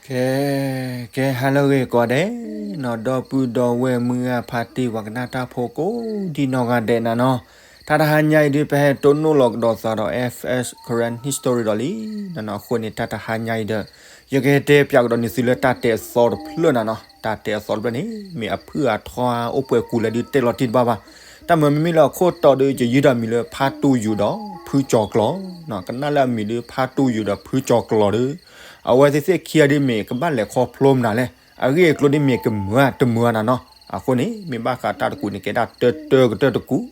ကဲ, ကဲ ဟါလၢအဂ့ၤကိးဂၤဒဲးနီၤ, ဒီပုၢ်ဒီဝဲၢ်မုၢ်ဂၤဖါတံၢ် ပှၤကနၣ်တၢ်ဖိကိးဒံနီၢ်ဂၤဒဲးနၤနီၤ, တၢ်တဟါညါအံၤဒုး ပဟဲတိၢ်နီၣ်လီၤကဒီးသးဒီး F S Karen History ဒီးလံနၤနီၤ, အဃိန့ၣ် တၢ်တဟါညါအံၤဒီး ယကဟဲတဲပၠးကဒီးန့ၢ်သုလၢတၢ်တဲအသီတဖျၢၣ်နၤနီၤ, တၢ်တဲအသီတဖျၢၣ်န့ၣ် မ့ၢ်အဖုၣ်အထီအိၣ်ပှဲၤကူၤလၢဒုးတဲလီၤတံၢ်တဘၣ်ဘၣ်, တၢ်မၤမ့မ့ၢ်လၢအခိၣ်တီဒီး ယယုၢ်တၢ်မံၤလၢဖါတူယိၤဒီးဖုကၠီၤကျီၤနီၤ, ကနၣ်လၢအမံၤဒုး ဖါတူယိၤဒီးဖုကၠီၤကျီၤဒီး အဝဲသ့ၣ်သ့ၣ်ခံဂၤဒုးမ့ၢ်ကဘၣ်လဲၤခီဖျိမနုၤလဲၣ်, အဂ့ၢ်အကျိၤဒုးမ့ၢ်ကမုာ်တမုာ်နၤနီၤ, အဃိန့ၣ် မ့ၢ်ဘၣ်ဃးတၢ်တကူးန့ၣ် ကဲဒၣ်တၢတၢကတၢၢ်တကူး,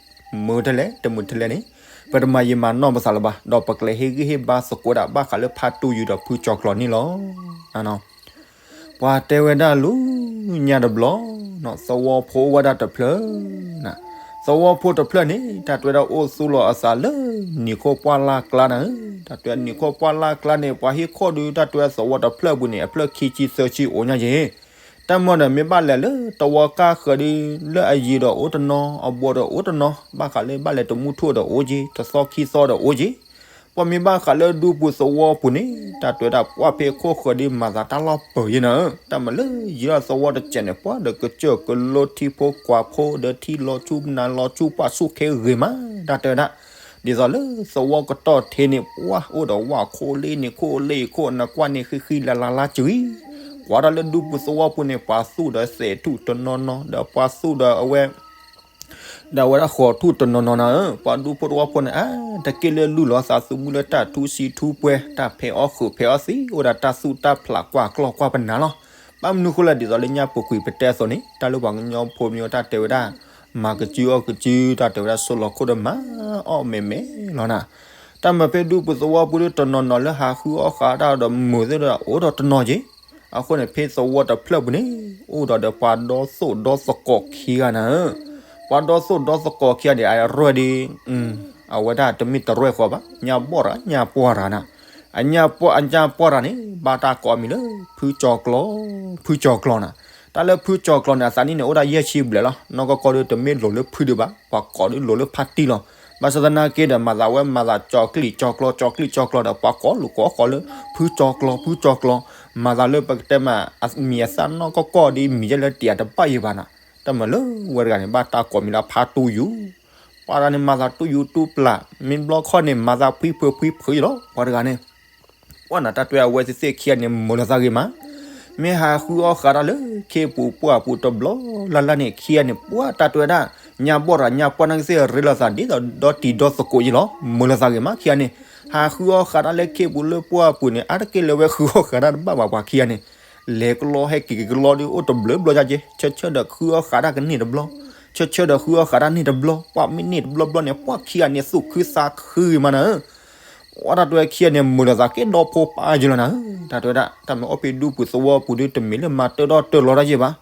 မုာ်ထဲလဲၣ် တမုာ်ထဲလဲၣ်န့ၣ် ပတမၤယံာ်မၤနီၢ်ပသးလၢၤဘၣ်, ဒီးပကလဲၤဟ့ၣ်ဂံၢ်ဟ့ၣ်ဘါသကိးဒၣ် ဘၣ်ဃးလၢဖါတူယိၤဒီးဖုကၠီၤကျီၤန့ၣ်လီၤ. ပှၤတဲဝဲဒၣ်လူညါတဘျီ, သဝီဖိအိၣ်ဝဲဒၣ်တဖျၢၣ်နၤ, သဝီဖိတဖျၢၣ်န့ၣ် တၢ်တဲဝဲဒၣ်အိၣ်သူၣ်လီၤအသးလၢနံၤခိၣ်ပှၢ်လၢ်ကျါနၤဧၢ, တၢ်တဲနံၤခိၣ်ပှၢ်လၢ်ကျါန့ၣ် ပှၤဟ့ၣ်ခိၣ်ဒုး တၢ်တဲဝဲသဝီတဖျၢၣ်ပူၤန့ၣ် အဖျၢၣ်ခံဆံသၢဆံအိၣ်ညါယ့ၣ်, တၢ်မၢဒီးမ့ၢ်ဘၣ်လဲၤလၢသဝီကၢ်ဃၢၤဒုး လၢအယံၤဒီးအိၣ်တနီၤ အဘှီးဒီးအိၣ်တနီၤ ဘၣ်ဃးလၢဘၣ်လဲၤတမူထူၣ်ဒီးအိၣ်က့ၤ တသီခံသီဒီးအိၣ်က့ၤ ပှၤမ့ၢ်ဘၣ်ဃးလၢဒူပူၤသဝီပူၤန့ၣ် တၢ်တဲဝဲဒၣ်ပှၢ်ဖဲခိၣ်ဃၢၤဒုးမၤသးတၢ်လီၢ်ပၢၤယ့ၣ်နၤဧၢ, တၢ်မၤလၢယံၤလၢသဝီတစဲးန့ၣ် ပှၢ်ဒီးကစၢၢ်ကလိထံဖိကွၢ်ဖိဒီးထံလီၤဆူနၤလီၤဆူပှၢ်ဆူၣ်ခဲဂ့ၤမး တၢ်တဲဝဲဒၣ်, ဒ်သိးလၢသဝီကတီၢ်ထံးန့ၣ် ပှၢ်အိၣ်ဒီးဝၣ်ခိၣ်လ့ၣ်န့ၣ်ခိၣ်လ့ၣ်ခိၣ် နကွၢ်န့ၣ်ဃံဃံလၤလၤလၤစှံ, ကွၢ်တၢ်လၢဒူပူၤသဝီပူၤန့ၣ် ပှၤသူၣ်ဒီးသဲးထူၣ်တနီၤနီၤ ဒီးပှၤသူၣ်ဒီးအဝဲ ဒီးအဝဲဒၣ်ဃီၤထူၣ်တနီၤနီၤနၤဧၢ, ပှၤဒူဖိသဝီဖိန့ၣ် အါ တက့ၢ်လၢလူၢ်လီၤသးသမူလၢတၢ်ထူစံထူပှဲၤ တၢ်ဖဲးအီၣ်ဃုာ်ဖဲးအီၣ်သံ အိၣ်ဒီးတၢ်သူၣ်တၢ်ဖျးကွၢ်ကျီၢ်ကွၢ်ပနၢ်လီၤ. ဘၣ်မနုၤဃိလဲၣ်ဒ်သိးလၢညါပူၤကွံာ်ပတဲအသိးန့ၣ် တၢ်လၢပှၤကညီဖိမ့ၢ်အိၣ်တၢ်တဲဝဲဒၣ် မၤကစုအီၣ်ကစု တၢ်တဲဝဲဒၣ်ဆိလီၤခိၣ်ဒီးမၤအီၣ်မဲာ်မဲာ်လီၤနၤ. တၢ်မၤဖဲဒူပူၤသဝီပူၤဒုးတနီၤနီၤလၢဟးဃုအီၣ်ဃးတၢ်ဒီးမုာ်သ့ၣ်ဒီးအိၣ်ဒီးတနီၤက့ၤ အဃိန့ၣ် ဖဲသဝီတဖျၢၣ်ပူၤန့ၣ် အိၣ်ဒီးဒီးပှၤဒီသိၣ်ဒီသကိးခံဂၤနၤဧၢ, ပှၤဒီသိၣ်ဒီသကိးခံဂၤန့ၣ် အရဲၣ်ဒုး အဝဲဒၣ်တမ့ၢ်တရဲၣ်ဃီဘၣ် ညါဘီၣ်ရၤညါပှၢ်ရၤနၤ, အညါပှၢ်ရၤန့ၣ် ဘၣ်တၢ်ကိးအမံၤလၢ ဖုကၠီၤကျီၤ, ဖုကၠီၤကျီၤနၤ, တၢ်လၢဖုကၠီၤကျီၤန့ၣ် အသးနံၣ်န့ၣ် အိၣ်ဒၣ်ယဲၢ်ဆံဘျဲၣ်လီၤ. နီၢ်ကီၢ်ကီၢ်ဒုးတမ့ၢ်လိၤလၢဖုဒံးဘၣ်, ပှၤကိးဒုးလိၤလၢဖါတံၢ်လီၤ. ဘၣ်ဆၣ်သနာ်က့ဒီး မၤသးဝဲမၤသးကၠီၤကျံၣ်ကၠီၤကျီၤ ကၠီၤကျံၣ်ကၠီၤကျီၤဒီး ပှၤကိးလိာ်ကိးဃီလၢ ဖုကၠီၤကျီၤ ဖုကၠီၤကျီၤ, မၤသးလၢပကတဲမး မံၤအသၣ်နီၢ်ကီၢ်ကီၢ်ဒ်မံၤယဲၢ်လၢတံာ်အတဘၣ်ယံၤဘၣ်နၤ, တၢ်မၤလၢဝဲတဂၤန့ၣ် ဘၣ်တၢ်ကိးမံၤလၢဖါတူယူၤ ပှၤတဂၤန့ၣ် မၤသးတူယူၤတူပျၢ် မ့ၢ်ဘျီခီန့ၣ် မၤသးဖှံဖုးဖှံဖုးယံၤလီၤ ပှၤတဂၤန့ၣ် ပှၢ်နၤတၢ်တဲအဝဲသ့ၣ်သ့ၣ်ခံဂၤန့ၣ် မုာ်လိာ်သးဂ့ၤမး, မ့ၢ်ဟးဃုအီၣ်ဃးတၢ်လၢခ့ပူၤပှၢ်ပူၤတဘျီလၢ်လၢ်န့ၣ် ခံဂၤန့ၣ် ပှၢ်တၢ်တဲဝဲဒၣ် ညါဘီၣ်ရၤညါပှၢ်နၢ်ကသ့ၣ်ရ့လိာ်သးဒ်သိးဒီတံၤဒီသကိးယံၤလီၤ မုာ်လိာ်သးဂ့ၤမး ခံဂၤန့ၣ် ဟးဃုအီၣ်ဃးတၢ်လၢခ့ပူၤလၢပှၢ်ပူၤန့ၣ် အါတက့ၢ်လၢဝဲဃုအီၣ်ဃးတၢ်တဘၣ်ဘၣ်ပှၤခံဂၤန့ၣ် လဲၤကလီဟဲက့ၤက့ၤကလီဒီးအိၣ်တဘျုးဘျီယါက့ၤ ဆၢဆၢဒီးဃုအီၣ်ဃးတၢ်ကန့ၢ်တဘျီ ဆၢဆၢဒီးဃုအီၣ်ဃးတၢ်န့ၢ်တဘျီ ပှၢ်မ့ၢ်န့ၢ်တဘျီဘျီန့ၣ် ပှၢ်ခံဂၤန့ၣ်သူၣ်ခုသးခုဂ့ၤမးနၤဧၢ ပှၢ်တၢ်တဲဝဲခံဂၤန့ၣ် မုာ်လိာ်သးက့ၤဒီဖိပၢ်ယံၤလီၤနၤဧၢ, တၢ်တဲဝဲဒၣ် တၢ်မ့ၢ်အိၣ်ဖဲဒူပူၤသဝီပူၤဒုးတမ့ၢ်လၢမၤတၢၢ်ဒီၣ်တၢၢ်လီၤတၢ်ယံၤဘၣ်,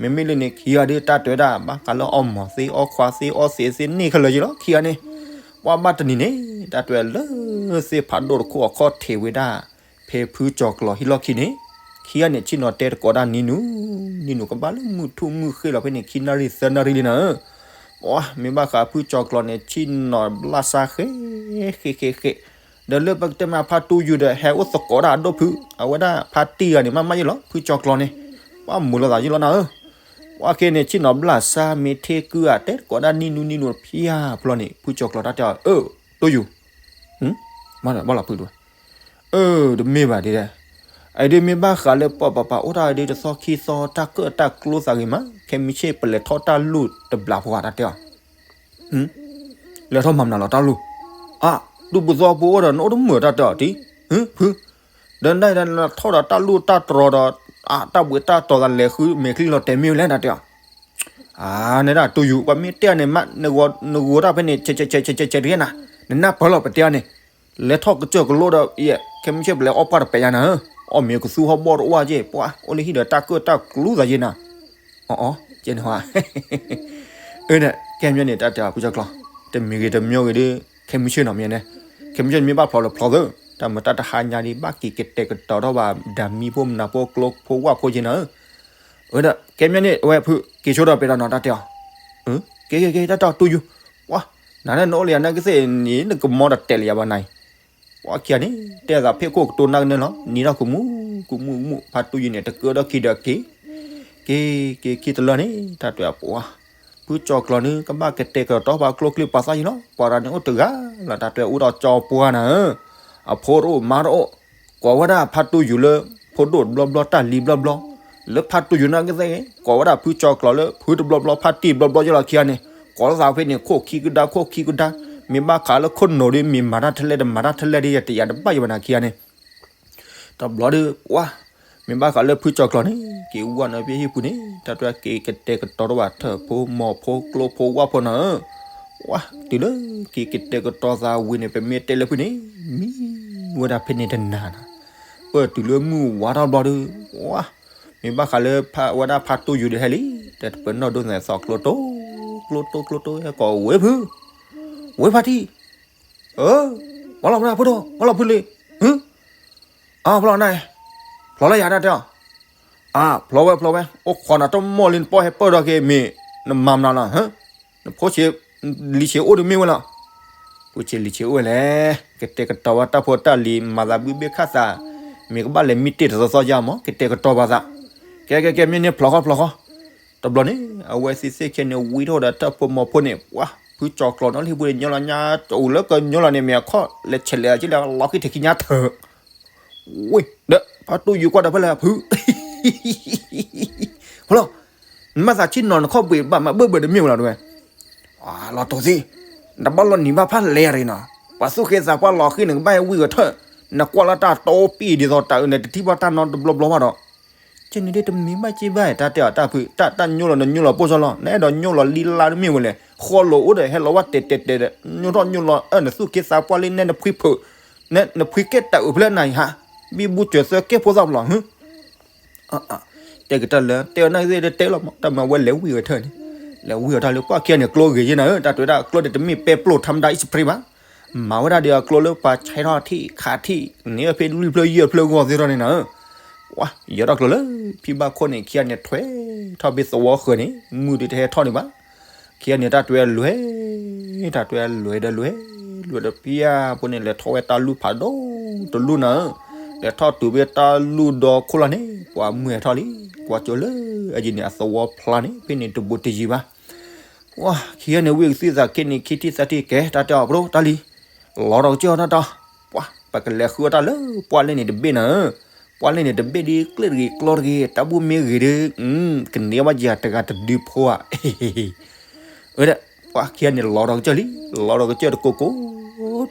မ့မ့ၢ်လၢန့ၣ်ခံဂၤဒုး တၢ်တဲဝဲဒၣ် ဘၣ်ဃးလၢအီၣ်မီၤသ့အီၣ်ခွါသ့အီၣ်သ့းသ့န့ၢ်ခဲလၢာ်ယံၤလီၤ ခံဂၤန့ၣ်, ပှၢ်ဘၣ်တနံၤန့ၣ် တၢ်တဲဝဲလၢသ့ၣ်ဖးဒိၣ်တခိၣ်အခီၣ်ထံးဝဲဒၣ် ဖဲဖုကၠီၤကျီၤဟံၣ်လီၢ်ခံန့ၣ်, ခံဂၤန့ၣ် ဆ့ၣ်နီၤတဲတကိးဒၣ်နံၤနုၤ, နံၤနုၤကဘၣ်လၢမုၢ်ထူၣ်မုၢ်ဃ့လီၤဖဲန့ၣ် ခံနၣ်ရံၣ်သၢနၣ်ရံၣ်လံနၤဧၢ, ပှၢ်မ့ၢ်ဘၣ်ဃးဖုကၠီၤကျီၤန့ၣ် ဆ့ၣ်နီၤဘျၣ်စၢ်ဃဲ ဃဲဃဲဃဲ, ဒီးလၢပကတဲမးဖါတူယူၤဒီး ဟဲအိၣ်သကိးဒၣ်အဒိၣ်ဖုး, အဝဲဒၣ်ဖါတံၢ်ဂၤန့ၣ် မ့ၢ်မးယံၤလီၤ ဖုကၠီၤကျီၤန့ၣ်, ပှၢ်မုာ်လိာ်သးယံၤလီၤနၤဧၢ, ပှၢ်ခဲန့ၣ် ဆ့ၣ်နီၤဘျၣ်စၢ်မ့ၢ်ထဲကုၢ်ဧါ တဲတကိးဒၣ်နံၤနုၤနံၤနုၤဖၠၣ်ဖျီန့ၣ် ဖုကၠီၤကျီၤတၢ်တဲအီၤ အၢ တူယူၤ ဘၣ်လီၤဖုးဒိၣ်, အၢ တမ့ၢ်ဘၣ်ဒ်လဲၣ်, အဒုးမ့ၢ်ဘၣ်ဃးလၢပှၢ်ပၤပၤအိၣ်တၢ်ဒုးတသီခံသီ တၢ်ကၢၣ်တၢ်ကျိသးဂ့ၤမး ခဲမုၢ်ဆ့ၣ်ပလဲၤထီၣ်တၢ်လူၢ်တဘျီဖိဧါ တၢ်တဲအီၤ, လဲၤထီၣ်မၤမနုၤလီၤတၢ်လူၢ်, အါ ဒူပူၤသီပူၤအိၣ်ဒီးနအိၣ်တမုာ်တၢ်တဲအီၤတံၢ်, ဖု ဒီးနဒၣ်ဒီးနထီၣ်ဒီးတၢ်လူၢ်တၢ်တြီၤဒီး တၢ်ဘှံးတၢ်တီၤသးလဲၤဃုမဲာ်ချံလီၤတဲာ်မ့ၢ်ဝဲလဲၣ် တၢ်တဲအီၤ အါ နဒၣ်တူယူၤ ပှၤမ့ၢ်တဲန့ၣ်မး နဂီၤတၢ်ဖဲန့ၣ် ဆဲးဆဲးဆဲးဆဲးဆဲးတဂ့ၤနၤ, နနၢ်ပၢၢ်လီၤပတဲအီၤန့ၣ်, လဲၤထီၣ်ကစၢၢ်ကလိဒီး ခဲမုၢ်ဆ့ၣ်ပလဲၤအီၣ်ပှၢ်တပဲာ်ယါနၤဧၢ, အီၣ်မ့ၤကသူဟီၣ်ဘီၣ်တအိၣ်က့ၢ် ပှၤအိၣ်လၢဟံၣ်ဒီးတၢ်ကၢၣ်တၢ်ကျူသးယ့ၢ်နၤ, အီအီ ကဲန့ၣ်ဟါ အၢ ကဲမ့ၢ်န့ၣ် တၢ်တဲအီၤဖုကၠီၤကျီၤ, တမံၤဂ့ၤတမံၤဂ့ၤဒီး ခဲမုၢ်ဆ့ၣ်နီၤမ့ၢ်န့ၣ်, ခဲမုၢ်ဆ့ၣ်န့ၣ်မ့ၢ်ဘၣ်ဖျိးလီၤဖျိးသၢ, တၢ်မၤတၢ်တဟါညါဒံး ဘၣ်က့ၤကတဲာ်ကတီၤထီၣ်ဘၣ် ဒၣ်မံဖိမနၤဖိကျိဖိဝၣ်ဖိက့ၢ်နၤဧၢ, အၢ ကဲမ့ၢ်န့ၣ် အဝဲဖုက့ၤဆိဒီးပဲာ်ဒီးနီၤ တၢ်တဲအီၤ, ကဲကဲကဲ တၢ်တဲအီၤတူယူၤ, ပှၤ နၤလၢနအိၣ်လၢယၤနာ်ကသ့ၣ်န့ၣ် နကမီတတဲာ်လၢယၤဘၣ်နၤအံၤ, ပှၤခံဂၤန့ၣ် တဲသးဖ့ၣ်ခိၣ်ကတိၤနၢ်ကနၢလီၤ နံၤထီၣ်ကမူၣ်ကမူၣ်ကမူၣ် ဖါတူၢ်ယိၤန့ၣ် တကၢထီၣ်ခံဒီးက့ၤ က့ၤက့ၤခံတလၢန့ၣ် တၢ်တဲပှၤ ဖုကၠီၤကျီၤန့ၣ် ကဘၣ်ကတဲာ်ကတီၤပှၤကျိချံပှၤသၣ်ယံၤလီၤ ပှၤတဂၤန့ၣ်အိၣ်တဂၤလီၤ တၢ်တဲအိၣ်ဒီးကၠီပှၤနၤဧၢ အဖိတအိၣ်မါတအိၣ် ကိးဝဲဒၣ်ဖါတူၢ်ယိၤလၢ ဖိဒိၣ်ဘျီဘျီ တၢ်လံၤဘျီဘျီ, လၢဖါတူၢ်ယိၤနာ်က့သ့ၣ်ဂ့ၤ ကိးဝဲဒၣ်ဖုကၠီၤကျီၤလၢ ဖုတဘျီဘျီ ဖါတံၢ်ဘျီဘျီယဲလီၤခံဂၤန့ၣ် ကိးလၢသးဖဲန့ၣ် ခိၣ်ခံကဒါ ခိၣ်ခံကဒါ, မ့ၢ်ဘၣ်ဃးလၢခိၣ်နူာ်ဒီး မ့ၢ်မၤတၢ်ထဲလဲၣ် တမၤတၢ်ထဲလဲၣ်ဒီး ယတယာ်တဘၣ်ယဲဘၣ်နၤခံဂၤန့ၣ် တဘျီဒီး ပှၤ မ့ၢ်ဘၣ်ဃးလၢဖုကၠီၤကျီၤန့ၣ် က့ၤဝဲနၤဖဲဟံၣ်ပူၤန့ၣ် တၢ်တဲက့ၤကတဲာ်ကတီၤထီၣ်ဘၣ်ထၢၣ်ဖိ မီၤဖိ ကျိဖိ ဝၣ်ဖိနၤဧၢ, ပှၤ တုၤလၢက့ၤကတဲာ်ကတီၤသးဝံၤန့ၣ် ပမ့ၢ်တဲလၢဖုန့ၣ် မံဝဲဒၣ်ဖဲန့ၣ်တနၤနၤ, ပတုၤလၢမုၢ်ဝါထီၣ်ဘျီဒီး ပှၤ မ့ၢ်ဘၣ်ဃးလၢဖါဝဲဒၣ်ဖါတူၢ်ယိၤဒီးဟဲလံ, တၢ်တပနီၣ်ဒိၣ်န့ၣ် သီၣ်ကျိတိ ကျိတိ ကျိတိ ဟဲကိးဝဲဖု, ဝဲဖါတံၢ် အၢ, ပှၤလီၤဖုဒိၣ် ပှၤလီၤဖုလံ, အၢ, အၢ ဖျီနၤ, ဖျီလၢယၤတၢ်တဲအီၤ, အၢ ဖျီဝဲ ဖျီဝဲ အိၣ်ခိးနၤတမီၢ်လံ နပီၢ်ဟဲပၢၢ်ထီၣ်က့ၤ မ့ၢ်နမၤမနုၤလီၤ, နဖိဆံးလံၤဆံးအိၣ်ဒီးမ့ၢ်ဝဲလီၤ, ဖိဆံးလံၤဆံးအိၣ်ဝဲလဲၣ်, ကတဲာ်ကတီၤဝဲတၢ်ဖိတၢ်လံၤ မၤသးဘုဘ့ၣ်ခၣ်သး, မ့ၢ်ကဘၣ်လဲၤမံတ့ၢ်တသီသီယါမး ကတဲာ်ကတီၤပှၤသး, ကဲကဲကဲ မ့ၢ်န့ၣ်ဖျီဃီ ဖျီဃီ တဘျီန့ၣ် အဝဲသ့ၣ်သ့ၣ်ခဲန့ၣ် ဝံထီၣ်ဒီးတၢ်ဖိမီၤဖိန့ၣ် ပှၤ ဖုကၠီၤကျီၤနီၣ်လံၢ်ပူၤန့ၣ် ညီလီၤညါ အိၣ်လၢကညီလီၤန့ၣ် မ့ၢ်အခီၣ်လဲၤဆဲးလဲၤက့လၢလီၤဃံထံးခံညါထၢၣ်, ဝ့ၢ် ဒီး ဖါတူၢ်ယိၤကွၢ်ဒီးဖဲလဲၣ်ဖု ဖျီ နဘၣ်သးဆ့ၣ်နီၤနခီၣ်ဘှံးဘၣ်မးဘၢၣ်ဘၢၣ်တမ့ၢ်ဝဲလီၤတဝဲ, လီၤတိၢ်သံ, နဘၣ်လီၤနံၤဘၣ်ဖးလဲၢ်ရံနီၤ, ပှၤသူၣ်က့သးပှၢ်လီၤဃံန့ၣ် ကဘၣ်ဟဲဝံဂဲၤထၢၣ်, နကွၢ်လၢတၢ်တိပံၢ်ဒ်သိးတၢ်အၢန့ၣ် တထံၣ်ဘၣ်တၢ်နီတဘျီဘျီဘၣ်ဒီး ကဲန့ၣ်ဒ်တမ့ၢ်ဘၣ်က့ဘၣ် တၢ်တဲအီၤတၢ်ဖု တၢ်တၢ်ညိလီၤနညိလီၤပိၢ်စၢ်လီၤ နအဲၣ်ဒိးညိလီၤလံလါတမ့ၢ်ဝဲလဲၣ် ဃီလိာ်အိၣ်ဒီးဟဲလီၤဝဲတဲာ်တဲာ်တဲာ်ဒီး ညိထီၣ်ညိလီၤအၢ နသူၣ်က့သးပှၢ်လံ နဲနဖှံဖုး နဲနဖှံကဲတၢ်အုးဖျၢၣ်နၤအံၤဟး ဘံဘူစၢၤသၢကဲဖိသၣ်ဖျီ တဲကတၢၢ်လၢ တဲအီၤနၢ်သ့ၣ်တဲလီၤမး တၢ်မၤဝဲလဲၤဝံဂဲၤထၢၣ်န့ၣ် လဲၤဝံအီၤတၢ်လၢပှၢ်ခံဂၤန့ၣ် ကျိဂ့ၤယဲနၤဧၢ တၢ်တဲဝဲဒၣ်ကျိန့ၣ် တမ့ၢ်ပဲပျိၢ်ထါမတၤအံၣ်စပရ့ဘၣ် မၤဝဲဒၣ်ဒီးအကျိလၢပှၤဆဲးထီၣ်ထံၣ်ခးထံၣ် န့ၢ်ဝဲဖဲလွံၢ်ဖျၢၣ်ယဲၢ်ဖျၢၣ်ဂီၢ်သ့ၣ်ထီၣ်န့ၣ်နၤဧၢ ပှၤ ယဲထီၣ်ကျိလၢ ဖံဘၣ်ခိၣ်န့ၣ် ခံဂၤန့ၣ်ထွဲထီၣ်ဖဲသဝီဃၢၤန့ၣ် မုၢ်ဒုးတဟဲထီၣ်န့ၣ်ဘၣ် ခံဂၤန့ၣ် တၢ်တဲဝဲလွဲ တၢ်တဲဝဲလွဲဒီးလွဲ လွဲဒီးဖံဘၣ်ဖိန့ၣ် လဲၤထီၣ်ဝဲတၢ်လူၢ်ဖးဒိၣ်တလူၢ်နၤဧၢ လဲၤထီၣ်တုၤဖဲတၢ်လူၢ်ဒီခိၣ်လီၤန့ၣ် ပှၤမုၢ်ဟဲထီၣ်လံ ကွၢ်ကၠိလၢအယံၤန့ၣ် အသဝီဖျါန့ၣ် ဖဲန့ၣ်တဘူးတယံၤဘၣ် ပှၤ ခံဂၤန့ၣ် ဝံၢ်ကသံၣ်သးခံန့ၣ် ခံထံၣ်သၢထံၣ်ကဲ တၢ်တဲအီၤပဒိၣ်တၢ်လံ လီၤဒီးကစၢၢ်တၢ်တီ ပှၤ ပကလဲၤဃုအီၣ်တၢ်လၢပှၢ်လ့ၣ်န့ၣ်တဘ့ၣ်နၤဧၢ ပှၢ်လ့ၣ်န့ၣ်တဘ့ၣ်ဒ်ကျ့ၣ်တဂ့ၤ ကျီတဂ့ၤ တၢ်ဘူၣ်မ့ၢ်ဂ့ၤဒီး ကန့ၢ်ဘၣ်ယၤတဂၤတဒုဖိဧါ အၢ ပှၤခံဂၤန့ၣ်လီၤဒီးကစၢၢ်လံ လီၤဒီးကစၢၢ်တကိးကိး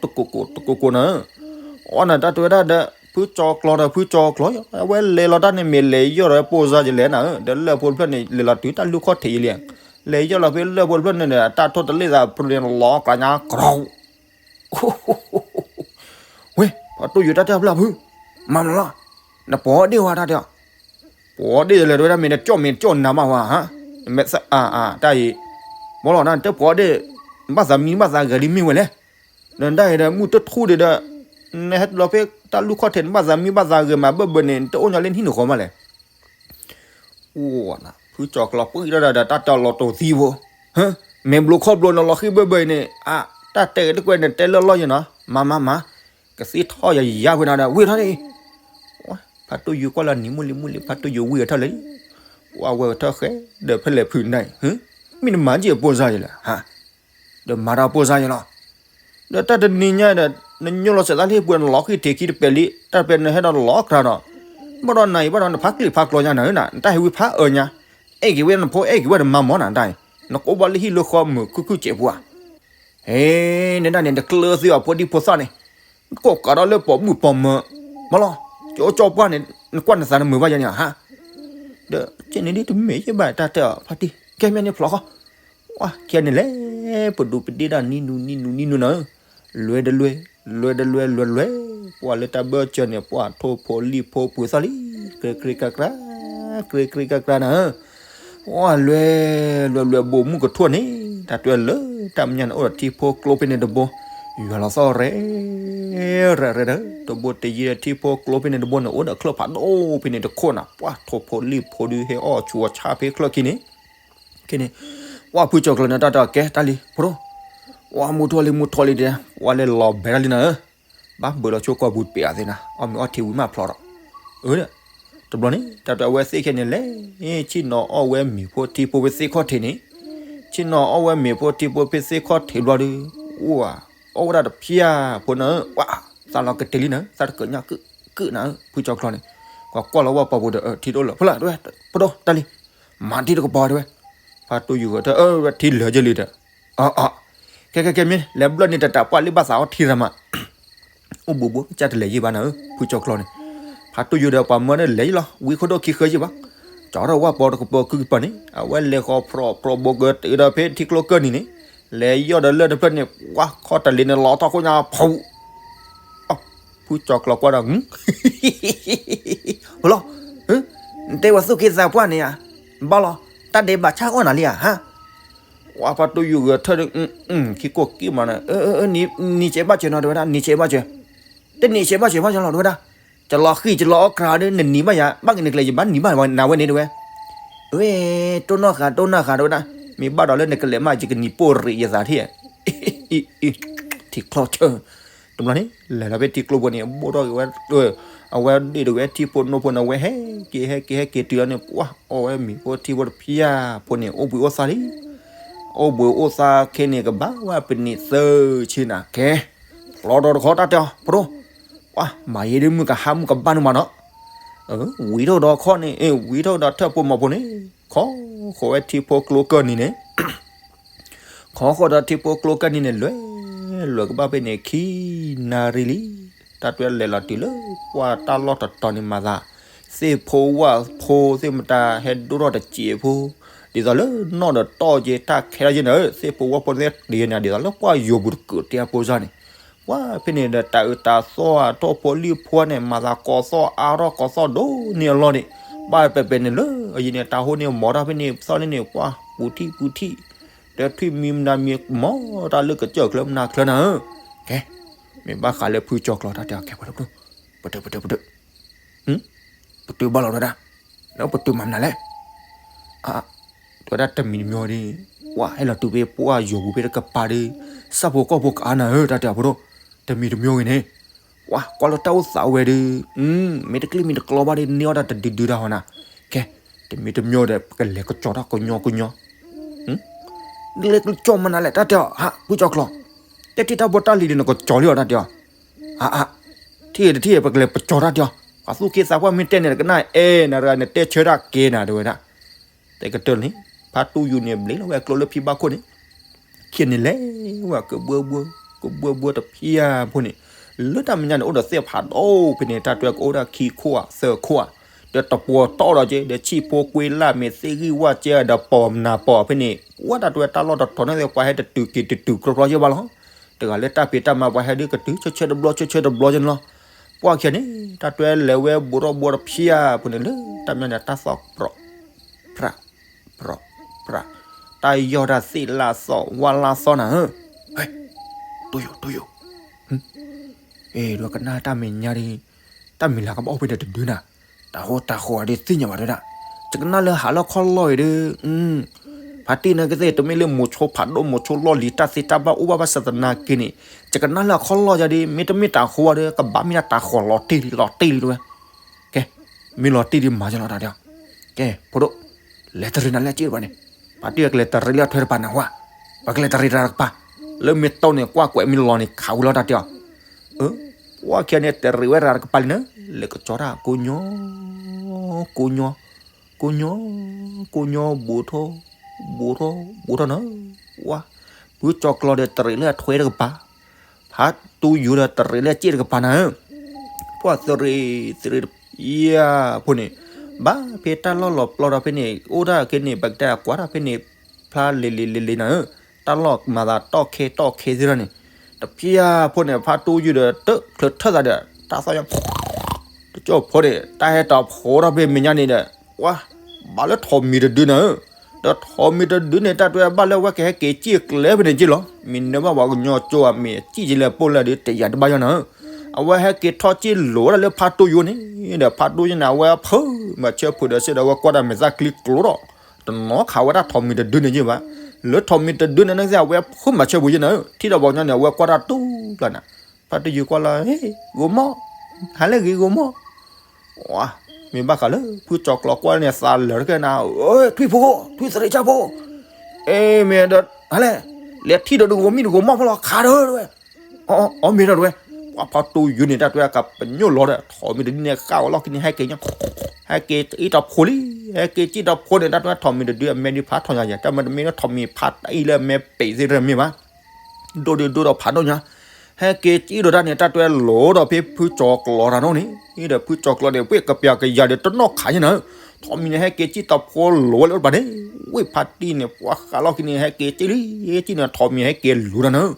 တကိးကိး တကိးကိးနၤဧၢ အီၣ်နၤတၢ်တဲဝဲဒၣ်ဒီး ဖုကၠီကျီဒီးဖုကၠီကျီ အဝဲလဲၤလီၤတၢ်န့ၣ်မ့ၢ်လဲၤယီၢ်ဒီးပိာ်စါယလဲၣ်နၤဧၢ ဒီးလၢၢ်ဖိတဖျၢၣ်န့ၣ် လဲၤလီၤတုၤတၢ်လူၢ်ခီၣ်ထံးယလံ လဲၤယီၢ်လီၤဖဲလၢၢ်ဖိတဖျၢၣ်န့ၣ်ဒီး တၢ်ထိၣ်တလ့ၣ်သးဖုန့ၣ်လီၤကျါညါကရီ ဝ့ၢ် ပှၤတူၢ်ယိၤတၢ်တဲအီၤဖျၢၣ်ဖု မၤမနုၤလီၤ နပိာ်ဒ့ၣ်ဝဲတၢ်တဲအီၤ ပိာ်ဒ့ၣ်လဲၤတဝဲဒၣ်မ့ၢ်နကၠီၣ်မ့ၢ်နကၠီၣ်နၤမးဝဲဟါ မ့ၢ်သးအါအါတၢ်အံၤ မ့ၢ်လီၤနတၢ်ပိာ်ဒ့ၣ် ဘၣ်သးမံဘၣ်သးဂဲၤလံမ့ၢ်ဝဲလဲၣ် နတၢ်အံၤဒီးမုၢ်တထူၣ်ဒံးဒီး နဟဲလီၤဖဲတၢ်လူၢ်ခီၣ်ထံးနဘၣ်သးမံဘၣ်သးဂဲၤမးဘၢၣ်ဘၢၣ်န့ၣ် နတအိၣ်ညီလၢနဟံၣ်နဃီမးလဲၣ် အိၣ်နၤ ဖုကၠီကျီပှံၢ်ထီၣ်ဒီးတၢ်တဲအီၤလီၤတိၢ်သံဖိ မ့ၢ်ဘျိခီၣ်ဘျိနလီၤဃံဘၢၣ်ဘၢၣ်အံၤန့ၣ် အါ တၢ်တဲဂ့ၤတကွဲးန့ၣ် တဲလၢလီၢ်ယဲနီၤ မၤမၤမၤ ကသံထီၣ်ယၤယၤဖဲနၤဒီး ဝံၢ်ထီၣ်န့ၣ် ဖါတူၢ်ယိၤကွၢ်လၢနံၤမုၢ်လံမုၢ်လံ ဖါတူၢ်ယိၤဝံၢ်ထီၣ်လၢ ကွၢ်ဝဲထီၣ်ဃဲ ဒီးဖဲလဲၣ်ဖုနၤအံၤ မ့ၢ်နမၤက့ၤအပိာ်စါယလဲၣ် ဟါ ဒီးမၤတၢ်ပိာ်စါယလီၤ ဒီးတၢ်တနံၤညါဒီး နညိလီၤစဲးသးလံပှဲၤနလီၤဃံထံးခံတပဲာ်လံ တၢ်တပဲာ်နဟဲဒီးလီၤကြၤဒီး ဘၣ်ဒီးနၤအံၤဘၣ်ဒီးနဖးကျံၣ်ဖးကျီညါနၤဧၢနၤ နတၢ်ဟဲဝံဖးအၢညါ အဲၣ်က့ၤဝဲနဖိအဲၣ်က့ၤဝဲနမါမီၢ်နၤတၢ်အံၤ နကိးဘၣ်လၢဟံၣ်လၢဃီမုာ်ခုၣ်ခုၣ်စဲးပူၤဧါ ဟဲ နဒၣ်န့ၣ် နကျၢၤသုအီၤဖိဒံဖိသၣ်န့ၣ် ကိးကးဒီးလၢပိာ်မုၣ်ပိာ်မၢၤ မၢလီၤ ကၠိကၠီပှၢ်န့ၣ် နကွၢ်နသးနမုာ်ဘၣ်ယါန့ၣ်ဟါ ဒီးကဲန့ၣ်ဒ်တမ့ၢ်ယဲဘၣ်တၢ်တဲအီၤဖါတံၢ် ကဲမ့ၢ်န့ၣ်ဖျီဃီ ပှၤခံဂၤန့ၣ်လဲၣ် ပဒိးပဒ့ၣ်ဒၣ်နံၤနူနံၤနူနံၤနူနၤဧၢ လွဲဒီးလွဲ လွဲဒီးလွဲလွဲလွဲ ပှၤလၢတၢ်ဘၢၣ်စၢၤန့ၣ် ပှၤထိၣ်ဖိလံၣ်ဖိပှ့ၤသီၣ်လံ ကြ့ကြ့ကြ့ကြ့ ကြ့ကြ့ကြ့ကြ့နၤဧၢ ပှၤလွဲ လွဲလွဲဘိးမုၢ်ကထူၣ်န့ၣ် တၢ်တွဲလၢတၢ်မဲာ်ညါန့ၣ် အိၣ်ဒီးထံဖိကျိဖဲန့ၣ်တဘိ ယွၤလီၤသီၣ်ရဲၣ် ရဲၣ်ရဲၣ်ဒီး တဘိတယံၤဒီးထံဖိကျိဖဲန့ၣ်တဘိန့ၣ် အိၣ်ဒီးချၢၣ်ဖးဒိၣ်ဖဲန့ၣ်တခိၣ်နၤ ပှၤထိၣ်ဖိလံၣ်ဖိဒုးဟဲအီၣ်ဆူးအီၣ်ဆါဖဲချၢၣ်ခံန့ၣ် ခဲန့ၣ် ပှၤဖုကၠီကျီၤန့ၣ် တၢ်တဲကဲတၢ်လံ ဖိဒိၣ် ပှၤမူထီၣ်လံမူထီၣ်လံဒီး ပှၤလဲၤလီၤဘဲတၢ်လံနၤဧၢ ဘၣ်ဘၢလီၤဆိကီၢ်ပူၤတပ့ၤအီၤသ့နၤ, အီၣ်မ့ၤအီထံဝံၤမးဖျိးဒီး, အၢ, တဘျီန့ၣ် တၢ်တဲအဝဲသ့ၣ်ခဲန့ၣ်လဲၤ, ဆ့ၣ်နီၤအီၣ်ဝဲမ့ၤဖိထံဖိဝဲသ့ၣ်ခီၣ်ထံးန့ၣ်, ဆ့ၣ်နီၤအီၣ်ဝဲမ့ၤဖိထံဖိဖဲသ့ၣ်ခီၣ်ထံးဘျီဒီး, ဝါ, အီၣ်ဝဲဒၣ်တဖျၢၣ်ဖိနၤ, ဝါ, သးလီၤကတ့ၤလံနၤ, သးတကညးကုၢ်နၤ, ဖုကၠီကျီန့ၣ်, ကွၢ်ကွၢ်လီၤဝဲပှၤပူၤဒီး ထံတအိၣ်လၢၤ, ဖဲလဲၣ်တဲဝဲ, ပဒိၣ်တၢ်လံ, မၤထံတကပၤတဲဝဲ, ဖါတိယူၢ်ဂဲၤထၢၣ် အၢ ဝဲထံလၢာ်က့ၤလံဒီး, အၢ, ကဲကဲကဲမ့ၢ် လဲၤဘျၢၣ်န့ၣ်တတးပှၢ်လံဘၣ်သးအီထံရၤမး အိၣ်ဘူးဘူး ကစၢ်တလဲၤယံာ်ဘၣ်နၤဧၢ ဖုကၠီကျီန့ၣ်, ဖါတိယူၢ်ဒီးပှၤမၢန့ၣ်လဲၤယံာ်လီၤ ဝံခိၣ်ဒိၣ်ခံဃၢယံာ်ဘၣ်, ကၠီထီၣ်ဝဲပီတကပၤကုကပၤန့ၣ် အဝဲလဲၤဃီၤဖြီးဖြီးဘိးကတၢၢ်ဒီးဖဲထံကျိကၢၢ်နံၤန့ၣ်, လဲၤယီၢ်ဒီးလၢၢ်တဖျၢၣ်န့ၣ် ပှၤခီတလ့ၤန့ၣ်လီၤထီၣ်ခိၣ်ညါဖူး ဖုကၠီကျီကွၢ်ဒီး, ဟလီၤ, နတဲဝဲသူၣ်က့သးပှၢ်န့ၣ်ဧါ, ဘၣ်လီၤ, တၢ်ဒဲးဘးဆၣ်အီၣ်နၤလံဧါ, ဟါ, ဝဲဖါတိယူၢ်ဂဲၤထၢၣ်ဒီး, ခံကိၢ်က့ၢ်မးနၤ, နံၤစဲးဘၣ်စၢၤနီၤတဲဝဲဒၣ် နံၤစဲးဘၣ်စၢၤ, တနံၤစဲးဘၣ်စၢၤဘၣ်စၢၤလီၤတဲဝဲဒၣ်, ကလီၤဃံၣ်ကလီၤအီၣ်ကြၤဒီး နနံၤဘၣ်ယၤ ဘၣ်က့ၤနကလဲၤယဘၣ်နံၤဘၣ်နၤဝဲန့ၣ်တဲဝဲ, ဝဲ, တိၢ်နီၣ်ဃာ်တိၢ်နီၣ်ဃာ်တဲဝဲဒၣ်, မ့ၢ်ဘၣ်ဒီးလၢနကလဲၤမး ယကနံၤပိၢ်ရံးယသးထံၣ်, ထံချီဆၢ, တဘျီန့ၣ် လဲၤလီၤဖဲထံကျိဖိန့ၣ် ဘိၣ်ထီၣ်က့ၤဝဲ, အဝဲဒ့ၣ်ဒီးဝဲထံဖိနိဖိန့ၣ် အဝဲဟဲက့ၤဟဲက့ၤဟဲက့ၤတုၤလီၤန့ၣ် ပှၤအီၣ်ဝဲမ့ၤဖိထံဖိတဖျၢၣ်ဖိန့ၣ် အိၣ်ဘှံးအိၣ်သါလံ, အိၣ်ဘှံးအိၣ်သါခဲန့ၣ် ကဘၣ်ဝဲပနံာ်သၢဆံနၤကဲ, လီၤဒီးတခီတၢ်တဲအီၤ ပဒိၣ်, ပှၤမၤယဲဒ်မုၢ်ကဟါမုၢ်ကဘၣ်န့ၣ်မးနီၤ, ဝံထီၣ်ဒီးခီၣ်န့ၣ်, ဝံထီၣ်ဒီးထၢၣ်ဖိမီၤဖိန့ၣ်, ခီဃီၤဝဲထံဖိကျိကၢၢ်နံၤန့ၣ် ခီဃီၤဒီးထံဖိကျိကၢၢ်နံၤန့ၣ် လဲၤလဲၤကဘၣ်ဖဲန့ၣ် ခံနၣ်ရံၣ်လံ, တၢ်တဲလဲၤလီၤတုၤလၢပှၤတၢ်လီၢ်တတီၤန့ၣ်မၤသး, သ့ၣ်ဖိဝၣ်ဖိသ့ၣ်မတၤဟဲဒိၣ်ထီၣ်တစဲးဖိ, ဒ်သိးလၢနီၣ်ဒီးတီၢ်က့ၤတၢ်ခဲလၢာ်ယဲန့ၣ်, သ့ၣ်ဖိဝၣ်ဖိသ့ၣ်တယဲန့ၣ် ဒ်သိးလၢပှၤယိၤပူၤတကုာ်တဲအဖိစၢ်န့ၣ်, ပှၤဖဲန့ၣ်ဒီးတၢ်အၢတၢ်သီၣ်အထီၣ်ဖိလံၢ်ဖိန့ၣ် မၤသးကိးသီၣ်အါထီၣ်ကိးသီၣ်ဒိၣ်န့ၢ်အလီၢ်န့ၣ်, ဘၣ်ပဲပဲန့ၣ်လၢအယံၤန့ၣ် တၢ်ဟိန့ၣ်မီၤတၢ်ဖဲန့ၣ် သီၣ်န့ၣ်န့ၣ် ပှၤပူၤထံၣ်ပူၤထံၣ်, ဒီးထွံၣ်မံၤမနၤမံၤမီၤတၢ်လၢကစၢၢ်ချၢမနၤချၢနၤဧၢ, ကဲ, မ့ၢ်ဘၣ်ဃးလၢဖုကၠီကျီတၢ်တဲအီၤ ကဲပဒိၣ်, ပတုာ်ပတုာ်ပတုာ် ပတုာ်ဘၣ်လီၤတဲဝဲဒၣ်, ဒီးပတုာ်မၤမနုၤလဲၣ်, အ, တဲဝဲဒၣ်တမံၤတမံၤဒီး, ပှၤဟဲလီၤတုၤဖဲပှၤယိၤပူၤဖဲတကပၤဒီး, ဆၣ်ဖိကီၢ်ဖိကအါနၤဧၢ တၢ်တဲအီၤဖိဒိၣ်, တမံၤတမံၤဂ့ၤန့ၣ်, ပှၤကွၢ်လၢတၢ်အိၣ်သးဝဲဒီး, မ့ၢ်တကျံၣ်မ့ၢ်တကျီဘၣ်ဒီး န့ၢ်အီၣ်တၢ်တဒုဒုတၢ်ဟီနၤ, ကဲ, တမံၤတမံၤဒီး ပကလဲၤကစီၤတၢ်ကညီကညီ လဲၤကစီၤမနုၤလဲၣ် တၢ်တဲအီၤ ဟး ဖုကၠီကျီ, တဲထံၣ်တၢ်ဘီတၢ်လံၤဒီး နကစီၤလံအီၤ တၢ်တဲအီၤ, အါအါ, ထံၣ်တထံၣ် ပကလဲၤပစီၤတၢ်တဲအီၤ, ပှၤသူၣ်က့သးပှၢ်မ့ၢ်တဲန့ၣ် ကနၣ်အဲၣ်နၤတဂၤ နတဲဆၢတၢ်ကဲနၤ တဲဝဲဒၣ်, တဲကတၢၢ်န့ၣ်, ဖါတိယူၢ်န့ၣ် ဘျ့လီၤဝဲကျိလၢဖံဘၣ်ခိၣ်န့ၣ် ခဲန့ၣ်လဲၤဝဲကဘှၢဘှၢ, ကဘှၢဘှၢတဖျၢၣ်ဖိန့ၣ်, လၢတၢ်မဲာ်ညါန့ၣ် အိၣ်ဒီးသ့ၣ်ဖးဒိၣ်ဖဲန့ၣ် တၢ်တဲကအိၣ်ဒၣ်ခံခိၣ်ဧါ သၢခိၣ်ဧါ, ဒီးတပှီၤတီၢ်ဒီးက့ၤ ဒီးဆံၣ်ဖိကွ့လၢ်မ့ၢ်သ့ၣ်ဂံၢ်ဝၣ်ကဲဒီးပီၤမနၤပီၤဖဲန့ၣ်, ပှၤတၢ်တဲတၢ်လီၢ်တတီၤန့ၣ် ပှၤဟဲတတုၤက့ၤတတုၤကြီကြီယဲၢ်ဘၣ်လီၤ, တဂၤလၢတၢ်ဖံးတၢ်မၤပှၤဟဲဒုးကတုၤ ဆၢဆၢတဘျီ ဆၢဆၢတဘျီယဲၢ်န့ၣ်လီၤ, ပှၤခဲန့ၣ် တၢ်တဲလဲၤဝဲဘူးထီၣ်ဘူးတဖျၢၣ်ဖိန့ၣ် လၢတၢ်မဲာ်ညါန့ၣ် တၢ်သီၣ်ပြီး ဖြး ပြီး ဖြး, တၢ်ယီၢ်တၢ်သ့ၣ်လၢသီၣ်ဝါလၢသီၣ်နၤဧၢ, တိယူၢ် တိယူၢ်, အ့ ဒီးကနၣ်တၢ်မဲာ်ညါဒီး, တၢ်မံၤလၢကဘၣ်အိၣ်ဖဲဒီးတဒုနၤ, တၢ်ဟိတၢ်ဃီၤဒီးသ့ၣ်ညါဘၣ်တဲဒၣ်, ယကနၣ်လၢဟးလၢခီၣ်လီၢ်အံၤဒီး, ဖါတံၢ်န့ၣ်ကသ့ၣ် တမ့ၢ်လၢမိၤဆိဖးဒိၣ်မိၤဆိလီၢ်လံၤ တၢ်သ့တၢ်ဘၣ်အိၣ်ဘၣ်ဘၣ်ဆၣ်သနာ်က့န့ၣ်, ယကနၣ်လၢအခီၣ်လီၢ်ယၤဒီး မ့တမ့ၢ်တၢ်ဃီၤဒီး ကဘၣ်မ့ၢ်ဒၣ်တၢ်ဃီၤလီၤတံၢ်လံ လီၤတံၢ်လံတဲဝဲ ကဲ, မ့ၢ်လီၤတံၢ်ဒံးမၤယလီၤတၢ်တဲအီၤ, ကဲ ဖိဒိၣ်, လဲၤတရံးနၤလၢစ့ၢ်တပၤန့ၣ်, ဖါတံၢ်ကလဲၤတရံးလၢအထွဲတပၤနၤဝဲ, ပကလဲၤတရံးတၢ်တကပၤ, လၢမ့ၢ်တိၢ်န့ၣ် ကွၢ်ကွဲးမ့ၢ်လီၤန့ၣ် ခးဝံၤလီၤတၢ်တဲအီၤ, အၢ, ပှၤခဲန့ၣ်တရံးဝဲတၢ်တကပၤလံနၤ, လဲၤကစီၤတၢ်ကိးညီ, ကိးညီ, ကိးညီ, ကိးညီ ဘူးထီၣ်, ဘူးထီၣ် ဘူးထီၣ်နၤ, ဝါ, ဖုကၠီကျီဒီးတရံးလၢအထွဲတကပၤ ဖါတူယူၢ်ဒီးတရံးလၢစ့ၣ်တကပၤနၤဧၢ, ပှၤသရံးသရံးတပျၢ်ဖိန့ၣ်, ဘၣ်ဖဲတၢ်လီၢ်လီၤပျီဒီးဖဲန့ၣ် အိၣ်ဒၣ်က့ၤန့ၣ် ပကတဲကွၢ်ဒၣ်ဖဲန့ၣ်, ဖျါလံၤလံၤလံၤလံၤနၤဧၢ, တၢ်လီၢ်မၤသးတီၢ်ခဲတီၢ်ခဲသ့ၣ်ဒီးန့ၣ်, တပျၢ်ဖိန့ၣ် ဖါတူယူၢ်ဒီးတချုးထၢၣ်သးဒီး တၢ်သီၣ်ညါ တကၠိၢ်ဖိန့ၣ် တၢ်ဟဲတီၤဖိထီၣ်ဖဲမဲာ်ညါန့ၣ်ဒီး, ဝါ, ဘၣ်လၢထိးမံၤတဒုနၤဧၢ, ဒီးထိးမံၤတဒုန့ၣ် တၢ်တဲဘၣ်လၢအဝဲကဟဲက့ၤစ့ၢ်ကျဲဖဲန့ၣ်က့ၢ်လီၤ, မ့ၢ်နၢဘၣ်ပှၤကညီကၠိဧါ မ့ၢ်စံၣ်က့ၤလဲၤပိၢ်လဲၣ်ဒီး တယာ်တဘၣ်ယီၤနၤဧၢ, အဝဲဟဲက့ၤထီၣ်စ့ၢ်လိာ်ဝဲဒၣ်လၢဖါတူယူၢ်န့ၣ်, ဒီးဖါတူယူၢ်န့ၣ် အဝဲဖုးမၤဆၢဖုးဒီးစ့ၢ်ဒီး အဝဲကွၢ်တၢ်မဲာ်သၣ်ကျံကျိၤဒီး, တနီၤခးဝဲဒၣ်ထိးမံၤတဒုန့ၣ်ယ့ၢ်ဘၣ်, လၢထိးမံၤတဒုန့ၣ် နကသ့ၣ် အဝဲဖုးမၤဆၢဖုးယ့ၢ်နၤဧၢ, ထံၣ်ဒီးပှၤကညီန့ၣ် အဝဲကွၢ်တၢ်တူၢ်ပျၢ်နၤ, ဖါ ဖါတူၢ်ယိၤကွၢ်လီၤ, ဂိၤမီၢ်, ဟးလၢဂ့ၤဂိၤမီၢ်, မ့ၢ်ဘၣ်ဃးလၢ ဖုကၠီၤကျီၤကွၢ်န့ၣ် သးလၢာ်တကဲနၤ, ထွံၣ်ဖိ, ထွံၣ်သရ့ၣ်ဆၣ်ဖိ, အဲ မ့ၢ်ဒီး ဟးလဲၣ်, လဲၤထံၣ်ဒီးတဂိၤမံၣ်တဂိၤမီၢ်ဖီလီၤ ခးဒီးတဝဲ, အီ မ့ၢ်ဒီးတဝဲ, ပှၤဖါတူၢ်ယိၤန့ၣ် တၢ်တဝဲကပညိၣ်လီၤဒီး ထိးမံၤတဒုန့ၣ် ဃၣ်ဝဲလီၢ်ခံန့ၣ် ဟဲက့ၤညါ, ဟဲက့ၤအ့ၣ်တီၢ်ဖိလံ, ဟဲက့ၤစံၣ်တီၢ်ဖိန့ၣ် တၢ်တဝဲထိးမံၤတဒုအမဲာ်ဒုးဖးထီၣ်ညါယဲ, တၢ်မ့တမ့ၢ်လၢထိးမံၤဖးတၢ်အံၤလၢအမဲာ်ပ့ၤသ့ၣ်တမ့ၢ်ဘၣ် ဒိၣ်ဒိၣ်ဒိၣ်ဒီးဖးဒိၣ်ညါ, ဟဲက့ၤစံၣ်ဒီးတၢ်န့ၣ် တၢ်တဝဲလိၤဒီးဖဲဖုကၠီၤကျီၤတၢ်နီၣ်န့ၣ်, ဒီးဖုကၠီၤကျီၤန့ၣ် ဝ့ၢ်ကပျၢ်ကယၤဒီးတနီၣ်ခးညါနၤ, ထိးမံၤန့ၣ် ဟဲက့ၤစံၣ်တီၢ်ဖိလိၤဝဲလၢတပၤန့ၣ်, ဝ့ၢ်ဖးတံၢ်န့ၣ် ပှၤဃးလီၢ်ခံန့ၣ် ဟဲက့ၤစံၣ်လံ, စံၣ်န့ၣ် ထိးမံၤဟဲက့ၤလူၤတၢ်နၤ,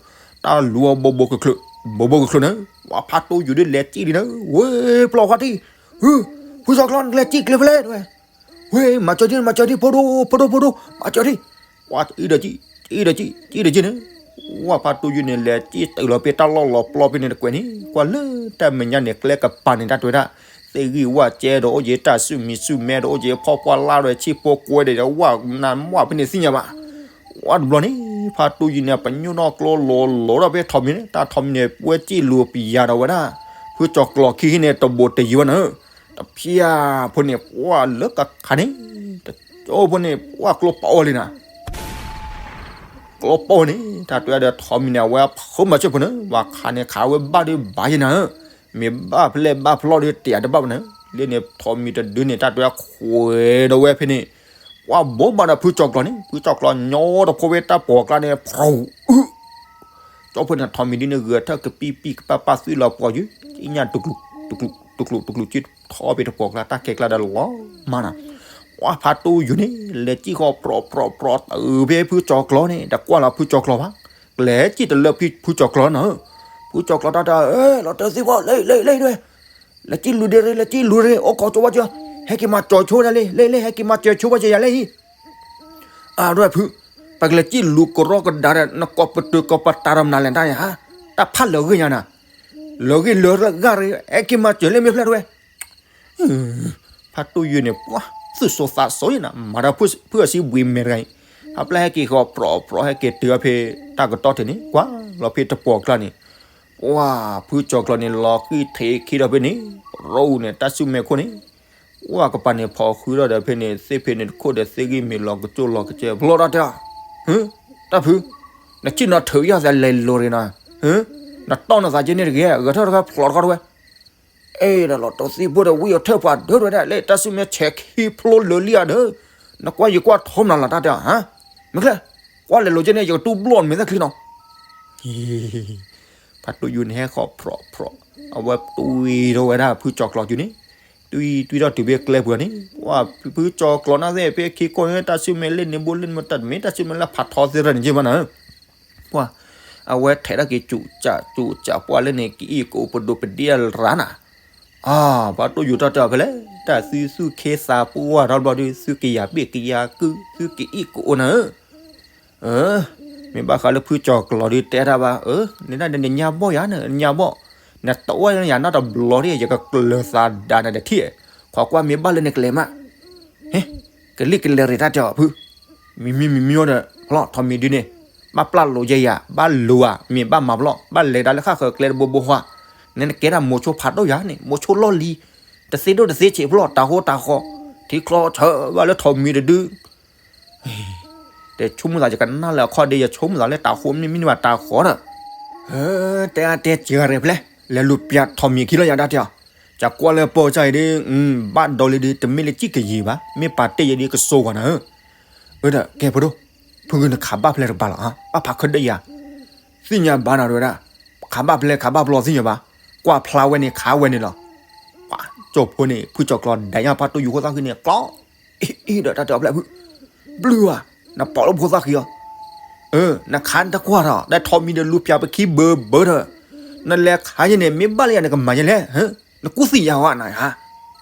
တၢ်လူၤအီၤဘိဘိကချၢး, ဘိဘိကချၢးနၤ, ပှၤဖါတူၢ်ယိၤဒုးလဲၤစံၣ်လံနၤ, ဝ့ၢ်ပျီၢ်ဖါတံၢ်, ဖုကၠီၤကျီၤနကလဲၤစံၣ်ကျဲဖဲလဲၣ်တဝဲ ဝ့ၢ် မၤစၢၤဒံး မၤစၢၤဒံး ဖိဒိၣ် ဖိဒိၣ် ဖိဒိၣ် မၤစၢၤဒံး, ပှၤအံၤဒီးကံ, အံၤဒီးကံ, အံၤဒီးကံန့ၣ်, ဝ့ၢ်ဖါတူၢ်ယိၤန့ၣ် လဲၤစံၣ်တုၤလီၤဖဲတၢ်လီၢ်လီၤပျီၢ်ဖဲန့ၣ်တကွဲးန့ၣ်, ကွၢ်လၢတၢ်မဲာ်ညါန့ၣ် ကျဲကပၤန့ၣ် တၢ်တဝဲဒၣ်, သ့ၣ်ဂံၢ်ဝၣ်ကဲဒီးအိၣ်က့ၤတၢ်ဆူၣ်မံၤဆူၣ်မဲဒီးအိၣ်က့ၤဖီၣ်ပှၢ်လၢ်ဒီးဆံၣ်ဖိကွဲဒီးဝၣ်နးမၢ်ဖဲန့ၣ်သ့ၣ်ညါဘၣ် ဝဲတဘျီန့ၣ် ဖါတူၢ်ယိၤန့ၣ် ပညိၣ်နီၣ်ကျိလိၤလိၤဒီးဖဲထိးမံၤန့ၣ် တၢ်ထိးမံၤန့ၣ် ပှဲၤစံၣ်လူၤပယၤဒီးဝဲဒၣ် ဖုကၠီၤကျီၤခံန့ၣ် တဘိးတယံၤဝဲနၤ, တဖျၢၣ်ဖိန့ၣ် ပှၢ်လၢကခးန့ၣ်, တကၠိဖိန့ၣ် ပှၢ်ကျိပာ်အီၤလံနၤ ကျိပာ်န့ၣ် တၢ်တဲဒီးထိးမံၤန့ၣ် အဝဲဃုမၤစၢၤဖိန့ၣ် ပှၤခးန့ၣ်ခးဝဲဘၣ်ဒုးဘၣ်ယဲနၤ, မ့ၢ်ဘၣ်ဖဲလဲၣ်ဘၣ်ဖျီၣ်ဒုးတယၤတဘၣ်ဘၣ်နၤ, လၢန့ၣ်ထိးမံၤတဒုန့ၣ် တၢ်တဲခွဲးဒီးဝဲဖဲန့ၣ်, ပှၢ်ဘိးဘၣ်ဒီးဖုကၠီၤကျီၤန့ၣ် ဖုကၠီၤကျီၤညီတဖိဝဲတၢ်ပိာ်ကျါန့ၣ် ဖျိးအုး ကၠီဖိန့ၣ် ထိးမံၤဒုန့ၣ် ဂဲၤထၢၣ်ကပံၣ်ပံၣ်ကပၣ်ပၣ်သွံၣ်လီၤပှီၤယုၢ်, ကံညၣ်တကျူး, တကျူး, တကျူး, တကျူးကံထီၣ်ဖဲတပိာ်ကျါ တၢ်ခဲကျါဒီးလီၤမးနၤ, ပှၢ်ဖါတူၢ်ယိၤန့ၣ် လဲၤစံၣ်ဃီၤပြီၤပြီၤပြီၤတုၤဖဲဖုကၠီၤကျီၤန့ၣ် တကွၢ်လီၤဖုကၠီၤကျီၤဘၣ်, လဲၤစံၣ်တလၢဖုကၠီၤကျီၤနၤ, ဖုကၠီၤကျီၤတၢ်တဲ လီၤတၢ်သံၣ်ဘီ လၢ လၢ လၢ လဲၤစံၣ်လူၤဒ့ရ့ လဲၤစံၣ်လူၤရ့ အိၣ်ခိးကၠိဘၣ်ကၠီ, ဟဲက့ၤမၤစၢၤဆိဝဲဒၣ်လံ လၢ လၢ ဟဲက့ၤမၤစၢၤဆိဘၣ်ကၠီယၤလၢဟံၣ် အၢ ဒွဲၣ်ဖု, ပကလဲၤစံၣ်လူၤကရီကဒါဒီး နကိးပတုာ်ကိးပတၢ်ဒီးမနုၤလဲၣ်တၢ်န့ၣ်ဟါ, တၢ်ဖးလၢာ်ဂ့ၢ်ညါနၤ, လၢာ်ဂ့ၢ်လၢာ်ဂၢ်ရ့ ဟဲက့ၤမၤစၢၤလၢမ့ၢ်ဖျဲၣ်တဝဲ, ဖါတူၢ်ယိၤန့ၣ် ပှၢ် သူၣ်စိသးစိယဲနၤ မၤဒီးဖုအစံဘှံးမဲာ်တဂၤအံၤ, ဖးဖျါဟဲက့ၤဃီၤပြီၤပြီၤ ဟဲက့ၤတုၤအီၤဖဲတၢ်ကတီၢ်တန့ၣ် ကွၢ်လီၤဖဲတပိာ်ကျါန့ၣ်, ပှၢ် ဖုကၠီၤကျီၤန့ၣ် လီၤဃံၢ်ထံးခံဒီးဖဲန့ၣ်, ရိန့ၣ် တၢ်ဆူၣ်မဲာ်ခိၣ်န့ၣ် ဝဲကပၤန့ၣ် ဖီၣ်ဃုာ်ဒီးဖဲန့ၣ် သ့ၣ်ဖဲန့ၣ်တခိၣ်ဒီးသ့ၣ်ဂံၢ်မ့ၢ်လီၤကကၠိၣ်လီၤကစဲး ဖျီၣ်တၢ်တဲ, တၢ်ဖု, နဆ့ၣ်နီၤထုးယၢ်သးလဲၤလိၤရ့နၤ, နတီၢ်နသးက့န့ၣ်တဂ့ၤ ဂဲၤထၢၣ်တခါဖျိးတခီတဝဲ, အဲၣ်ဒိးလီၤတိၢ်သံၣ်ဘိဒီးဝံၣ်အီၤထၢၣ်ပှၤဒၢတဝဲဒၣ် လၢတၢ်ဆူၣ်မဲာ်ဆဲးခံဖျိလၢာ်လံဧါဒီး, နကွၢ်ယကွၢ်ထီမနုၤလီၤတၢ်တဲ, မ့ၢ်ချ့, ကွၢ်လဲၤလိၤက့န့ၣ် ယကတူၢ်ဘျီၣ်နမဲာ်သၣ်ချံနီၤ ဖါတူၢ်ယိၤန့ၣ်ဟဲဃီၤပြီၤပြီၤ, အဝဲတွံၢ်ထီၣ်ဝဲဒၣ်ဖုကၠီၤကျီၤက့န့ၣ်, တွံၢ်တွံၢ်ထီၣ်တုၤဖဲကျဲပူၤန့ၣ်, ပှၢ်ဖုကၠီၤကျီၤနၢ်သ့ၣ်ဖဲခံခိၣ်န့ၣ် တၢ်ဆူၣ်မဲာ်လ့ၣ်န့ၣ်ဘိလ့ၣ်န့ၣ် တၢ်တမ့ၢ်တၢ်ဆူၣ်မဲာ်လၢဖးထီသ့ၣ်တဖၣ်န့ၣ်က့မးနၤ, ပှၢ်, အဝဲထဲးထီၣ်က့ၤစူးစးစူးစးပှၢ်လၢန့ၣ် ကအံၣ်ကအိၣ်ပဒိၣ်ပဒ့အရၤနၤ အၢ ပှၤတူၢ်ယူၤတၢ်တဲအီၤဖဲလဲၣ် တၢ်သုသူၣ်ခ့သးပှၢ်ထီၣ်ဘျီဒုး သုကယၤဘ့ၣ်ကယၤကုၢ် သုကအံၣ်ကအိၣ်နၤဧၢ, မ့ၢ်ဘၣ်ဃးလၢဖုကၠီၤကျီၤဒုးတဲတၢ်ဘၣ် နဒၣ်နညါဘီၣ်ယၤ နညါဘီၣ်, နတအိၣ်ယၤနီတဘျီဒ် ယကကျၢၤသးဒၣ်နတထံၣ်, ခိးကွၢ်မ့ၢ်ဘၣ်လၢနကလဲၤမး ဟ့, ကလံၣ်ကလဲၤရ့ၣ်တၢ်တဲအီၤဖု, မံၤမံၤမံၤမံၤဒီး ဖျီၣ်ထီၣ်မံၤဒုန့ၣ်, ဘၣ်ပျၢ်လိာ်ယဲယၤ ဘၣ်လိာ်ဧါ မ့ၢ်ဘၣ်မၤဖျီၣ် ဘၣ်လဲၤဒၣ်လၢဃၣ်ဃၢၤကျဲတဘိဘိဃီ, နနကဲဒၣ်မိၤဆိဖးဒိၣ်ယၤန့ၣ် မိၤဆိလီၢ်လံၤ, တသ့ဒိၣ်တသ့ဆံးဖျီၣ် တၢ်ဃိတၢ်ဃီ, ထံချီဆၢဘၣ်လၢထီၣ်မံၤတဒု တဲဆိကမိၣ်သးယကနၣ်လၢအခီၣ်ဒ့ ယဆိကမိၣ်သးလၢတၢ်ဃိမ့ၢ်မ့ၢ်န့ၢ်ဘၣ်တၢ်ဃီဒီး, တဲအါတဲစှၤရ့ၣ်ဖဲလဲၣ် လဲၤလူၤပျၢ်ထီၣ်မံၤခံလီၤယၤဒၣ်တဲအီၤ, ကကွၢ်လၢပီၢ်ကၢ်အံၤဒ်, ဘၣ်ဒီးလံဒ် တမ့ၢ်လၢစံၣ်ကယံၤဘၣ် မ့ၢ်ပာ်တ့ၢ်ယဲဒ်ကစိၤဂီၤနၤဧၢ, အၢဒီးကဲဖိဒိၣ်, ဖုဂုၢ်နခးဘၣ်ဖဲလဲၣ်တကပၤလီၤ, ဘၣ်ဖးခၢဒၣ်ယၤ, သ့ၣ်ညါဘၣ်နၤတဝဲဒၣ်, ခးဘၣ်ဖဲလဲၣ်ခးဘၣ်ဖျီသ့ၣ်ညါဘၣ်, ကွၢ်ဖျါဝဲန့ၣ်ခးဝဲန့ၣ်လီၤ, ပှၤကၠိဖိန့ၣ် ဖုကၠီၤကျီၤဒၣ်ညါဖါတူၢ်ယူၤဖိသၣ်ဃံန့ၣ် ကျီ အံၤဒီးတၢ်တဲအီၤဖဲလဲၣ်ဖု, ဘျုးဧါ, နပိာ်လၢဖိသၣ်ဃံအီၤ, နခးနတကွၢ်ထီၣ် တၢ်ထီၣ်မံၤဒီးလူၤပျၢ်ပခံဘၢဘၢထီၣ်, နလဲၤခးယဲန့ၣ် မ့ၢ်ဘၣ်လၢယၤနကမၤယဲလဲၣ်, နကူၣ်သံယၤဝဲနၤဧါ,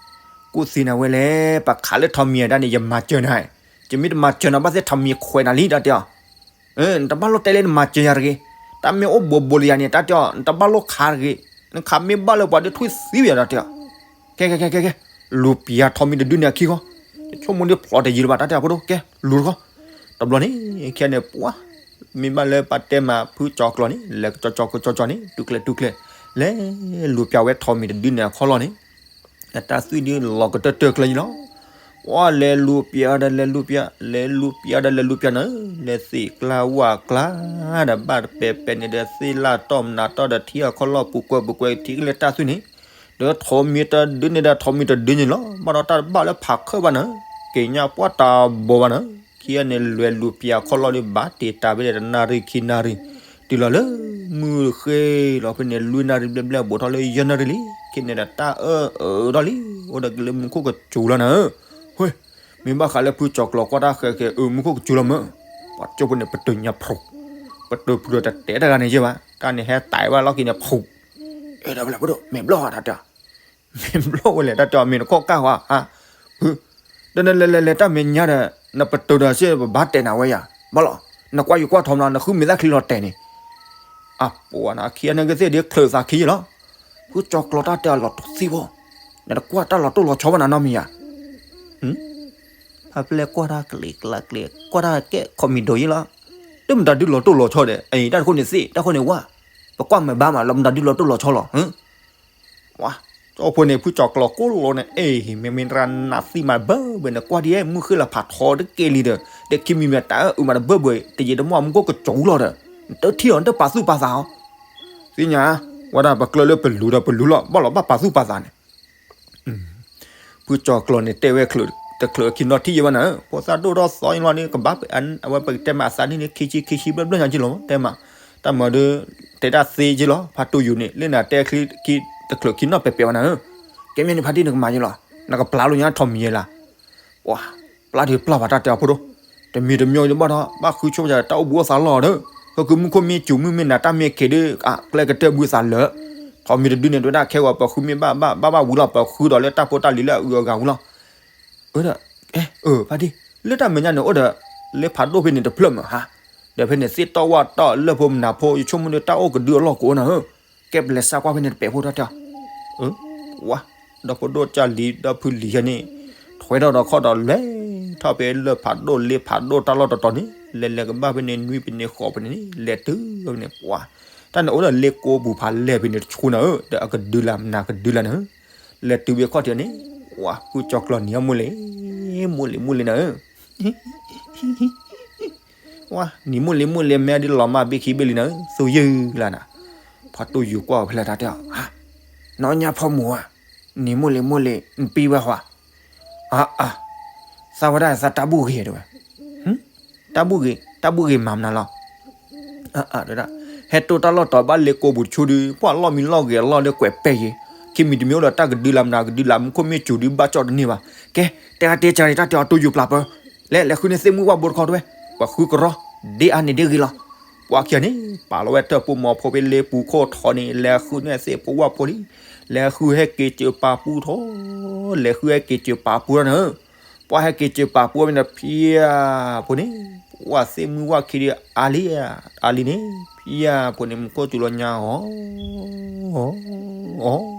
ကူၣ်သံနၤဝဲလဲၣ် ပခးလၢထီၣ်မံၤအဒၣ်န့ၣ် ယမၤစၢၤနၤ, ယမ့ၢ်တမၤစၢၤနၤဘၣ်သ့ၣ်ထီၣ်မံၤခွဲးနၤလံ တၢ်တဲအီၤ နတဘၣ်လိၣ်တဲလၢနမၤစၢၤယၤတဂ့ၤ, တၢ်မ့ၢ်အိၣ်ဘူးဘူးလၢယၤန့ၣ် တၢ်တဲအီၤ နတဘၣ်လိၣ်ခးတဂ့ၤ, နခးမ့ၢ်ဘၣ်လၢပှၤဒုးထွံၣ်သံယၤဒီးတဲအီၤ, ကဲကဲကဲကဲကဲ, လူၤပျၢ်ထီၣ်မံၤတဒုန့ၣ်အခံဃီ, ယဆိကမိၣ်ဒ်ဖျိးတယံၤလၢၤဘၣ် တၢ်တဲအီၤဖိဒိၣ် ကဲလူၤတခီ, တဘျီန့ၣ် ခဲန့ၣ်ပှၤ, မ့ၢ်ဘၣ်လၢပတဲမးဖုကၠီၤကျီၤန့ၣ် လဲၤကၠီကၠီကၠီကၠီန့ၣ် တူၢ်ကျဲတူၢ်ကျဲ, လဲၤလူၤပျးဝဲထိးမံၤတဒုန့ၣ်အခီၣ်လီၢ်န့ၣ် အတၢ်သွံၣ်ဒုးလီၤကတၢၢ်တၢၢ်ကျၢၤယံလီၤ. ဝဲလဲၤလူၤပျးဒီးလဲၤလူၤပျး လဲၤလူၤပျးဒီးလဲၤလူၤပျးနၤဧၢ, လဲၤသ့ၣ်ကျါဝၣ်ကျါ ဒီးဘၣ်တပဲာ်ပဲာ်န့ၣ်ဒီးသ့ၣ်လၢ်တီၢ်မနၤတီၢ်ဒီးထံအခီၣ်လီၢ်ပူၤကွဲးပူၤကွဲးထံကလဲၤတၢ်သွံၣ်န့ၣ် ဒီးထိးမံၤတဒုန့ၣ်ဒီးထိးမံၤတဒုန့ၣ်လီၤ. ဘၣ်ဒီးတၢ်တဘၣ်လၢဖးခၢၣ်ဘၣ်နၤဧၢ, က့ၤညါပှၢ်တၢ်ဘီဘၣ်နၤဧၢ, ခံဂၤန့ၣ်လဲၤလူၤပျးခီၣ်လီၢ်ဒီးဘၣ်တ့ၢ်တၢ်ဖဲန့ၣ်တနၣ်ရံၣ်ခံနၣ်ရံၣ် တုၤလီၤလၢ မုၢ်ဃ့လီၤဖဲန့ၣ် လွံၢ်နၣ်ရံၣ်ဘျဲၣ်ဘျဲၣ်ဘူးထီၣ်လၢယဲၢ်နၣ်ရံၣ်လံ, ခဲန့ၣ်ဒီးတၢ်အၢအၢထီၣ်လံ, အိၣ်ဒီးက့ၤလၢမူခိၣ်ကစူၤလီၤနၤဧၢ. ဟ့, မ့ၢ်ဘၣ်ဃးလၢဖုကၠီၤကျီၤကွၢ်တၢ်ဃဲးဃဲး အၢ မူခိၣ်ကစူၤလီၤမၢ်, ပှၤကၠိဖိန့ၣ် ပတုာ်ညါဖူး, ပတုာ်ဖူးဒီးတတဲတဂၤန့ၣ်ယဲၢ်ဘၣ်, တၢ်န့ၣ်ဟဲတဲဝဲလီၢ်ခံန့ၣ်ဖူး, အဲၣ်ဒိးဝဲလဲၣ် ပဒိၣ် မ့ၢ်ဘျီၣ်တၢ်တဲ မ့ၢ်ဘျီၣ်ဝဲလဲၣ် တၢ်တဲအီၤမ့ၢ်နခီၣ်ကၢ်ဝဲ, ဒီးနလဲၤလဲၤလဲၤတၢ်မဲာ်ညါဒီး နပတုာ်ဒီးစ့ၢ်ပဘၣ်တဲနၤဝဲယၤ, ဘၣ်လီၤ, နကွၢ်ယူၤကွၢ်ထီမး နဃုမ့ၢ်သၣ်ချံလီၤတဲာ်န့ၣ်, အပှၤနခံဂၤန့ၣ်ကသ့ၣ်ဒ် ချၢးသးခံယဲၢ်လီၤ, ဖုကၠီၤကျီၤတၢ်တဲအီၤလီၤတိၢ်သံဘၣ်, နတကွၢ်တၢ်လီၤတိၢ်လီၤဆီဘၣ်နၤနီတမံၤယၤ ဖါပျဲၢ်ကွၢ်တၢ်ကျ့ကျးကျ့, ကွၢ်တၢ်ကဲခီမံၤဒိးယဲၢ်လီၤ, တမတၤဒုလီၤတိၢ်လီၤဆီဒီး အံၤတၢ်တခိၣ်န့ၣ်သ့ၣ် တၢ်ခိၣ်န့ၣ်ဝၣ်, ပကွၢ်မၤဘၣ်မး လီၤမတၤဒုလီၤတိၢ်လီၤဆီလီၤ, ဝါ, ကၠီဖိန့ၣ် ဖုကၠီၤကျီၤကိးလီၤန့ၣ် အ့ၣ် မ့မ့ၢ်တရၣ်နးသံမးဘၢဘၢ နကွၢ်ဒ်အံၤ မုၢ်ဃ့လီၤဖးထီတက့ၢ်လံဒီး ဒီးခံမံၤမံၤတၢ်အၢအုးမးတဘၢဘၢ တယံာ်တမီၢ်မူခိၣ်ကစူၤလီၤဒီး နတထံၣ်အီၤ နတပာ်သူၣ်ပာ်သးအီၤ, သ့ၣ်ညါ, ဝဲဒၣ်ပကျၢၤလၢပလူၤဒီးပလူၤလီၤ ဘၣ်လီၤဘၣ်ပာ်သူၣ်ပာ်သးန့ၣ် ဖုကၠီၤကျီၤန့ၣ် တဲဝဲတချုးခံနီတထံၣ်ယဲၢ်ဘၣ်နၤ, ဖိသၣ်ဒိၣ်ထီၣ်သီအံၤလီၤန့ၣ် ကဘၣ် အဝဲပကတဲမးအသးန့ၣ်န့ၣ် ခံဆံခံဆံဘျဲၣ်ဘျဲၣ်ညါက့လီၤ တဲမး, တၢ်မၤဒီး တဲတၢ်သ့က့လီၤ ဖါတိၢ်ယိာ်န့ၣ် လၢနၤတဲချံခံတချုးခံနီၣ်ပဲာ်ပဲာ်ဘၣ်နၤဧၢ, ကဲမ့ၢ်န့ၣ်ဖါတံၢ်နကမၤယဲလီၤ, နကပျၢ်လိာ်ညါထိးမံၤယဲလီၤ ပှၤ, ပျၢ်ဒုးပျၢ်ဘၣ်တၢ်တဲအီၤဖိဒိၣ်, တမံၤတမံၤဒုးဘၣ်ဒီး ဘၣ်ဃုဆိကမိၣ်တၢ်အိၣ်ဘူးအိၣ်သးလီၤဒီး, ဟဲက့ၤမူခိၣ်မ့ၢ်စူၤမုၢ်မ့ၢ်နၤတၢ်မ့ၢ်က့ၤဒီး ကျဲကတၢၢ်ဘုသးလၢာ်, ထိးမံၤတဒုန့ၣ် တဝဲဒၣ်ခဲဂီၤပဃုမ့ၢ်ဘၣ်ဘၣ်ဘၣ်ဘၣ်ဝံၤလီၤ ပဃုဒီးလၢတၢ်ဖိတၢ်လံၤလၢအအုးအဂၤဝံၤလီၤ, အၢ, ဖါတံၢ်, လၢတၢ်မဲာ်ညါန့ၣ်အိၣ်ဒီးလၢဖးဒိၣ်ဖဲန့ၣ်တဖျၢၣ်မးဧါ, ဒီးဖဲန့ၣ်သ့ၣ်တီၢ်ဝၣ်တီၢ်လၢဖိမနၤဖိ ယဆိကမိၣ်ဒီးတၢ်အိၣ်ကဒုအလီၢ်ကိးနၤဧၢ, ကဲပလဲၤစးကွၢ်ဖဲန့ၣ်တပဲာ်ဖိတၢ်တဲအီၤ ဝါ, ဒီဖိဒိၣ်ကၢ်လံၤဒီဖုလံၤယဲန့ၣ်, ထွဲထီၣ်ဒီးခီၣ်ဒီးလဲၤထီၣ်ဖဲလၢဖးဒိၣ်လ့ဖးဒိၣ်တၢ်လီၢ်တတီၤန့ၣ် လဲၤလဲၤကဘၣ်ဖဲန့ၣ်နွံဖဲန့ၣ်ဃိးဖဲန့ၣ်န့ၣ် လဲၤတုၤဖဲန့ၣ်ပှၤ, တၢ်န့ၣ်အိၣ်ဒီးလ့ကိးပူၤဖးလဲၢ်ဖဲန့ၣ်တဆူနၤဧၢ, ဒီးအကဒုလၢ်မနၤကဒုလၢ်နၤဧၢ, လဲၤတုၤဖဲခီၣ်ထံးန့ၣ်, ဝါ, ဖုကၠီၤကျီၤနံၤအီၣ်မူလ့, မူလ့မူလ့နၤဧၢ ဝါ, နံၤမူလ့ၤမူလ့ၤ မ့ၢ်ဒ်လီၤမၢ်ဘ့ၣ်ခံဘ့ၣ်လံနၤ, သူယုၢ်လၢနၤ, ဖါတိၢ်ယိၤကွၢ်အီၤဖဲလဲၣ်တၢ်တဲအီၤ, နီၢ်ညါဖီမူၤဧါ, နံၤမူလ့ၤမူလ့ၤ နပံဝဲဟီ, အါအါ, သးဝဲဒၣ်သးတၢ်ဘူၣ်ဂ့ၤတဲဝဲ, တၢ်ဘူၣ်ဂ့ၤ, တၢ်ဘူၣ်ဂ့ၤမၤမနုၤလီၤ ဟဲတိၢ်တၢ်လီၢ်တီၤဘၣ်လ့ကိးပူၤတဆူဒီး ပှၤလီၢ်မံလီၢ်ဂ့ၤအလီၢ်လၢကွဲးပဲာ်ယံၤ, ခံမံၤတမံၤအိၣ်ဒီးတၢ်ကဒုလၢ်မနုၤကဒုလၢ် မူခိၣ်မ့ၢ်စူၤဒီးဘၣ်ကၠီၣ်တန့ၢ်ဘၣ်, ကဲ, တဲအါတဲကၢ်တၢ်တဲအီၤတိၢ်ယူၤပျၢ်ပၢ, လဲၤလဲၤဃုန့ၢ်သ့ၣ်မုၢ်ဝၣ်ဘိတခီတဝဲ, ပှၤဃုကရီ, ဒ့အါန့ၣ်ဒ့ဂ့ၤလီၤ, ပှၤခံဂၤန့ၣ် ပာ်လီၤဝဲတၢၢ်ဖိမီၤဖိဖဲလ့ပူၤခိၣ်ထီန့ၣ် လဲၤဃုန့ၢ်သ့ၣ်ဖိဝၣ်ဖိလံ, လဲၤဃုဟဲက့ၤစၢၤပာ်ပူၤထီ, လဲၤဃုဟဲက့ၤစၢၤပာ်ပူၤထီနၤဧၢ ပှၤဟဲက့ၤစၢၤပာ်ပူၤဝဲန့ၣ်ဒီးဖံယၤဖိန့ၣ်, ပှၤသ့ၣ်မုၢ်ဝၣ်ခံဒီးအါလံ, အါလံန့ၣ်, ဖံယၤဖိန့ၣ် မူခိၣ်စူၤလီၤညါအီၤ,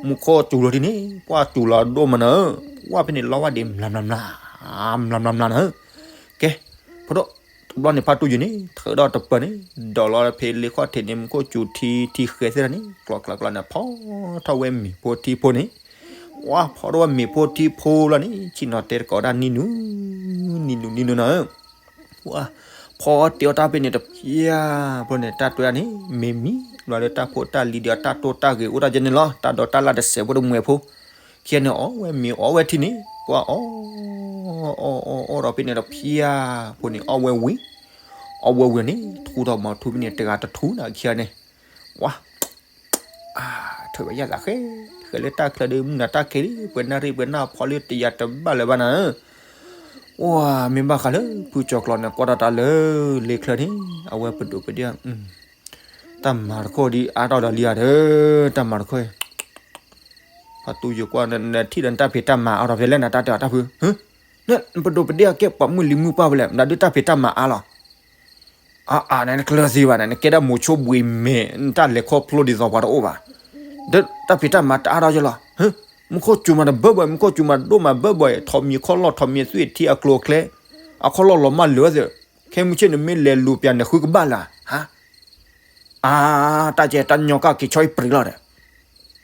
မူခိၣ်စူၤလီၤဒ်န့ၣ်, ပှၤစူၤလီၤဒိၣ်မးနၤဧၢ, ပှၤဖဲန့ၣ်လီၤဝဲဒံးမျးမျးမျး, မျးမျးမျးနၤဧၢ, ကဲ, ဖိဒိၣ်, တဘျီန့ၣ်ဖါတိၢ်ယိၤန့ၣ် ထုးဒီးတပၢၢ်န့ၣ်, ဒီးလီၤဖဲလ့ခီၣ်ထံးန့ၣ် မူခိၣ်စူၤထံထံဃဲသ့ၣ်န့ၣ် ကျီကျီကျီန့ၣ် ဖီထီၣ်ဝဲမ့ၤဖိထံဖိန့ၣ် ဝါဖီထီၣ်ဝဲမ့ၤဖိထံဖိလီၤန့ၣ် ဆ့ၣ်နီၤတဲတကိးဒၣ်နံၣ်နူ, နံၣ်နူနံၣ်နူနၤဧၢ, ဝါ, ဖီအီၣ်တ့ၢ်အီၣ်တၢ်ဖဲန့ၣ်တဖျၢၣ်ဖိန့ၣ် တၢ်တွဲန့ၣ် မ့မံၤလီၤလၢတၢ်ဖိတၢ်လံၤဒီးတၢ်တိၢ်တၢ်ဂ့ၤအိၣ်တၢ်ယဲန့ၣ်လီၤ, တၢ်ဒိးတၢ်လၢ်တစဲးဖိတမှဲၤဖိ, ခံဂၤန့ၣ် အီၣ်ဝဲမ့ၤအီၣ်ဝဲထံန့ၣ် ပှၤအီၣ်, အီၣ်အီၣ်အီၣ်ဒီးဖဲန့ၣ်တဖျၢၣ်ဖိန့ၣ် အီၣ်ဝဲဝံၤ, အီၣ်ဝဲဝံၤန့ၣ် ထူထီၣ်မၤထူဖဲန့ၣ် တဂၤတထူနၤခံဂၤန့ၣ်, ဝါ ထုးဝဲယသးဃဲ, ဃဲလၢတၢ်ချၢဒီး မုၢ်နၤတၢ်ခဲလံ ပှဲၤနၣ်ရံၣ်ပှဲၤနၣ်ဖီလၢတယၤတဘၣ်လၢၤဘၣ်နၤဧၢ, ဝါ, မ့ၢ်ဘၣ်ဃးလၢ ဖုကၠီၤကျီၤန့ၣ် ကွၢ်တၢ်တၢ်လၢလ့ချၢန့ၣ် အဝဲပဒိၣ်ပဒ့ၣ်, တၢ်မၤတခီဒ်အါထီၣ်ဒီးလံဧါဒီး, တၢ်မၤတခီ, ဖါတူယိၤကွၢ်နထံၣ်ဒီးနတၢ်ဖံးတၢ်မၤအါထီၣ်ဖဲလဲၣ်နတၢ်တဲအီၤတၢ်ဖု, နပဒိၣ်ပဒ့ၣ်အကဲပှၤမုၢ်လံၤမုၢ်ပှၢ်ဖဲလဲၣ် မတၤဒုးတၢ်ဖံးတၢ်မၤအါလီၤ အါအါန့ၣ် နကျၢၤသ့ဘၣ်န့ၣ် နကဲဒၣ်မိၤဆိဘှံးမဲာ် နတၢ်လဲၤခီဖျိဒ်သိးပှၤတအိၣ်ဘၣ်, ဒီးတၢ်ဖံးတၢ်မၤတအါထီၣ်ယလီၤ, မူခိၣ်စူၤမးတဘၢဘၢ မူခိၣ်စူၤမးဒိၣ်မးဘၢဘၢ ထိးမံၤခီၣ်လီၢ် ထိးမံၤသွံၣ်ထံအကျိၤအကျဲ, အခီၣ်လီၢ်လီၤမၢ်လၢာ်ဝဲသ့ၣ်, ခဲမုၢ်ဆ့ၣ်နမ့ၢ်လဲၤလူၤပျၢၤနဃုကဘၣ်လၢၤ, ဟါ အါ, တၢ်ကဲတၢ်ညီကၣ်က့ၤဆီအံၤပြံးလီၤဒီး,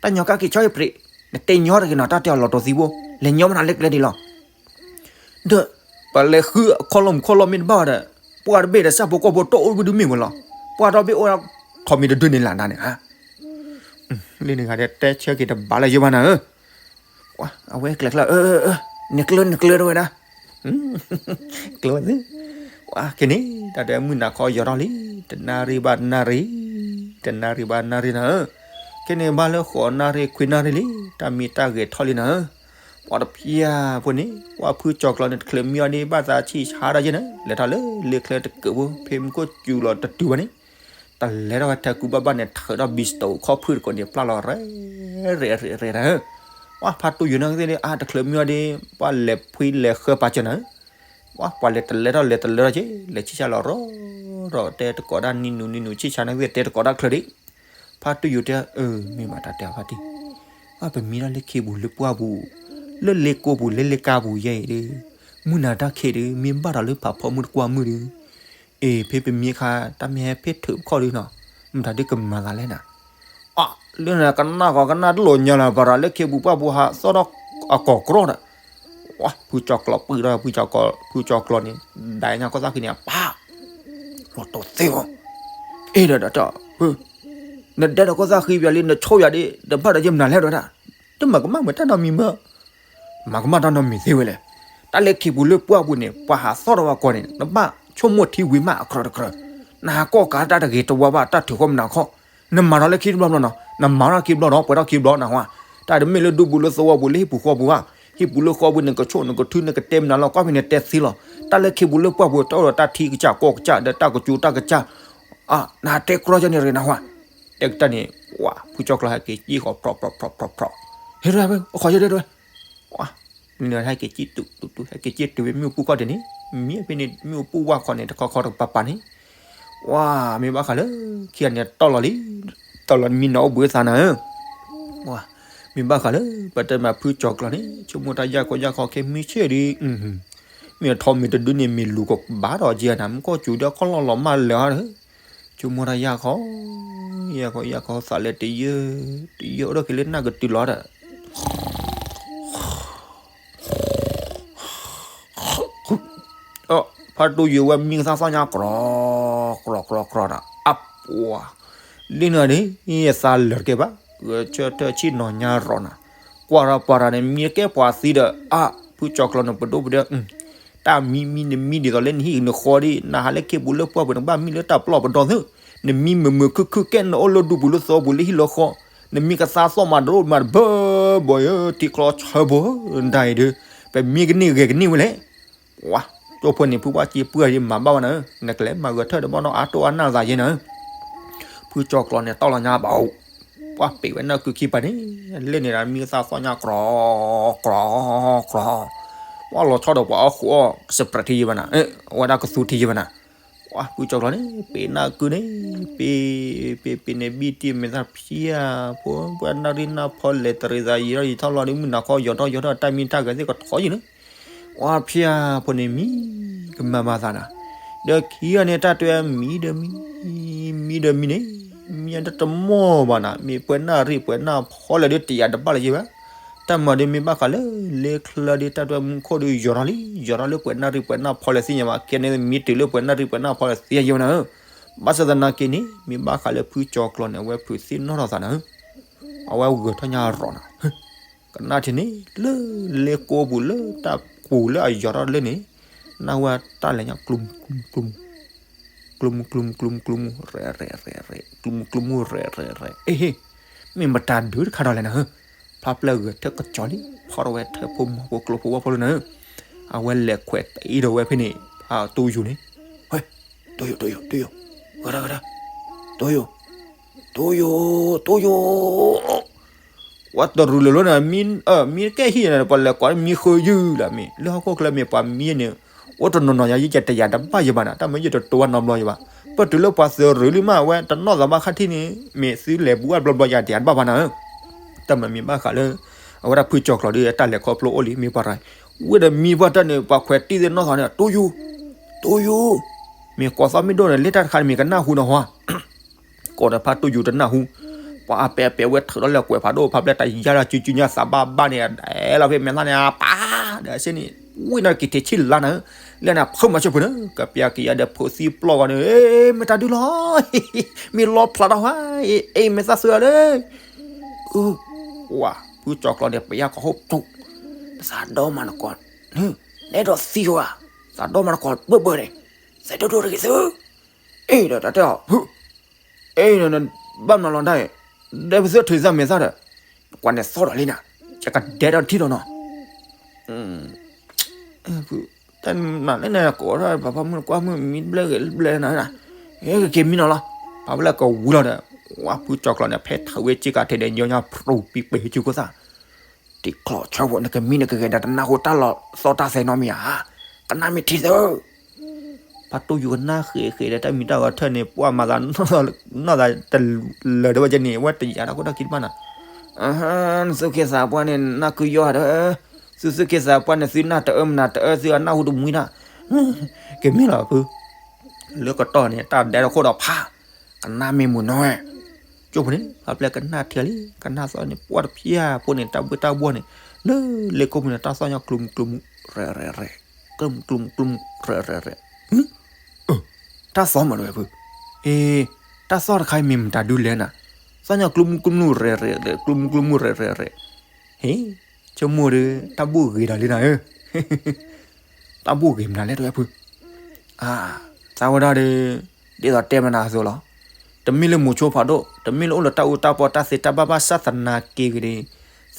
တၢ်ညီကၣ်က့ၤဆီအံၤပြံး, နတဲညီတဂ့ၤနီၤ တၢ်တဲအီၤလီၤတိၢ်သံဘိ, လဲၤညီမနုၤလၢကျဲဒံးလီၤ. ဒီး ပလဲၤဃုအခီၣ်လီၢ်မူခီၣ်လီၢ်မ့ၢ်တဘၣ်ဒီး, ပှၢ်တဘ့ၣ်ဒီး ဆၣ်ဖိကီၢ်ဖိတအိၣ်ဘၣ်ဒုးမ့ၢ်ဝဲလီၤ. ပှၢ်တဘ့ၣ်အိၣ်ထီၣ်မ့ၢ်တဒုန့ၣ်လၢနၤန့ၣ်ဧါ. လၢန့ၣ်ဂၤဒဲး တဲဆၢက့ၤတဘၣ်လၢယိၤဘၣ်နၤဧၢ. အဝဲကျဲၤကျၢၤ, နကျၢၤ နကျၢၤတဝဲဒၣ်, ကျၢၤဝဲသ့, ဝဲခဲန့ၣ် တၢ်တဲမုၢ်နၤခီယီၤထီၣ်လံ, တနၣ်ရံၣ်ဘၣ်တနၣ်ရံၣ်, တနၣ်ရံၣ်ဘၣ်နၣ်ရံၣ်နၤဧၢ. ခဲန့ၣ်ဘၣ်လၢဃိးနၣ်ရံၣ်ခွံနၣ်ရံၣ်လံ, တၢ်မံတၢ်ဂဲၤထီၣ်လံနၤဧၢ. ပှၤတဖျၢၣ်ဖိန့ၣ် ပှၤဖုကၠီၤကျီန့ၣ် တချုးမံအီၤဒ် ဘၣ်သးဆံၣ်ဆါဒၣ်ယဲၢ်န့ၣ် လဲၤထီၣ်လၢလ့ချၢတကၢးဖိ ဖဲမူခိၣ်စူၤလီၤတတုၤဘၣ်န့ၣ်, တလဲၤထီၣ်ဝဲထဲကူဘၣ်ဘၣ်န့ၣ် ထုးထီၣ်ဘံစတိၤခီၣ်ဖုၣ်တကိးန့ၣ် ပျၢ်လီၤရဲၣ်ရဲၣ်ရဲၣ်နၤဧၢ. ပှၤဖါတူၢ်ယိၤန့ၣ်သ့ၣ်ဒ် အါ တချုးမံအီၤဒ် ပှၤလဲၤဖှံလဲၤဃၢပာ်စၢၤနၤဧၢ. ပှၤလဲၤတလဲၤထီၣ်လဲၤတလဲၤထီၣ်က့ၤ လဲၤဆံၣ်ဆါလီၤရီရီ တဲတကိးဒၣ်နံၤနူၤနံၤနူၤဆံၣ်ဆါန့ၣ်သ့ၣ် တဲတကိးဒၣ်ချၢဒ်, ဖါတူၢ်ယိၤတဲ, အၢ မ့ၢ်ဘၣ်တၢ်တဲအီၤဖါတံၢ်, ပှၤပမံဒၣ်လၢခ့ပူၤလၢပှၢ်ပူၤ, လၢလ့ကိပူၤလၢလ့ကါပူၤယဲအံၤဒီး, မုၢ်နၤတၢ်ခံးဒီး မ့ၢ်ဘၣ်ဒီးလၢဖးဖီမုၢ်တကွၢ်မုၢ်ဒီး, အ့ ဖဲပမံအခါ တၢ်မ့ၢ်ဟဲဖ့ၣ်ထုးပခီၣ်ဒုနီၤ, မတၤဒုကမၤသးလဲၣ်နၤ. အါ, လၢနကနၣ်ကီးကနၣ်တလိာ်ညီလၢၤ ပှၤရၤလၢခ့ပူၤပှၢ်ပူၤဟးသီၣ်ထီၣ်အကီၢ်ကြီဒီး, ဝါ ဖုကၠီၤကျီၤပှံၢ်ဒီး ဖုကၠီၤကျီၤန့ၣ် ဒၣ်ညါကီၢ်သၣ်ဃံန့ၣ် အပၢ်, လီၤတိၢ်သ့ဝဲ, အ့ဒီးဒီး, နဒဲဒီးကီၢ်သၣ်ဃံပၠးလံ နဆိၣ်ယၤဒ် တဘၣ်ဒီးယဲၢ်မနုၤလဲၣ်ဒီးဒၣ်, တမၤကမၣ်မတၢ်နီတမံၤမး မၤကမၣ်တၢ်နီတမံၤသ့ဝဲလဲၣ်. တၢ်လၢခ့ပူၤလၢပှၢ်ပူၤန့ၣ် ပှၤဟးသီၣ်ထီၣ်ဝဲကီၢ်န့ၣ် နဘၣ်ဆိကမိၣ်ထံဝံၤမးအကြၢးတကြၢး, နဟးကီၢ်ကးတၢ်တဂ့ၤတဝါဘၣ် တၢ်ထုးဃီမနၤခီ, နမၤထီၣ်လၢခံတဘျီဘျီနီၤ, နမၤထီၣ်ခံဘျီဒီး ပှဲၤထီၣ်ခံဘျီနဟါ, တၢ်တမ့ၢ်လၢဒူပူၤလၢသဝီပူၤလၢဟံၣ်ပူၤဃီပူၤဘၣ်, ဟံၣ်ပူၤလၢဃီပူၤန့ၣ် နကဆိၣ်နကထုနကတဲမနုၤလီၤ ကွၢ်ဖဲန့ၣ်တဲသ့လီၤ. တၢ်လၢခ့ပူၤလၢပှၢ်ပူၤ တအိၣ်ဒီးတၢ်ထံကစၢ်ကီၢ်ကစၢ်ဒီးတၢ်ကစူၤတၢ်ကစၢ် အါ, နတဲကြီကန့ၣ်ရ့နဟါ, တဲကတၢၢ်န့ၣ်, ဝါ ဖုကၠီၤကျီၤဟဲက့ၤစံၣ်ဃီၤဖြီဖြီဖြီဖြီဖြီ, ဟဲရၣ်ဝဲ အခီၣ်ယဲၢ်ဒဲဒဲဝဲ, ဝါ, နဟဲက့ၤစံၣ်တုၤတုၤတုၤ ဟဲက့ၤစံၣ်တုၤဝဲမ့ၣ်အူပူၤခီၣ်ဒဲးန့ၣ်, မံဖဲန့ၣ် မ့ၣ်အူပူၤဝါခီၣ်န့ၣ် တခီခီတကပၤပၤန့ၣ်, ဝါ, မ့ၢ်ဘၣ်ဃးလၢ ခံဂၤန့ၣ်တီၢ်လီၤလံ, တီၢ်လီၤမံနီၤအိၣ်ဘှံးသးနၤဧၢ, ဝါ, မ့ၢ်ဘၣ်ဃးလၢ ပတဲမးဖုကၠီၤကျီၤန့ၣ် ဆိကမိၣ်တၢ်ယၢ်ခီယၢ်ခီခဲမုၢ်ဆ့ၣ်ဒီး မ့ၢ်အထီမ့ၢ်တဒုန့ၣ် မ့ၢ်လူၤကဘၣ်ဒီးက့နၤ မ့ၢ်ကီၢ်စူၤဒီးခီၣ်လီၢ်လီၤမၢ်လၢာ်ဧါ, ဆိကမိၣ်တၢ်ယၢ်ခီ, ယၢ်ခီယၢ်ခီသးလဲၤတယၢၢ်, တယၢၢ်အိၣ်ဒီးက့ၤလၢနၢ်ကတုၤလီၤဒီး ဖါတူၢ်ယိၤဝဲမံကသါသီၣ်ညါကြီ, ကြီကြီကြီဒီး အပှၤ, လံနၤန့ၣ် ယသးလၢာ်တက့ၢ်ဘၣ်, ဂဲၤဆၢထၢၣ်ဆံၣ်နီၤညါရီၤနၤ, ကွၢ်ရၤပှၤရၤန့ၣ် မံတကဲပှၤသံဒီး အါ, ဖုကၠီၤကျီၤန့ၣ်ပဒိၣ်ပဒၢ တၢ်မံမံနမံဒ်သိးလၢနဟံၣ်နဃီဒီး နဟးလၢခ့ပူၤလၢပှၢ်ပူၤန့ၣ် ကဘၣ်မံလၢတၢ်ပျီၢ်ပဒီသ့, နမံမုာ်မုာ်ခုၣ်ခုၣ်ကဲနအိၣ်လၢဒူပူၤလၢသဝီပူၤလၢဟံၣ်လၢဃီ, နမံကသါသီၣ်မၤတရိၣ်မၤတဘၢဘၢယဲ ထံချီဆၢဘိ, ဒ်အံၤဒီး ပမံကန့ၢ်ဂဲၤကန့ၢ်ဝဲလဲၣ်. ဝါ, ကၠိဖိန့ၣ် ဖုဘၣ်စ့ပှၢ်ဒ်မၤဘၣ်ဝဲနၤဧၢ, နကလဲၤမၤဂဲၤထၢၣ်ဒီးဘၣ်နီၢ်အါတိၢ်အါနၢ်သးယဲနၤဧၢ, ဖုကၠီၤကျီၤန့ၣ် တီၢ်လီၤညါဘၣ်အိၣ်, ပှၤပ့ၤဝဲနၢ်ကုခံပၤန့ၣ်, လၢန့ၣ်ဒီးမံကသါသီၣ်ညါကြီ, ကြီ,ကြီ, ပှၤလီၤဆီဒီးပှၤအီၣ်ဃုာ်အီၣ်ကစပြဲးထံယဲဘၣ်နၤ, အဝဲဒၣ်ကသူထံယဲဘၣ်နၤ, ဝါ, ဖုကၠီၤကျီၤန့ၣ် ပ့ၤနၢ်ကုန့ၣ်, ပ့ၤ, ပ့ၤ, ပ့ၤန့ၣ်ဘံၣ်တံၢ်မ့ၢ်သၣ်ဖၠၣ်ဖိ, ပှၤနၢ်ရံၣ်နၢ်ဖီလဲၤတရံးသးယံာ်ထီၣ်ယံာ်ထီၣ်လီၤဒီး မုၢ်နၤခီယီၤထီၣ်ယီၤထီၣ်တၢ်မံတၢ်ဂဲၤသ့ၣ်ကထီယံာ်န့ၣ် ဝါဖၠၣ်ဖိန့ၣ်မံ, ကမၤမၤသးနၤ, ဒီးခံဂၤန့ၣ် တၢ်တဲမံဒီးမံ, မံဒီးမံန့ၣ်, မံတတမီၢ်ဘၣ်နၤ, မ့ၢ်ပှဲၤနၢ်ရံၣ်ပှဲၤနၢ်ဖီလဲၣ်ဒီးတယာ်တဘၣ်လၢၤယဲဘၣ်, တၢ်မၤဒီးမ့ၢ်ဘၣ်ဃးလၢ လ့ချၢဒီးတၢ်တဲမူခိၣ်ဒီးယီၤထီၣ်လံ, ယီၤထီၣ်လၢပှဲၤနၢ်ရံၣ်ပှဲၤနၢ်ဖီလဲၣ်သ့ၣ်ညါဘၣ်, ခဲန့ၣ်မံတုၤလၢပှဲၤနၢ်ရံၣ်ပှဲၤနၢ်ဖီလဲၣ်သ့ၣ်ညါယဲဝဲနၤဧၢ, ဘၣ်ဆၣ်သနာ်က့န့ၣ် မ့ၢ်ဘၣ်ဃးလၢဖုကၠီၤကျီၤန့ၣ် အဝဲဖုးသ့ၣ်နီၣ်ထီၣ်သးနၤဧၢ, အဝဲဂဲၤထီၣ်ညါရီၤနၤ, ကနၣ်ထံၣ်န့ၣ် လၢလ့ကိပူၤလၢတၢ်ပူၤလၢအယီၤထီၣ်လၢန့ၣ်, နၢ်ဝဲတၢ်လဲၤညါကျိမူကျိမူကျိမူ, ကျိမူကျိမူကျိမူကျိမူ, ရဲၣ်ရဲၣ်ရဲၣ်ရဲၣ်, ကျိမူကျိမူရဲၣ်ရဲၣ်ရဲၣ်, အ့ဟ့, မ့ၢ်မတၤဒုတခါဒီးလဲၣ်နၤဧၢ, ဖျါပျၢ်ဂဲၤထၢၣ်ကစီလံ, ဖီထီၣ်ဝဲထၢၣ်ဖိမီၤဖိကျိဖိဝၣ်ဖိလၢနၤဧၢ, အဝဲလဲၤခွဲးတံၢ်ဒီးဝဲဖဲန့ၣ်, ဖါတူၢ်ယိၤန့ၣ်, ဟဲ, တူၢ်ယိၤ တူၢ်ယိၤ တူၢ်ယိၤ, ဂၤဒၣ်ဂၤဒၣ်, တူၢ်ယိၤ, တူၢ်ယိၤ, တူၢ်ယိၤ ဝဲတရူးလၢၤလၢနၤ, မံ, မံကဲဟံၣ်နၤ ပှၤလဲၤကွၢ်မံဃုယုၢ်လၢမ့ၢ် လၢဟီၣ်ခိၣ်ချၢမ့ၢ်ပှၤမံန့ၣ်, အိၣ်တနီၤနီၤယၤယကတယာ်တဘၣ်ယဘၣ်နၤ, တၢ်မ့ၢ်ယတတိၤဝဲနီတဘျီယဘၣ်, ပတုၤလၢပှၤသရူးလံမး အဝဲတနီၣ်သးဘၣ်ခါထံၣ်န့ၣ် မ့ၢ်သုလဲၤဘူးအဘျီဘျီယၤတယာ်တဘၣ်ဘၣ်နၤဧၢ, တၢ်မၤမ့ၢ်ဘၣ်ဃးလၢ အဝဲဒၣ်ဖုကၠီၤကျီၤဒီးတၢ်လဲၤခီဖျိအိၣ်လံ မ့ၢ်ပှၤရၤ, ဝံၤဒီးမံပှၢ်တၢၢ်န့ၣ် ပှၤခွဲးတံၢ်သ့ၣ်နီၣ်သးန့ၣ် တူၢ်ယိၤ, တူၢ်ယိၤ, မ့ၢ်ကိးသီမ့ၢ်ဒိၣ်န့ၣ် လၢတၢ်တခါန့ၣ်မ့ၢ်ကနၢ်ဟူနီၤဟါ ကိးဒီးဖါတိၢ်ယူၤတနၢ်ဟူ, ပှၤအပဲာ်အပဲာ်ဝဲထုးထီၣ်လၢကွဲးဖးဒိၣ် ဖါဖျဲၣ်တယါလီၤ စုစုညါသးဘၣ်ဘၣ်န့ၣ် ဒဲလီၤဖဲမဲာ်သၣ်န့ၣ် အပၢ်, ဒီးစ့ၢ်န့ၣ် ဝံၣ်နီၢ်က့ၤထံးဆံၣ်လါနၤဧၢ, လၢန့ၣ်ဖုမၤဆိဖိန့ၣ် ကပျၢ်က့ၤယၤဒီးဖိသံပျီၢ်ဂီၤန့ၣ် မ့ၢ်တၢ်ဒုးလီၤ, မ့ၢ်လီဖျးထီၣ်ဟါ, အ့ၣ် မဲာ်သၣ်သုအီၤလၢ အၢ ဝါ ဖုကၠီၤကျီန့ၣ် ပယါကီၢ်ဟိၣ်ပူၤ, သးဒီမၤနကီး, နဲဒိးသံဝဲ, သးဒီမၤနကီးဘၢၣ်ဘၢၣ်န့ၣ်, သးဒိၣ်ဒိၣ်တဂ့ၤသု, အ့ၣ်ဒီးတၢ်တဲအီၤ, အ့ၣ် ဘၣ်မနုၤလီၤဒၣ်အံၤ, ဒဲပသုထုးသးမဲာ်သၣ်ဒီး, ကွၢ်န့ၣ်သီၣ်ဒီးလံနၤ, ယကဒဲးထီၣ်ထံၣ်လီၤနီၤ တၢ်နးလဲၣ်န့ၣ် ကိးထီၣ်ပှၤဖီမုၣ်ကွၢ်မုၣ်မံဘျဲၣ်ဂ့ၤဘျဲၣ်နၤ, ဟဲက့ၤမံနီၤလီၤ, ပှၤဖျဲၣ်ကဝံၤလီၤဒီး, ဝါဖုကၠီၤကျီန့ၣ် ဖဲထးဝဲစ့ၢ်ကီးထဲန့ၣ် ညီညီဖြူပံပှဲၤဟဲကၠူခိၣ်သၣ်, တံၤကျီၢ်ဆၢဖိ နကမံနကဂဲၤဒီးတနၢ်ဟူတၢ်လီၤသီတၢ်သဲနီတမံၤဧါ, ကနၣ်မ့ၢ်ထံသု ဖါတိၢ်ယူၤကနၣ်ဃဲးဃဲးဒီးတၢ်မံၤတၢ်ဂီၤထၢၣ်န့ၣ် ပှၢ်မၤသး နီၢ်သးတလၢာ်ဒီးဝဲကဲန့ၣ် ဝဲတယာ်တၢ်ခိၣ်တၢ်ခံတဘၣ်နီၤ, နသုခ့သးပှၢ်န့ၣ် နၢ်ကုယီၢ်ဒီး, သုသုခ့သးပှၢ်န့ၣ် သုနၢ်တအၢမနုၤတအၢ သုအနၢ်ဟူတမှံတၢ်, ကမ့ၢ်လီၤဖု, လၢကတီၢ်န့ၣ် တၢ်ဒဲးထီၣ်ခိၣ်ဒီးဖး, ကနၣ်မ့ၢ်မုာ်နီၤဝဲ ကၠိဖိန့ၣ် ဖါဖျဲၣ်ကနၣ်ထံလံ ကနၣ်သီန့ၣ် ပှၢ်တဖၠၣ်ဖိန့ၣ် တၢ်ဘှ့ၣ်တၢ်ဘှီၣ်န့ၣ် လၢလ့ကိၣ်ပူၤန့ၣ် တၢ်သီၣ်ညီကျိမူကျိမူ ရဲၣ်ရဲၣ်ရဲၣ်, ကျိမူကျိမူကျိမူ ရဲၣ်ရဲၣ်ရဲၣ်, တၢ်သီၣ်မးတဝဲဖု, အ့ တၢ်သီၣ်တခါအံၤမ့ၢ်မတၤဒုလဲၣ်နၤ, သီၣ်ညီကျိမူကျိမူ ရဲၣ်ရဲၣ်ရဲၣ် ကျိမူကျိမူ ရဲၣ်ရဲၣ်ရဲၣ်, ဟ့ ဆိကမိၣ်ဒီး တၢ်ဘူၣ်ဂ့ၤဒီးလံနၤဧၢ တၢ်ဘူၣ်ဂ့ၤမနုၤလဲၣ်တဝဲဖု, အါ သးဝဲဒၣ်ဒီး ဒ်သိးတဲမနုၤအသိးလီၤ, တမ့ၢ်လၢမိၤဆိဖးဒိၣ် တမ့ၢ်လၢအိၣ်လၢတၢ်အူတၢ်ပီတၢ်သ့တၢ်ဘၣ်ဘၣ်ဆၣ်သနာ်က့ဂ့ၤဒီး,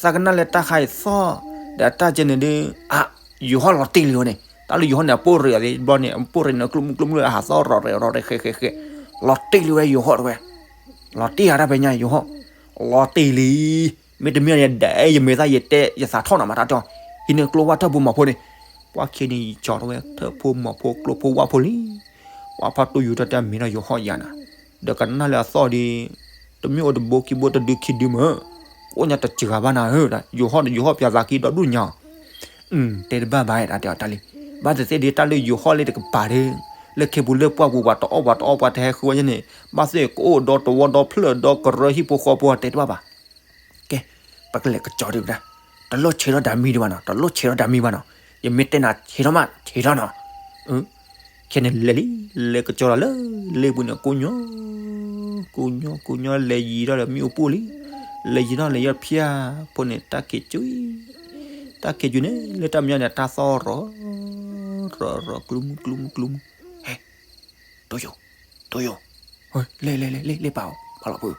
သးကနၣ်လၢတၢ်ခါအံၤသီၣ်, ဒီးတၢ်ကဲန့ၣ်ဒီး အါ ယိၤဟီၣ်လီၤတံၢ်လံဝဲန့ၣ် တၢ်လၢယိၤဟီၣ်န့ၣ် အပိၢ်ရ့ၣ်အီၤသ့ၣ်တဘျီန့ၣ် အပိၢ်ရ့ၣ်န့ၣ် ကျိမူကျိမူလၢအဟးသီၣ်ရီၣ်ရဲၣ်ရီၣ်ရဲၣ်ဃဲးဃဲးဃဲး, လီၤတံၢ်လံဝဲယိၤဟီၣ်တဝဲ, လီၤတံၢ်ဧါတၢ်ဖဲညါယိၤဟီၣ်, လီၤတံၢ်လံ မ့တမ့ၢ်န့ၣ် ဒ်ယမဲာ်သၣ်ယတဲ ယသးထီၣ်နၤမးတၢ်တီ, ဟံးန့ၢ်ကျိဝၢ်ထၢၣ်ဖိမီၤဖိန့ၣ်, ပှၢ်ခံန့ၣ်ယကၠီထီၣ်ဝဲ ထၢၣ်ဖိမီၤဖိကျိဖိဝၣ်ဖိလံ, ပှၢ်ဖါတိၢ်ယူၤတၢ်တဲမ့ၢ်ဒီးယိၤဟီၣ်ယၤနၤ, ဒီးကနၣ်လၢအသီၣ်ဒီး, တမ့ၢ်အိၣ်တဘိခံဘိတဒုခံဒုမ့ၢ်, ကအိၣ်ညါတစှၤဘၣ်နၤဧၢ, ယိၤဟီၣ်ဒီးယိၤဟီၣ်ပၠးသးကံဒီဒူၣ်ညါ တဲတဘၣ်ဘၣ်တၢ်တဲအီၤတၢ်လံ, ဘၣ်သ့ၣ်သ့ၣ်ဒ်တၢ်လၢယိၤဟီၣ်လၢတကပၤဒီး, လၢခ့ပူၤလၢပှၢ်ပူၤပှၤတအီၣ်ပှၤတအီပှၤတဟဲဃုဝဲန့ၣ်, ဘၣ်သ့ၣ်ကအိၣ်ဒီတဝီဒီဖျၢၣ်ဒီကရၢဟံၣ်ဖိဃီဖိတဲတဘၣ်ဘၣ်, ကဲ, ပကလဲၤကစီၤဒံးဝဲဒၣ်, တလိၣ်ဆဲးထီၣ်ဒၤမံဒံးဘၣ်နီၤ တလိၣ်ဆဲးထီၣ်ဒၤမံဘၣ်နီၤ, ယမ့ၢ်တဲနၤဆဲးထီၣ်မးဆဲးထီၣ်နီၤ, ခဲန့ၣ်လဲၤလံ, လဲၤကစီၤလီၤလၢလ့ပူၤန့ၣ် ကိးညီ, ကိးညီကိးညီလဲၤယံၤထီၣ်ဒီးမ့ၣ်အူပူၤလံ, လဲၤယံၤထီၣ်လဲၤယီၢ်ဖၠၣ်ဖိန့ၣ် တၢ်ခံးကၠူ, တၢ်ခံးကၠူန့ၣ် လၢတၢ်မညီန့ၣ် တၢ်သီၣ်ရီၣ်, ရီၣ်ရီၣ်ကျူမူကျူမူကျူမူ, ဟဲ, တိၢ်ယိာ်, တိၢ်ယိာ်, လဲၤလဲၤလဲၤလဲၤလဲၤပာ်အီၤ ပာ်လီၤပှၤ,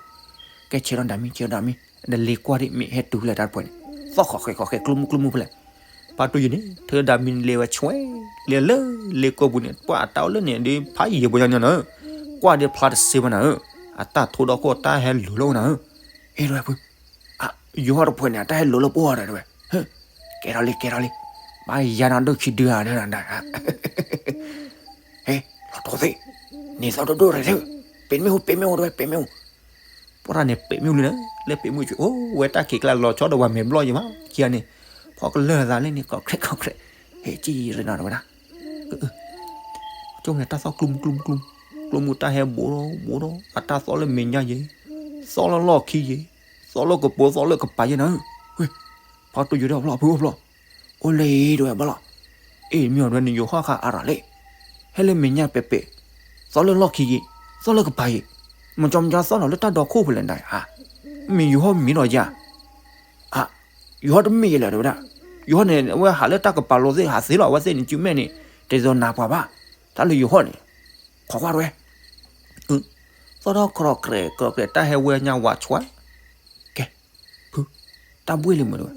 ကဲဆဲးထီၣ်ဒၤမံဆဲးထီၣ်ဒၤမံ, ဒီးလ့ၤကွၢ်ဒ်မ့ၢ်ဟဲတုၤလၢတၢ်တပှဲၤန့ၣ်, သီၣ်ဃီၤဃဲးဃီၤဃဲးကျူမူကျူမူဖဲလဲၣ်, ပှၢ်တိၢ်ယိာ်န့ၣ် ထုးဒၤမံလဲၤဝဲဆွဲ, လဲၤလၢလ့ကိာ်ပူၤန့ၣ် ပှၢ်အတၢ်အိၣ်လၢန့ၣ်ဒီးဖးယံၤပှၤညီညီနၤဧၢ, ကွၢ်ဒီးဖျါတစ့ဘၣ်နၤဧၢ, အတၢ်ထိဒီခိၣ်တၢ်ဟဲလိၤလၢအိၣ်နၤဧၢ, အ့ၣ်တဝဲဖု ယိၤဟီၣ်တဖှဲးန့ၣ် အတၢ်ဟဲလိၤလၢပှၢ်ဒီးတဝဲ, ကဲထီၣ်လံ ကဲထီၣ်လံ, ဘၣ်ယၤနၤဒိၣ်ခံဒုဧါဒၣ်, ဟဲ, လီၤတိၢ်သ့ၣ်, န့ၢ်သီၣ်ဒိၣ်ဒိၣ်ရဲၣ်သ့ၣ်, ပ့ၤမ့ၣ်အူ ပ့ၤမ့ၣ်အူတဝဲ ပ့ၤမ့ၣ်အူ, ပှၢ်တၢ်န့ၣ် ပ့ၤမ့ၣ်အူလံနၤ, လၢပ့ၤမ့ၣ်အူကၠိ အိၣ်ဝဲတၢ်ခံးကျါလီၤဆီဒီးပှၤမဲာ်ဘျီၣ်ယံၤမး ခံဂၤန့ၣ်, ဖီကလၢာ်သးလၢန့ၣ် ကီၢ်ခရဲၣ်ကီၢ်ခရဲၣ်, ဟဲကံၣ်ရ့နီၤတဝဲဒၣ် ကၠိန့ၣ် တၢ်သီၣ်ကျူမူကျူမူကျူမူ, ကျိမူတၢ်ဟဲဘူးထီၣ်ဘူးထီၣ် အတၢ်သီၣ်လၢမဲာ်ညါယ့ၤ, သီၣ်လၢလီၢ်ခံယ့ၤ, သီၣ်လၢကပိာ်သီၣ်လၢကပၤယ့ၤနၤဧၢ, ဝ့ၢ်, ဖီတိၢ်ယိာ်ဒီးဖျီၣ်ဖုအိၣ်ဖျီၣ်, အိၣ်လၢအံၤတဝဲဘၣ်လီၤ, အ့ၣ် မ့ၢ်အီၤတဝဲန့ၣ် ယိၤဟီၣ်ဃာ်အါရၤလံ, ဟဲလၢမဲာ်ညါပဲာ်ပဲာ်, သီၣ်လၢလီၢ်ခံယ့ၤ, သီၣ်လၢကပၤယ့ၤ, မ့ၢ်ကီမ့ၢ်ကီသီၣ်လီၤလၢတၢ်ဒီခိၣ်ဖဲလဲၣ်နၤ, မ့ၢ်ယိၤဟီၣ်မံၤလီၤယၤ အါ, ယိၤဟီၣ်တမ့ၢ်ယဲလၢၤတဝဲဒၣ်, ယိၤဟီၣ်န့ၣ် အဝဲဟးလၢတၢ်ကပၤလိၤသ့ၣ်ဟးသ့လီၤ အဝဲသ့ၣ်န့ၣ် စုမဲာ်န့ၣ် တဒိးနၤပှၤဘၣ်, တၢ်လၢယိၤဟီၣ်န့ၣ်, ခိးကွၢ်တဝဲ, သီၣ်ထီၣ်ခရီၣ်ကြဲးခရီၣ်ကြဲး တၢ်ဟဲဝဲညါဝးဆွါ, ကဲ, ဖု, တၢ်ဘှ့ၣ်လံမးတဝဲ,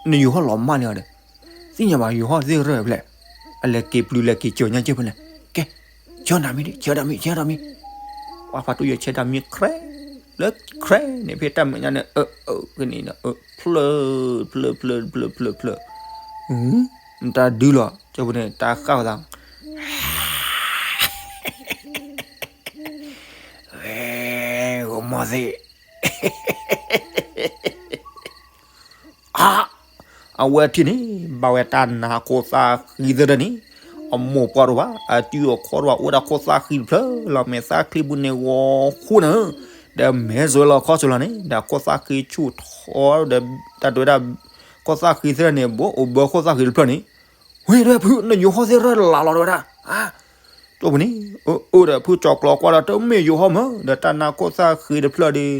နယိၤဟီၣ်လီၤမၢ်လံအီၤဒီး, သ့ၣ်ညါဘၣ်ယိၤဟီၣ်သ့ၣ်ရၢၢ်ဖဲလဲၣ်, အလဲၤက့ၤပျုၤလဲၤက့ၤစၢၤညါက့ၤဖဲလဲၣ်, ကဲ, ဆၢဒၤမံဒံး ဆၢဒၤမံ ဆၢဒၤမံ ပှၢ်ဖးတူၢ်ယိာ်ဆဲးဒၤမံ ခြဲး, လၢခြဲးန့ၣ် ဖဲတၢ်မဲာ်ညါန့ၣ် အၢ အၢ ကန့ၣ်ဒီး အၢ ဖျၢၣ် ဖျၢၣ် ဖျၢၣ် ဖျၢၣ် ဖျၢၣ်, တၢ်ဒုလီၤ ကၠိဖိန့ၣ် တၢ်ဃၣ်ဝဲသး, ဂီၤမီၢ်သ့ၣ် အါ, အဝဲထံၣ်န့ၣ် ဘၣ်ဝဲတၢ်နါခိၣ်သၣ်ဃံသၢဒၢန့ၣ်, အမိၢ်ပှၢ်တအိၣ်ဘၣ် အစုအခီၣ်တအိၣ်ဘၣ် အိၣ်ဝဲဒၣ်ခိၣ်သၣ်ဃံတဖျၢၣ်လီၤ မဲာ်သၣ်ချံပူၤန့ၣ်ဂီၤဃိနၤဧၢ, ဒီးမဲၢ်စိလီၤခီၣ်စိလီၤန့ၣ် ဒီးခိၣ်သၣ်ဃံဆူၣ်ထီဒီး တၢ်တဲဝဲဒၣ် ခိၣ်သၣ်ဃံသ့ၣ်န့ၣ် ဘိးအိၣ်ဘၢခိၣ်သၣ်ဃံတဖျၢၣ်န့ၣ်, ဝ့ၢ် ဒီးဖု နယိၤဟီၣ်သ့ၣ်ရဲၣ်လးလီၤတဲဝဲဒၣ်, ကၠိပူၤန့ၣ် အၢ ဒီးဖုကၠီၤကျီၤကွၢ်ဒီးတမ့ၢ်ယိၤဟီၣ်မၢ် ဒီးတၢ်နါခိၣ်သၣ်ဃံတဖျၢၣ်ဒီး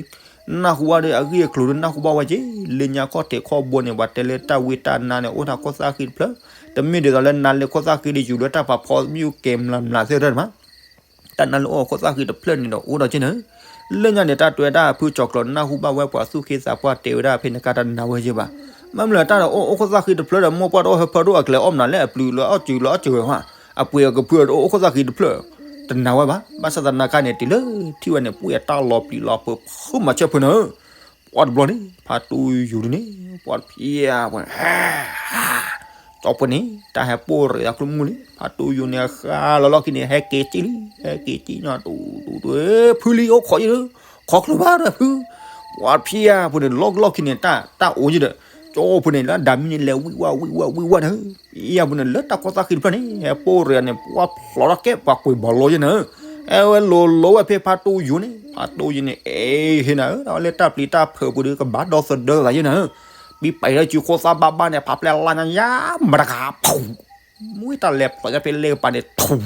နၢ်ဟူဘၣ်ဒီးအဂ့ၢ်အကျိၤဒီးနၢ်ဟူဘၣ်ဝဲက့ၤ လၢညါခီၣ်ထံးခီၣ်ဘိန့ၣ် ပှၤတဲလၢတၢ်ဝ့ၢ်တၢ်နါန့ၣ် အိၣ်တၢ်ခိၣ်သၣ်ဃံတဖျၢၣ်, တမ့ၢ်ဒ်သိးလၢနါလၢခိၣ်သၣ်ဃံဒီးယူၤလၢတၢ်ပာ်ဖီမ့ၣ်အူကဲၤမျးမျးသ့ၣ်တဖၣ်န့ၣ်မး တၢ်နါလၢအိၣ်ခိၣ်သၣ်ဃံတဖျၢၣ်န့ၣ်ဒီးအိၣ်ဒီးက့ၤနၤ, လၢညါန့ၣ် တၢ်တဲဝဲဒၣ်ဖုကၠီၤကျီၤနၢ်ဟူဘၣ်ဝဲပှၤသူၣ်က့သးပှၢ်တဲဝဲဒၣ်ဖဲန့ၣ်ကါတၢ်တနာ်ဝဲယဲၢ်ဘၣ်, မ့ၢ်မနုၤလဲၣ်တၢ်ဒီးအိၣ်အိၣ်ခိၣ်သၣ်ဃံတဖျၢၣ်ဒီး မိၢ်ပှၢ်တအိၣ်ဟၢဖၢတအိၣ်အကျဲၤအီၣ်မနုၤလဲၣ် အပျုၤလၢအီၣ်စူၤလၢအီၣ်စူၤဝဲဟါ, အပှ့ၤအကဖုဒီးအိၣ်အိၣ်ခိၣ်သၣ်ဃံတဖျၢၣ်, တနာ်ဝဲဘၣ်, ဘၣ်ဆၣ်သနာ်ကါန့ၣ် တုၤလၢထံၣ်ဝဲန့ၣ် ပှ့ၤအတၢ်လီၤပျံၤလီၤဖုးဖုးမၤဆၢဖုးနၤဧၢ ပှၢ်တဘျီန့ၣ် ဖါတိၢ်ယူၤဒ်န့ၣ် ပှၢ်တဖျၢၣ်ပှဲၤန့ၣ် ကၠီပူၤန့ၣ် တၢ်ဟဲပိၢ်ရ့ၣ်သးကျိမုၢ်လံ, ဖါတိၢ်ယူၤန့ၣ်ဃါလီၤလီၢ်ခံန့ၣ် ဟဲက့ၤက့ၤလံ, ဟဲက့ၤက့ၤညါတူတူ ဖုလံအိၣ်ခိးယံၤဒီး ခိးကျၢၤဘၣ်ဒီးဖု, ပှၢ်တဖျၢၣ်ပှဲၤန့ၣ် လီၢ်လီၢ်ခံန့ၣ် တၢ်တၢ်အိၣ်ယံၤဒီး ကၠီပူၤန့ၣ် လၢဒၣ်မံန့ၣ်လဲၤဝံၣ်ဝါဝံၣ်ဝါဝံၣ်ဝါနၤဧၢ, ဖံယါပူၤန့ၣ် လၢတၢ်ခိၣ်သၣ်ဃံတဖျၢၣ်န့ၣ် ဟဲပိၢ်ရ့ၣ်န့ၣ် ပှၢ်ဖျိးထီၣ်ကဲပှၤကွံာ်ဘီလီယဲၢ်နၤဧၢ, အဲဝဲလိၤလိၤဝဲဖဲဖါတိၢ်ယူၤန့ၣ် ဖါတိၢ်ယူၤန့ၣ် အဲ ဟ့ၣ်နၤဧၢ ဒီးလၢတၢ်ပျံၤတၢ်ဖုးပူၤဒီး ကဘၣ်ဒီသဒၢသးယဲၢ်နၤဧၢ, ပံပာ်လၢစုခိၣ်သၣ်ဘၣ်ဘၣ်န့ၣ် ဖးဖျဲၣ်လါညါယါ မတဂၤ ဖူး, မ့ၢ်တၢ်လဲၤဖျိးညါဖဲလဲၣ်ကပၤန့ၣ် ထူး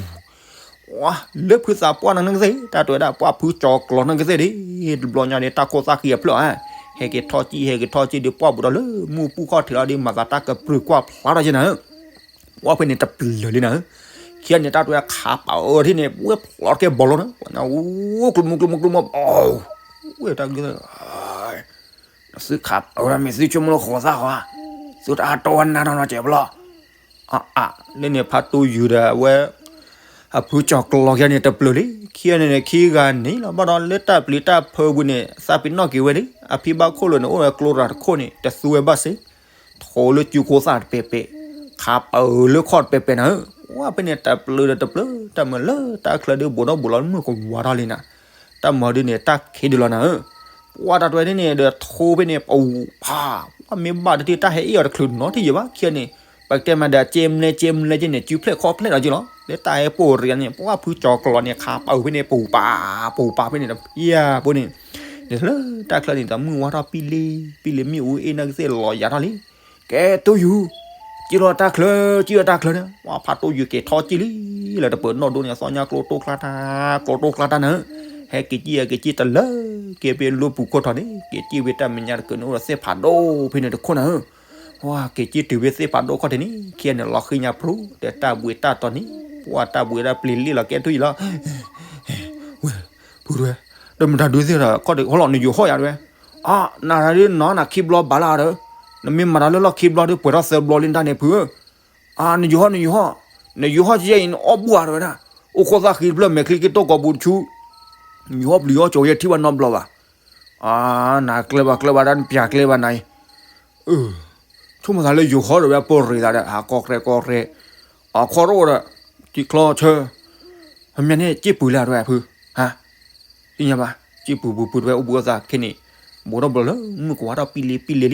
လၢဖုသးပှၢ်နၤနကသ့ၣ် တၢ်တဲဝဲဒၣ် ပှၢ်ဖုကၠီၤကျီၤနကသ့ၣ်ဒီး တဘျီညါဒီး တၢ်ခိၣ်သၣ်ဃံအဖျၢၣ်ဧါ, ဟဲက့ၤထီၣ်ကံၣ် ဟဲက့ၤထီၣ်ကံၣ်ဒီး ပှၢ်ဘူးဒီးလၢမူပူၤခီၣ်ထံးလီၤဒီး မၤသးတၢ်ကပြုၢ်ကွၢ်ဖျါထီၣ်ယဲၢ်နၤဧၢ, ပှၢ်ဖဲန့ၣ်တပျၢၤလံနၤဧၢ, ခံဂၤန့ၣ် တၢ်တဲဝဲခးပာ်အၢထံၣ်န့ၣ် ပှဲၤဖျိးထီၣ်ကဲဘီလီနၤ, ပှၤနၤ အိၣ်ကျိမုၢ်ကျိမုၢ်ကျိမုၢ် အိၣ် ဝဲတၢ်ဂ့ၢ် သုခးပာ်ဝဲဒၣ်မ့ၢ်သုဆိကမိၣ်လၢဃိးသၣ်ဃီ, သုတအါတီဝဲနၤနီၢ်နီၢ်ကဲးဘျီ, အါအါ လၢန့ၣ်ဖါတိၢ်ယူၤဒီးအဝဲ အဖုကၠီၤကျီၤခံဂၤန့ၣ်တပျၢၤလံ, ခံဂၤန့ၣ်န့ၣ် ခံဂၤန့ၣ်လီၤ ဘၣ်ဒီးလၢတၢ်ပျံၤတၢ်ဖုးပူၤန့ၣ် သးပ့ၤနီၣ်က့ၤဝဲလံ, အဖံဘၣ်ခိၣ်လိာ်န့ၣ် အိၣ်ဝဲကျိရၤတခိၣ်န့ၣ် တသူဝဲဘၣ်စ့ၢ်, ထိးလၢစုခိၣ်သၣ်တပဲာ်ပဲာ်, ခးပာ်လၢခီၣ်တပဲာ်ပဲာ်နၤဧၢ, ပှၢ်ဖဲန့ၣ်တပျၢၤဒီးတပျၢၤ တၢ်မၤလၢတၢ်ချၢဒီး ဘူးဒီးဘူးလီၤမုၢ်ကဝါထီၣ်လံနၤ တၢ်မၤဒ်န့ၣ် တၢ်ခံးဒုးလီၤနၤဧၢ, ပှၢ်တၢ်တဲဝဲဒ်န့ၣ်ဒီး ထိးဖဲန့ၣ်ပူၤဖး, ပှၢ်မ့ၢ်ဘၣ်တထံၣ်တၢ်ဟဲအ့ၣ်အီၤတချုးနီတထံၣ်ယဲၢ်ဘၣ်, ခံဂၤန့ၣ် ပကတဲမးဒီး ကဲမလဲကဲမလဲကဲန့ၣ် စုဖျဲၣ်ခီၣ်ဖျဲၣ်လီၤက့ၤလီၤ, လၢတၢ်ဟဲပိၢ်ရ့ၣ်န့ၣ် ပှၢ်ဖုကၠီၤကျီၤန့ၣ် ခးပာ်ဖဲန့ၣ်ပူၤပာ် ပူၤပာ်ဖဲန့ၣ် တဖျၢၣ်ဖဲန့ၣ်, န့ၣ်လၢတၢ်ချၢန့ၣ် တၢ်မုၢ်ဝါထီၣ်ပံလ့ပံလ့ မ့ၣ်အူအ့ၣ်နၤကသ့ၣ်လီၤယၤထီၣ်လံ, ကဲတိၢ်ယူၤ, ကံၣ်လီၤတၢ်ချၢ, ကံၣ်လီၤတၢ်ချၢန့ၣ် ပှၢ်ဖါတိၢ်ယူၤက့ၤထီၣ်ကံၣ်လံ, လၢတပၢၤနီၣ်ဒိၣ်န့ၣ် အသီညါကျိတိၢ်ကျါတၢ်, ကျိတိၢ်ကျါတၢ်နၤဧၢ, ဟဲက့ၤကံၣ် ဟဲက့ၤကံၣ်တလၢ က့ၤဖဲလိပူၤခိၣ်ထီၣ်န့ၣ် က့ၤကံၣ်ဖဲတၢ်မဲာ်ညါတကၢၢ်န့ၣ် အိၣ်ဒီးသ့ၣ်ဖးဒိၣ်ဖဲန့ၣ်တခိၣ်နၤဧၢ, ပှၢ်က့ၤကံၣ်တုၤဖဲသ့ၣ်ဖးဒိၣ်ခီၣ်ထံးန့ၣ် ခံဂၤန့ၣ် လီၤဃံညါဖျိ ဒီးတၢ်ဘှံးတၢ်တီၤန့ၣ် ပှၢ်တၢ်ဘှံးဒၣ်ပျံၤလ့ၣ်လီၤကဲထူၣ်ယံၤလီၤ, ဝဲ, ဖုတဝဲ, ဒီးမတၤဒုးသ့ၣ်ဒီး ခီၣ်ဒီးဟီလီၤ နယူၤဟီၣ်ယၤတဝဲ, အါ နၤဒုးနီၤ နခံဘျီဘၣ်လၢဒီး, နမ့ၢ်မၤတၢ်လၢလီၢ်ခံဘျီဒုး ပှဲၤထီၣ်သၢဘျီလံတၢ်န့ၣ်ဖုဧၢ, အါ နယူၤဟီၣ် နယူၤဟီၣ်, နယူၤဟီၣ်ကဲအံၤ နအီၣ်ဘူၣ်ဧါတဝဲဒၣ်, အိၣ်ခိးသၣ်ဃံတဖျၢၣ် မဲာ်ချံက့ၤတိၢ်ကိးပူၤတဆူ, နယူၤဟီၣ်ပျံၤအီၣ်ကၠီၤယဲၢ်ထံၣ်ဘၣ်နီတဘျီဘၣ်, အါ နကျဲဘၣ်ကျဲဘၣ်ဒၣ် နပျၢ်ကျဲဘၣ်နၤအံၤ ဆိကမိၣ်သးလၢယိၤဟီၣ်ဒီးဝဲပိၢ်ရ့ၣ်သးဒီး ဟးကီၢ်ကြဲကီၢ်ကြဲ, အခီၣ်တအိၣ်ဒီး ထံချီဆၢ, အမ့ၢ်န့ၣ် စ့ပူၤလဲၣ်တဝဲဖု, ဟါ, သ့ၣ်ညါဘၣ် စ့ပူၤပူၤပူၤတဝဲအိၣ်ဘှံးအိၣ်သးခဲန့ၣ်, ဘူးထီၣ်ဘျီလၢ မုၢ်ကဝါထီၣ်ပံလ့ပံလ့လံ,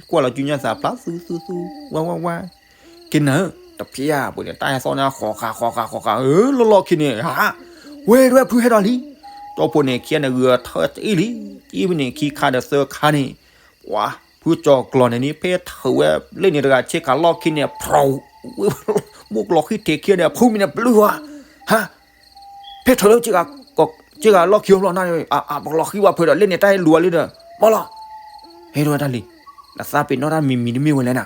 ကွၢ်လီၤကၠူညါသးဖျါသူသူသူ, ဝါဝါဝါ, က့နၤ, တဖျါပူၤန့ၣ် တၢ်ဟဲသီၣ်န့ၣ် ဃီၤဃာ်ဃီၤဃာ်ဃီၤဃာ် အၢ လီၢ်လီၢ်ခံန့ၣ်, ဟါ, ဝဲတဝဲဖုဟဲဒီးလံ, ကၠီဖိန့ၣ် ခံဂၤန့ၣ် ဂုာ်ထီၣ်တအံၣ်လံ, အံၣ်ဖဲန့ၣ် ခံခါဒီးသၢခါန့ၣ် ပှၤ ဖုကၠီၤကျီၤန့ၣ်န့ၣ် ဖဲထုးဝဲလၢန့ၣ်တဂၤ ဆ့ကၤလီၢ်ခံန့ၣ် ဖျိး, ဘိၣ်ကျီၤဃံထံးခံန့ၣ် ဖုမံၤန့ၣ်ပျုၢ်ဝဲ, ဟါ, ဖဲထုးလၢ ဆ့ကၤလီၢ်ခံအဖျီန့ၣ် ပလီၤဃံဘၣ်ဖုဒီး လၢန့ၣ်တၢ်ဟဲလူၤဝဲလံဒီး ပီၢ်လီၤ, ဟဲဒိဝဲတၢ်လံ, နသးပ့ၤနီၣ်တၢ်မံၤမံၤတမ့ၢ်ဝဲလဲၣ်နၤ,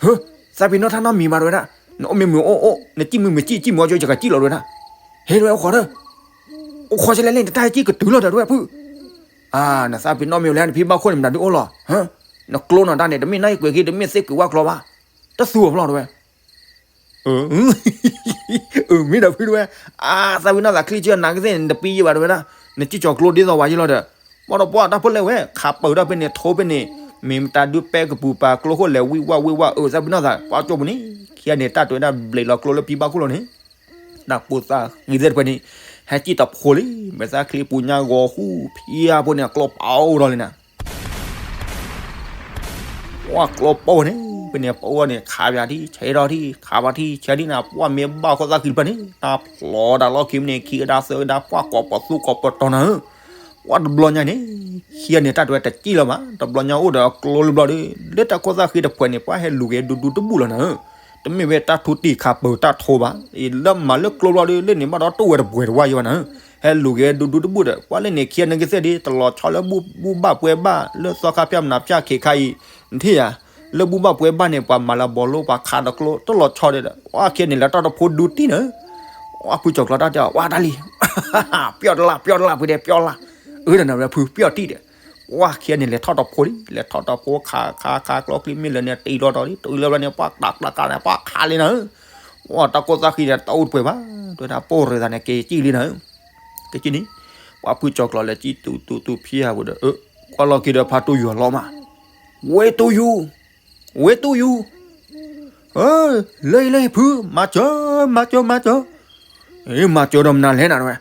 ဟၢ, သးပ့ၤနီၣ်တၢ်နီတမံၤဘၣ်တဝဲဒၣ်, နအိၣ်မ့ၢ်မုာ်အိၣ်အိၣ် နစံၣ်မုာ်မုာ်စံၣ် စံၣ်မုာ်အီၤကကစံၣ်လီၤတဝဲဒၣ်, ဟဲဒိဝဲအိၣ်ခိးဒီး အိၣ်ခိးစ့လဲၣ်လၢန့ၣ် တၢ်ဟဲကံၣ်ကတုၤလီၤဒီးတဝဲဖု, အါ နသးပ့ၤနီၣ်မ့ၢ်ဝဲလဲၣ် နဖံဘၣ်ခိၣ်န့ၣ် မတၤဒုးအိၣ်လီၤ, နကျိနီၤတၢ်န့ၣ် တမ့ၢ်နီၢ်အံၤကွဲးက့ၤ တမ့ၢ်သ့ကွံာ်ဝါကျီၤဘၣ်, တသူအဖျီတဝဲ အၢ မ့ၢ်ဒီးဖုတဝဲ, အါ သးပ့ၤနီၣ်သးချံကၢနၤကသ့ၣ်န့ၣ် တပံယဲၢ်ဘၣ်တဝဲဒၣ်, နစံၣ်ကၠီၤကျိဒ်သိးဝဲယဲၢ်လီၤဒီး, ဘၣ်ဒီးပှၢ်တၢ်ဖိလဲၣ်ဝဲ ခးပၢၤဒၣ်ဖဲန့ၣ် ထိဖဲန့ၣ်, မ့ၢ်မတၤဒုးပဲကပူၤပာ်ကျိခိၣ်လဲၤဝံၣ်ဝၣ်ဝံၣ်ဝၣ် အၢ သးပ့ၤနီၣ်သး ပှၢ်ကၠီပူၤန့ၣ်, ခံဂၤန့ၣ် တၢ်တဲဝဲဒၣ်ဘျဲးလီၤကျိလၢဖံဘၣ်ခိၣ်လီၤန့ၣ်, တၢ်ပိာ်သးဃံသ့ၣ်တဖၣ်န့ၣ်, ဟဲကံၣ်တဖိလံ, မဲာ်သၣ်ချံပူၤညါဂီၤဃူ ဖံအဖိန့ၣ် အကျိပအိၣ်ဒီးလံနၤ ပှၢ်ကျိပိၢ်န့ၣ်, ဖဲန့ၣ်ပိၢ်န့ၣ် ခးပၠးထံ ဆဲးထီၣ်ထံ ခးပၠးထံ ဆဲးထံနၤ ပှၢ်မ့ၢ်ဘၣ်ခိၣ်သၣ်ဃံတဖျၢၣ်န့ၣ် တၢ်ဖျိးဒၣ်လီၢ်ခံမ့ၢ်န့ၣ် ခံကဒါသၢကဒါ ပှၢ်ကိးပသူကိးပတီၤနၤဧၢ, ပှၤတဘျီညါန့ၣ် ခံဂၤန့ၣ် တၢ်တဝဲတစံၣ်လီၤမး, တဘျီညါအိၣ်ဒီးအကျိလၢဘျီဒီး လၢတၢ်ခိၣ်သၣ်ဃံတဖှဲးန့ၣ် ပှၤဟဲလူၤက့ၤဒူဒူတဘူၣ်လီၤနၤဧၢ, တမ့ၢ်ဝဲတၢ်ထူတံၢ်ခးပၢၤတၢ်ထီဘၣ်, အံၤလၢမၤလၢကျိဘျီဒီး လၢန့ၣ်ဘၣ်ဒီးတအိၣ်ဝဲတပှဲၤတဝါယံၤဘၣ်နၤဧၢ, ဟဲလူၤက့ၤဒူဒူတဘူၣ်ဒီး ပှၤလၢန့ၣ်ခံဂၤန့ၣ်ကသ့ၣ်ဒ် တလီၤဆီလၢဘူၣ်ဘၣ်ပှဲၤဘၣ် လၢသီခါဖၠၣ်မနုၤဖၠၣ်ခ့ခါအံၤ, နထံၣ်ဧါ, လၢဘူၣ်ဘၣ်ပှဲၤဘၣ်န့ၣ် ပှၤမၤလၢဘီလိ ပှၤခးတကျိ တလီၤဆီဒီး ပှၤခံဂၤန့ၣ် လဲၤထီၣ်တဖိဒူတံၢ်နၤဧၢ, ပှၤဖုကၠီၤကျီၤတၢ်တဲအီၤ ဝါတၢ်လံ ပျီၣ်တလၢ် ပျီၣ်တလၢ် ဖုဒဲး ပျီၣ်တလၢ်, အၢ ဒီးနဝဲဖုပျီၣ်တံၢ်ဒီး, ပှၤခံဂၤန့ၣ် လဲၤထီၣ်တဖိလံ, လဲၤထီၣ်တဖိခးခးခးကျိချံမ့ၢ်လၢာ်န့ၣ် တံၢ်လီၤတီၤလံ, တံၢ်လီၤဘျီန့ၣ် ပှၤတၢ်တၢ်ကါန့ၣ် ပှၤခးလံနၤဧၢ, ပှၤတၢ်ခိၣ်သၣ်ဃံန့ၣ် တအိၣ်ပှဲၤဘၣ်, တဲဝဲဒၣ် ပိၢ်ရ့ၣ်သးန့ၣ် က့ၤစံၣ်လံနၤဧၢ, က့ၤစံၣ်န့ၣ်, ပှၤဖုကၠီၤကျီၤလဲၤစံၣ်တူတူတူဖံဟးပူၤဒီး ကွၢ်လီၤက့ၤဒီးဖါတူယူၤအလီၢ်မး, ဝဲတူယူၤ ဝဲတူယူၤ, လၢအံၤလၢအံၤဖု မၤစၢၤ မၤစၢၤ မၤစၢၤ, မၤစၢၤဒီးမနုၤလဲၣ်နၤတဝဲ,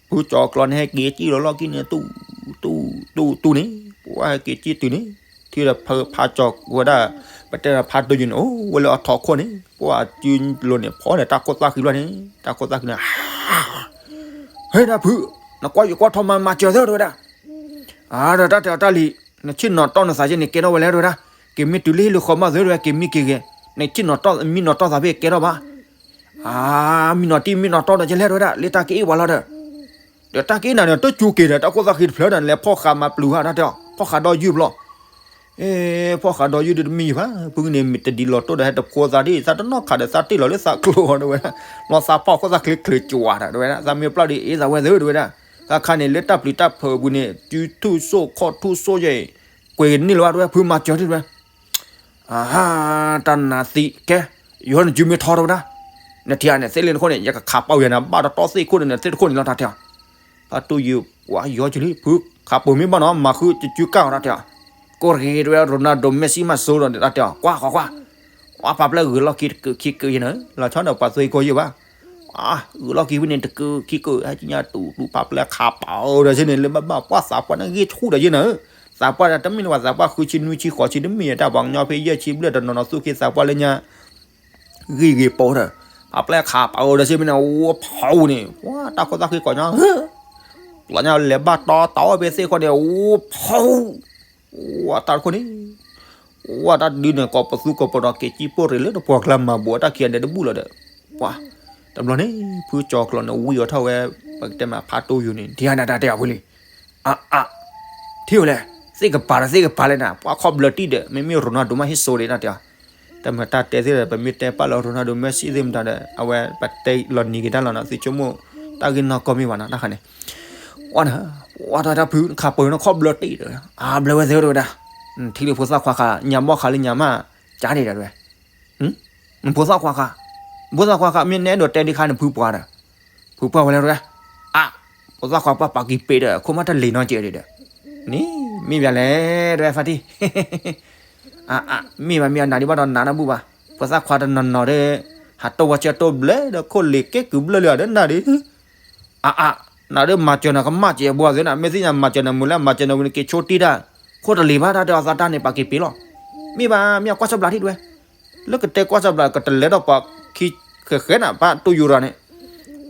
ဖုကၠီၤကျီၤန့ၣ်ဟဲက့ၤစံၣ်လီၤလီၢ်ခံန့ၣ် တူတူတူန့ၣ်, ပှၤဟဲက့ၤစံၣ်တုၤန့ၣ်, ထံၣ်ဒီးဖါကၠီၤဝဲဒၣ်, ပတဲဖါတူယူၤန့ၣ် အိၣ်ဝဲလၢအထီခိၣ်န့ၣ် ပှၤစုလိၤန့ၣ် ဖီန့ၣ် တၢ်ခိၣ်သၣ်ဃံဘျီန့ၣ် တၢ်ခိၣ်သၣ်ဃံန့ၣ် ဟဲဒၣ်ဖု, နကွၢ်ယကွၢ်ထီၣ်မၤမၤစၢၤသၢတဝဲဒၣ်, အါဒီးတၢ်တဲအီၤတၢ်လံၤ, နဆ့ၣ်နီၤတီၢ်နသးယဲန့ၣ် ကဲထီၣ်ဝဲလဲၣ်တဝဲဒၣ်, က့ၤမ့ၢ်တုၤလၢဟံၣ်လၢဃီမးသၢတဝဲ က့ၤမံက့ၤဂ့ၤ, နဆ့ၣ်နီၤတီၢ်မံနီၤတီၢ်သးဖဲကဲထီၣ်ဘၣ်, အါ, မံနီၤတံၢ်မံနီၤတီၢ်ဒီးယလဲၣ်တဝဲဒၣ် လၢတၢ်ကအ့ၣ်ပှၤလီၤဒီး, ဒီးတၢ်ကအ့ၣ်နၤန့ၣ် တစူၤက့ၤဒီး တၢ်ခိၣ်သၣ်ဃံတဖျၢၣ်ဒီး နလဲၤဖီၣ်ဃာ်မၤပျုၤဟါတၢ်တဲအီၤ, ဖီၣ်ဃာ်ဒီးယုၢ်ဘျီ ဖီၣ်ဃာ်ဒီးယုၢ်ဒုးတမံၤယံၤဘၣ်, ဖုကန့ၣ်မ့ၢ်တဒ်လီၤတိၢ်ဒီး ဟဲတဖိသးဒ် သးတနီၣ်ခးဒီးသးတ့ၢ်လီၤလၢသးကျိဒီးဝဲဒၣ်, လီၤသးဖီၣ်ခိၣ်သၣ်ချ့ချ့ကွၢ်ဒီးဝဲဒၣ်, သးမ့ၢ်ပျၢ်ဒီးအ့ၣ်သးဝဲသၢဒီးဝဲဒၣ်, ခါခါန့ၣ် လၢတၢ်ပျံၤတၢ်ဖုးအပူၤန့ၣ် စုထူၣ်စိၣ်ခီၣ်ထူၣ်စိၣ်ယဲအံၤ, ကွဲးကန့ၢ်လၢၤဘၣ်တဝဲ ဖုမၤစၢၤတဝဲ အဟါ, တၢ်နးသံကဲ, ယဟီနစုမ့ၢ်ထီတဝဲဒၣ်, နထံၣ်ဧါန့ၣ် သ့ၣ်လ့ၣ်တခိၣ်န့ၣ် ယကခးပာ်ဝဲနၤ ဘၣ်တတီသ့ၣ်ခိၣ်န့ၣ် သ့ၣ်တခိၣ်န့ၣ်လီၤတၢ်တဲအီၤ, ဖါတူယူၤ ပှၤယီၤကလံ ဖုခးပၢၤမ့ၢ်ဘၣ်နီၤ မၤဃုတစုကၢ်အီၤတၢ်တဲအီၤ, ကိးဂ့ၤတဝဲ ရိနၣ်ဒိး မ့းစံ မၤစိဒီးတၢ်တဲအီၤ ကွၢ်ဃီကွၢ်, ပှၤဖးပျဲၢ်ဂုာ်လီၢ်ခံတကုးခံကုးယဲနၤ, လီၤဆီဒီးပှၤသွံၣ်ကိးယဲဘၣ် ဂုာ်လီၢ်ခံဖဲန့ၣ် တကုးခံကုး ဟဲကညါတူတူဖးပျဲၢ်ခးပာ်အီၤဒီးယဲန့ၣ် လၢဘၣ်ဘၣ်ပှၢ်သးပှၢ်န့ၣ်ဂ့ၢ်ဆူၣ်ဒီးယဲနၤ, သးပှၢ်တမ့ၢ်လၢပှၤသးပှၢ် ဃုဆံနွံဆံဃိးဆံတမ့ၢ် တၢ်ပှၤကညီဖဲယဲၢ်ဆံဘျဲၣ်တနီၤနီၤသူၣ်က့သးပှၢ်လၢညါ ဂ့ၢ်ဂ့ၤပိာ်ဒီး ဖးပျဲၢ်ခးပာ်အီၤဒီးယဲဖဲန့ၣ် အိၣ်ဖီအူန့ၣ် ပှၤတၢ်ခိၣ်သၣ်ဃံကိးညါ ကျီညါလဲၤဘၣ်တီတီဖဲသ့ၣ်ခိၣ်န့ၣ် အိၣ်ဖီအူ အိၣ်တၢ်တခိၣ်န့ၣ် အိၣ်တၢ်ဒုးန့ၣ် ကိးပသူကိးပဒီး က့ၤကံၣ်ပိၢ်ရ့ၣ်လၢတပှီၢ်ကျါမၤဘူးအတၢ်ခံဂၤဒဲးတဘူၣ်လီၤဒီး ပှၤ တဘျီန့ၣ် ဖုကၠီၤကျီၤန့ၣ် ဝံအီၤထီၣ်ဝဲ ပကတဲမးဖါတိယိၤန့ၣ် ဒံးနတၢ်တဲအီၤဖုလံ အါအါ ထံၣ်ဝဲလဲၣ် သ့ၣ်ကပၤဒီးသ့ၣ်ကပၤလဲၣ်နၤ ပှၤခီၣ်ဘျၢတံၢ်ဒီး မ့မ့ၢ်ရိနါဒိၣ်မးဟ့ၣ်စိၤဒံးနတၢ်တဲအီၤ တၢ်မၤတၢ်တဲသ့ၣ်ဒီး ပမ့ၢ်တဲပာ်လၢရိနါဒိၣ် မ့ၢ်စံၣ်သ့ၣ်မတၤဒီး အဝဲပတဲလီၤနံၤက့ၤတၢ်လီၤနီၤ သုဆိကမိၣ် တၢ်ဂ့ၢ်နီၢ်ကီၢ်မ့ၢ်ဘၣ်နီၤ တၢ်ခါန့ၣ် အီၣ်နၤ အီၣ်တၢ်တၢ်ဖုခးပၢၤနခီၣ်ဘျၢတံၢ်ဒီး အါဘျၢဝဲသ့ၣ်တဝဲဒၣ် ထံၣ်လၢဖိသၣ်ခွါခါ ညါဘီၣ်ခါလၢညါမး ကၢ်ဒံးဒီးတဝဲ နဖိသၣ်ခွါခါ ဖိသၣ်ခွါခါ မ့ၢ်နအဲၣ်ဒိးတဲဒ်ခါန့ၣ် ဖုပှၢ်ဒီး ဖုပှၢ်ဝဲလဲၣ်တဝဲ အါ ဖိသၣ်ခွါပှၢ်ပာ်က့ၤပ့ၤဒီး ခိၣ်မးတလ့ၤနီတစဲးဒံးဒီး နံၤ မ့ၢ်ဘၣ်လဲၣ် တဝဲဖါတံၢ် အါအါ မ့ၢ်ဘၣ်မ့ၢ်အနၤဒံးဘၣ်ဒီးနၤနၢ်ဘူၣ်ဘၣ် ဖိသၣ်ခွါတနီၤနီၤဒီး ဟးတိၢ်ဝဲကၢတိၢ်ဘျဲၣ်ဒီး ခိၣ်လ့ၤကဲကုၢ်ဘျၢၣ်လံဒီးနၤဒံး အါအါ နၤဒ်မၤစၢၤနၤကမၣ်စဲးဘှီသ့နၤ မ့ၢ်သ့ၣ်ညါမၤစၢၤနၤမုၢ်လၢမၤစၢၤနၤဝံၤန့ၣ် က့ၤဆိတံၢ်တၢ် ခိၣ်တလ့ၤဘၣ်တၢ်တဲအီၤသးတၢ်န့ၣ် ပာ်က့ၤပ့ၤလီၤ မ့ၢ်ဘၣ် မ့ၢ်အကွၢ်စၢ်ဘျးထံၣ်တဝဲ လၢကတဲကွၢ်စၢ်ဘျး ကတလဲၤထီၣ်ပှၤခံဃဲးဃဲးနၤ ဖါတိယိၤရၤန့ၣ်